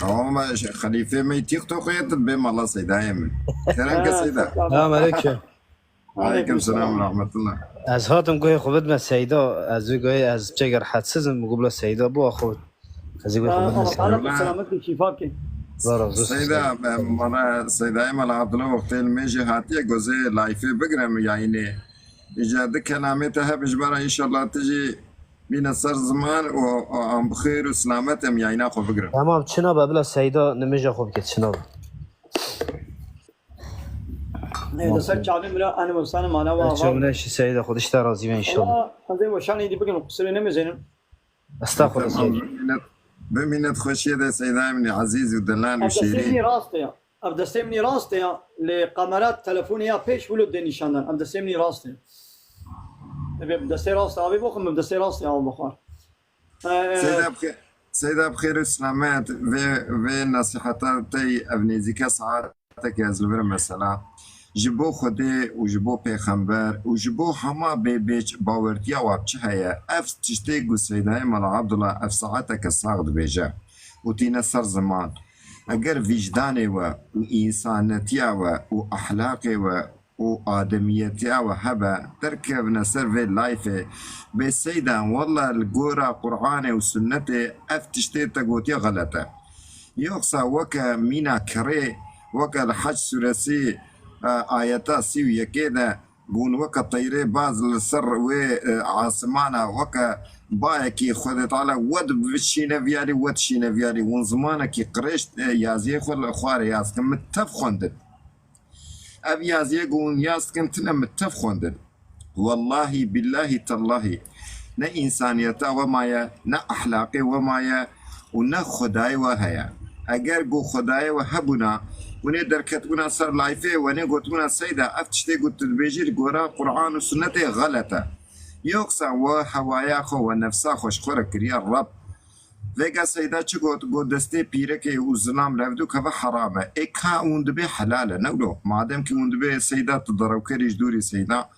Tamam, ama şey, xelîfê me TikTokê ye, tu bê mala Seyda Emre. Kerem ke Ha, Seyda. Seyda. Selam aleyküm. Aleyküm selam ve rahmetullah. Ez hatim guhê xwe bidime Seyda. Ez vê guhê ez çêger hetsizim, gu bila Seyda bû axwe. Ez ê guhê xwe bidime Seyda. Allah selamet ve şifa ke. Allah razı olsun Seyda. Seyda, e, mala, Seydayê mala Abdullah wextê li mêjê hatiye, gozê layfê bigire min yayînê. Îca di kelamê te hebe ji bara înşallah tu jî bîne ser ziman û, û em bi xêr û selamet em yayîna xwe bigire. Tamam, çi nabe bila Seyda nimêja xwe bike, çi nabe. Ê, li ser çavê min re, ehlen ve sehlen, mala we ava. Çavine şi Seyda, Xwedê ji te razî be înşallah. Wala, ez ê weşanê dî bikin, qusirê nemizênim. Estağfurullah. Tamam, bimîne, bimîne xweşiyê de Seyda min ezîz û delal û şêrîn. Ev destê min ê rast e ya. Ev destê min ê rast e ya. Lê kamera telefonê ya pêş wilo dê nîşan dan. Ev destê min ê rast e. Divê bi destê rast avê bixwim, bi destê rast avê bixwar. Ee, Seyda bi xê-, Seyda bi xêr û selamet, vê, vê nesîheta te yî ev nêzîke saetekê ez li vir im mesela. Ji bo Xwedê û ji bo Pêxember û ji bo hema bê, bê bawertiya wa çi heye, ev tiştê ku Seydayê Mela Abdullah ev saeteke sax dibêje û tîne ser ziman. Eger vîcdanê we û însanetiya we û ehlaqê we û ademiyetiya we hebe, derkevine ser vê layfê, bê Seyda, welle li gora Qur'anê û Sunnetê ev tiştê te gotiye xelet e. Yoxsa weke mîna kerê, weke li Hac sûresî, e, ayeta sî û yekê de, bûn weke teyrê baz li ser wê, e, asimana, weke Bayekî Xwedê Teala we dişîne viyarî, we dişîne viyarî. Hûn zimanekî qirêj, e, yaziyê xwe li xwarê yaz kin. Min tev xwendin. Ev yaziyê ku hûn yaz dikin tine min tev xwendin. Wellahî, billahî, tellahî ne însaniyeta we maye, ne ehlaqê we maye û ne Xwedayê we heye. Eger ku Xwedayê we hebûna, hûn ê derketibûna ser layfê, we nê gotibûna Seyda, ev tiştê ku tu dibêjî li gora Qur'an û Sunnetê xelet e. Yoksa we hewaya xwe, we nefsa xwe ji xwe re kiriye Reb. Vêga Seyda çi got? Got, destê pîrekê û zilam li hevdû keve heram e. Ê ka hûn dibê helal e, ne wilo? Madem ki hûn dibê Seyda, tu derewkerî ji dûrî Seyda,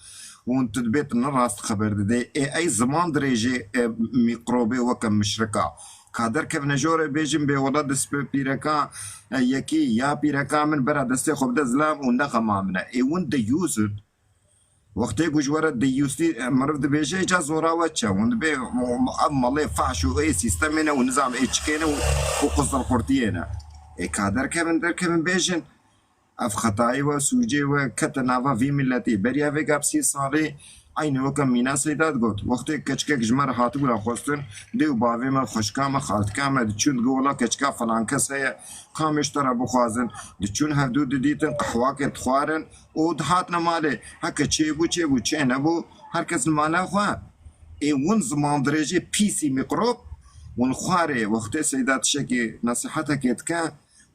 hûn tu dibê tu ne rast xeber didê. Ê ey ziman dirêjê, e, mîkrobê weke mişrika. Ka derkevine jore bêjin bê wela destê pîreka, e, yekî ya pîreka min bera destê xwe bide zilam û ne xema min e. Ê hûn deyûz in. Wextê ku ji we re deyûstî, e, meriv dibêje, ca zora we çi? Hûn dibê, ev malê fahş û ê sîstemê ne û nizam ê çikê ne û, û qizilqurtiyê ne. Ê ka derkevin, derkevin bêjin. Ev xetayê we, sûcê we kete nava vî miletî. Beriya vêga bi sî salî eynî weke Mîna Seyda digot. Wextê keçikek ji me re hatibû ra xwestin, dê û bavê me, xweşika me, xaltika me diçûn digo, wela keçika falan kes heye, kamê ji te re bixwazin. Diçûn hevdû didîtin, qehwakê dixwarin. û dihatine malê. Heke çêbû, çêbû, çê nebû, her kes li mala xwe. Ê hûn zimandirêjê pîsî mîqrob, hûn xwarê wextê Seyda tiştekî nesihetekê dike,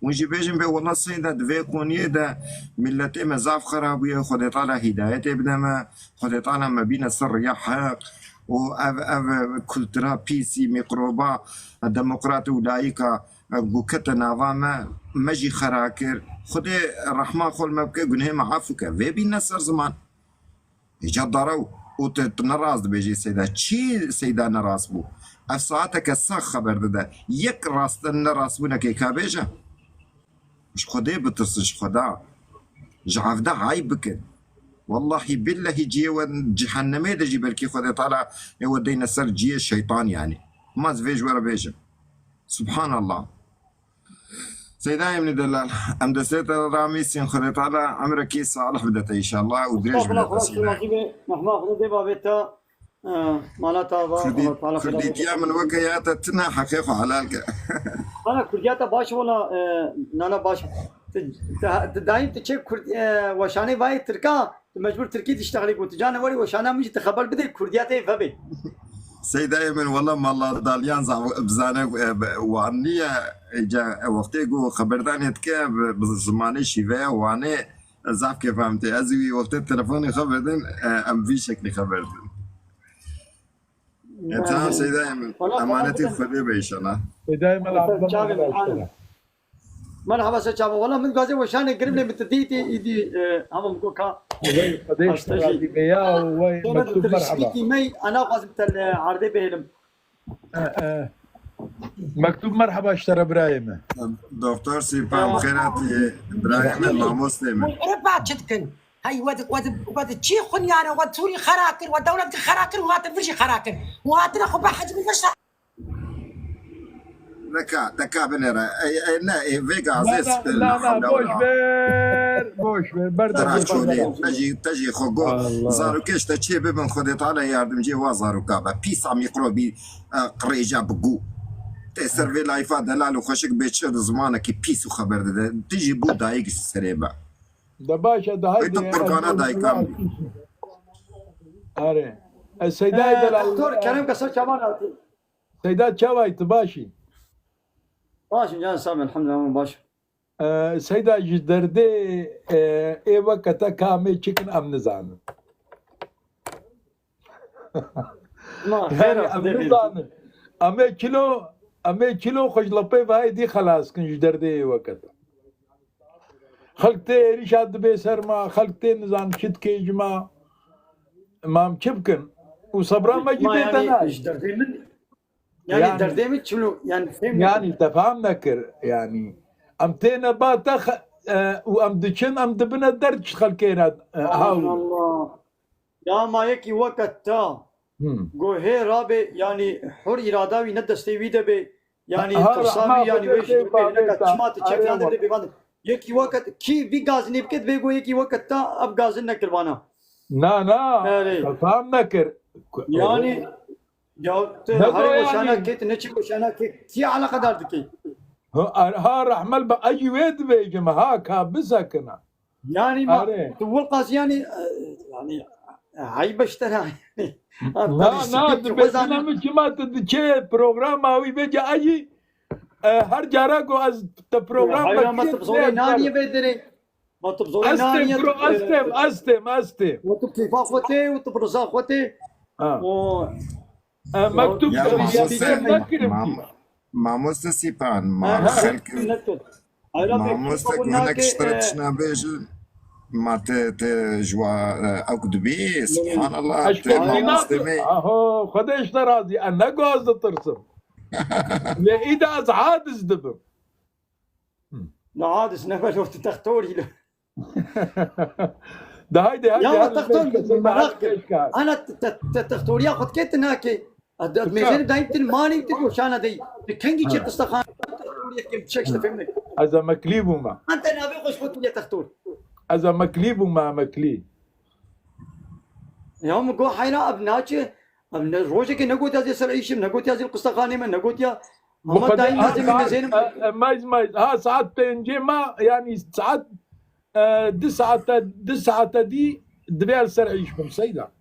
hûn jî bêjin bê wela Seyda di vê qoniyê de miletê me zaf xera bûye, Xwedê Teala hîdayetê bide me, Xwedê Teala me bîne ser riya heq û ev, ev kultura pîsî mîqroba demokrat û layîka ku kete nava me, me jî xera kir. Xwedê rehma xwe li me bike, gunehê me af bike. Vê bîne ser ziman. Îca darew û tu, tu nerast dibêjî Seyda. Çi Seyda nerast bû? Ev saeteke sax xeber dide. Yek rast nerastbûnekê ka bêje? Ji Xwedê bitirsin, ji Xweda. Ji Evde hay bikin. Wellahî billehî cihê we cehennemê de jî belkî Xwedê Teala ê we deyne ser cihê şeytan yanî. Ma ez vê ji we re bêjim. Subhanallah. Seydayê min delal, em destê te ramîsîn, Xwedê Teala emrekî salih bide te înşallah û dirêj bide te Seydayê. Estağfurullah, Xwedê razî be, mehma Xwedê dê bavê te, e, mala te ava, Kurdî-, Allah Teala xêra Kurdîtiya min weke ya te tune, heqê xwe helal ke. Ana Kurdiya te baş wala, e, nana baş. Ti, ti, ti dayîm ti çê Kurd, e, weşanê vayê Tirka, tu mecbur Tirkî diştexlî ku tu canê werî weşana min jî tu xeber bidê Kurdiya te vebe. Seydayê min, wela mala daliyan zaf bizane, e, be-, wan niye, e, ca, e, wextê ku xeberdanê dike, bi, bi zimanê şîveya Wanê, e, zaf kêfa min tê. Ez wî wextê telefonê xeber din, e, em vî şeklî xeber din. E, tamam Seydayê min, emanetî Xwedê be înşallah. Seydayê min, Abdullah çavê min, Abdullah. Merhaba, ser çava. Wala min gazê weşanê girim lê min tu dîtî, îdî, e, hema min got ka. Wey, Xwedê ji te razî be ya, wey, Mektûb, merhaba. Spîtî mey, ana xwazim te li erdê bihêlim. E, e. Mektûb, merhaba ji te re birayê me. Doktor Sîpan, xêr hatî, birayê me, mamostê me. Hûn Ewropa çi dikin? Hey, we di, we di, we di çî xunyane, we Sûrî xera kir, we dewlet xera kir, we hatin vir jî xera kir. We hatine xwe behecibin, vir Neka, neka binêre. Ey, ey, ne, ey, vêga Na, Azê na, sipêl na, na, na, hewle boş wela. Ver, boş ver. Berda Tera çolê, te jî, te jî xwe go. Allah. Zarokêş te çê bibin, Xwedê Teala yardimcê wa zaroka be. Pîsa mîkrobî, e, qirêca bi gû. Tê ser vê layfa delal û xweşik bê çi di zimanekî pîs û xeber dide. Tu jî bû dayik ji serê be. De baş e, daha Wê tu de, qurgana ez, dayika ez, min. Are. Ez Seyda Ee, delal, Doktor e, Kerem Kasa Çavan hatî. Seyda çawayî, tu baş î? Baş im, can sağ ol, elhamdülillah, baş. E, Seyda ji derdê, e, ê weke te ka em ê çi kin em nizanin. Ma, xêr e, Xwedê bî. Yanî em nizanin. Em ê kilo, em ê kilo xwe ji lepê vayê dî xelas kin ji derdê ê weke te. Xelk tê êrîşa dibê ser ma, xelk tê nizan çi dikê ji ma. Ma em çi bikin? Û sebra me jî bê te nayê. Ji derdê min Yani, yani derdê min çilo, yani fêm nekin. Yani te fam nekir, yani. Em têne ba te xe-, e, û em diçin, em dibine derd ji xelkê re, e, haw. Allah. Ya ma yekî weke ta. Hmm. Go hê rabe, yani hur irada wî ne destê wî de be. Yani ha, tirsa wî, yani wê jî dibê neka çima te çek lan de bê. Yekî weke kî vî gazinê bike, dibê go yekî weke ta ev gazin nekir vana. Na, na. Erê. Te fam nekir. Yani Ya tu Ne herê got weşana yani? Kê, tu neçî weşana kê, kî eleqedar dikî? Ha, ha, rehmel be, ey wê dibêjim, ha, ka bisekine. Yani ma, Are. Tu wilqas yani, e, yani, e, heybe ji te re yani. Ha, Na, tabii na, siktir tu ki wezan- bêjine min çima tu diçê programa wî vêce ey, e, her cara ku ez te program Hayır, ama vekirî tu bi zorê nêz naniye dere. Vê derê. Ma tu bi zorê Estêm, naniye, bro, tu, e, estêm, estêm, estêm. Û tu kêfa xwe tê, û tu bi riza xwe tê. Ha. Û E, mektûb Ya, dibêje, mamoste, dibêje, nekirim kî. mam-, mamoste Sîpan, ma Ha, ha. xelk, Neto. Ayra pek mamoste kabul ku hinek nake, ji te re e, tişna bêjin, ma te, te ji wa, e, ew ku dibî, subhanallah, Eşkê te dîna mamoste tu-, me. Aho, Xwedê ji te razî, e, ne ku ez ditirsim. Lê îda ez hadis dibim. Na hadis ne belo tu textorî lo. De haydi, haydi, Ya, haydi, textor, beş kere, meraq haydi, kir. Beş kere. Ana te, te, te textoriya xwe dikê tu nakê. Ad, ad Tika. Mêzên dayî tu malî tu goşana dey. Tu kengî çi Ha. Qistexan textoriyê kim çek işte fehmne. Ez emeklî bûme. Ente navê xwe ji xwe tu yê textor. Ez emeklî bûme, emeklî. Ya min got heyra ev naçe. Ev ne, rojekê negotiya ez ê ser îşim, negotiya ez ê li qistexanê me, negotiya Bi Ama Xwedê dayî ha, nizî ha, mezênim. E, e, meyz, meyz. Ha, saet pêncê ma, yani saet, e, di saete, di saete dî divê ez ser îş bim, seyda.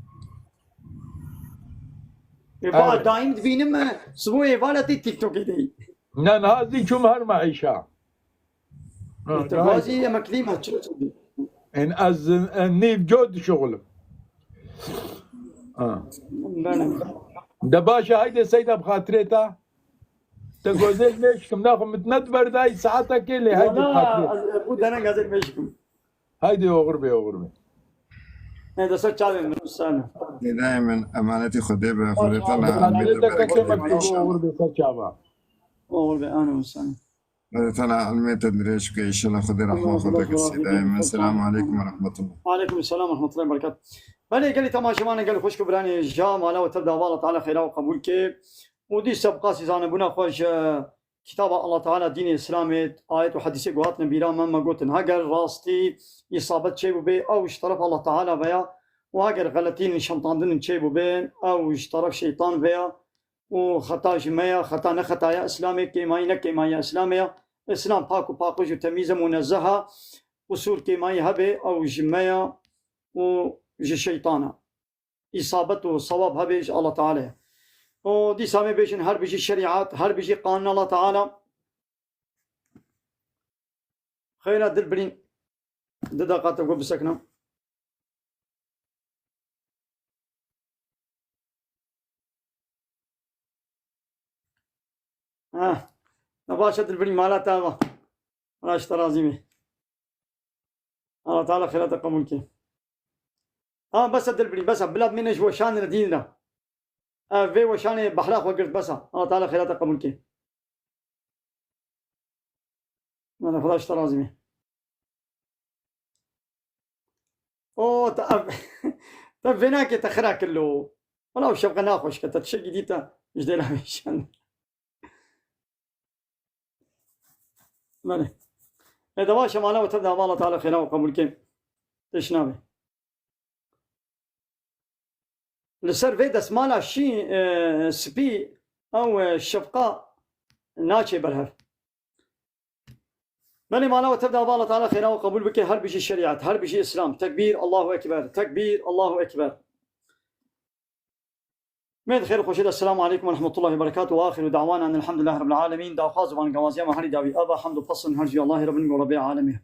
E, ba, Evet. Dayîm dibînim, e, sibo êvala tê TikTokê de. Ne, niha zî çûm her me îşa. Ha, Te niha bazî îşa. Emeklî me, çi çi. En ez, e, nîv co dişuxulim. Ha. Bele. De baş e, haydi seyda bi xatirê te. Te gozê ji mêşkim naxwe, min ne diberdayî saetekê lê, haydi Wala, xatirê. Ez, bu dereng ez ê mêşkim. Haydi oxir be, oxir be. Ne de ser çavê min, sane. Hêdayê min, emanetî Xwedê be, Xwedê te la Emanetê elmê te te bereketê kekê be, mektûb inşallah. Oxir be, ser çava. Oxir be, ane sane. Xwedê te la elmê te dirêj bike, inşallah Xwedê rehma xwe te kir, Seyda min. Selamu aleykum ve rahmetullah. Aleykum selam ve rahmetullahi ve berekat. Belê gelî temaşevanê gel xwişk û biranê ja mala we tev de ava Allah Teala xêra we qebûl ke. Û dîsa bi qasî zanebûna xwe ji kitaba Allah Teala dînê Îslamê ayet û hedîsê ku hatine bîra me, me gotin heger rastî îsabet çêbûbe ew ji teref Allah Teala ve ya û heger xeletî nîşantandin çêbûbe ew ji teref şeytan ve ya. û xeta ji me ya, xeta ne xeta ya Îslamê, kêmayî ne kêmayî ya Îslamê ya. Îslam pak û paqij û temîz e, munezzeha, qusûr kêmayî hebe, ew ji me ya û ji şeytan e. Îsabet û sewab hebe ji Allah Teala ye. Û dîsa me bêjin her bijî şerîat, her bijî qanûn Allah Teala. Xeyra dilbirîn, di deqa te ku bisekna. Ha. Ne baş e dilbirîn, mala te ava. Allah ji te razî be. Allah Teala xêra te qebûl ke. Ha, bes e dilbirîn, bes e. Bila bimîne ji weşanê dîn de. Ev vê weşanê behra xwe girt, bes e. Allah Teala xêra te qebûl ke. Mala Xweda ji te razî be. O, te ev, te vê nake te xira kir lo. Wala ew şefqe naxweş ke, te tiştekî dî te ji dêla vêşan. Belê. Ê, de baş e, mala we tev de ava, Allah Teala xêra we qebûl ke. Tişt nabe. Li ser vê desmala şî, e, spî ew, e, şefqa naçe berhev. Belê mala we tev de ava, Allah Teala xêra we qebûl bike, her bijî şerîet, her bijî Îslam. Tekbîr, Allahu Ekber, tekbîr, Allahu Ekber. Mê di xêr xweşê de, Esselamu Aleykum ve Rahmetullahi ve Berekatuhu, ve axiru da'wana enel hamdülillahi Rabbil Alemin. Daxwaz û bangewaziya me herî dawî ava, hamd û pesn her jî Allahê Rabbin û Rabbê Alemê.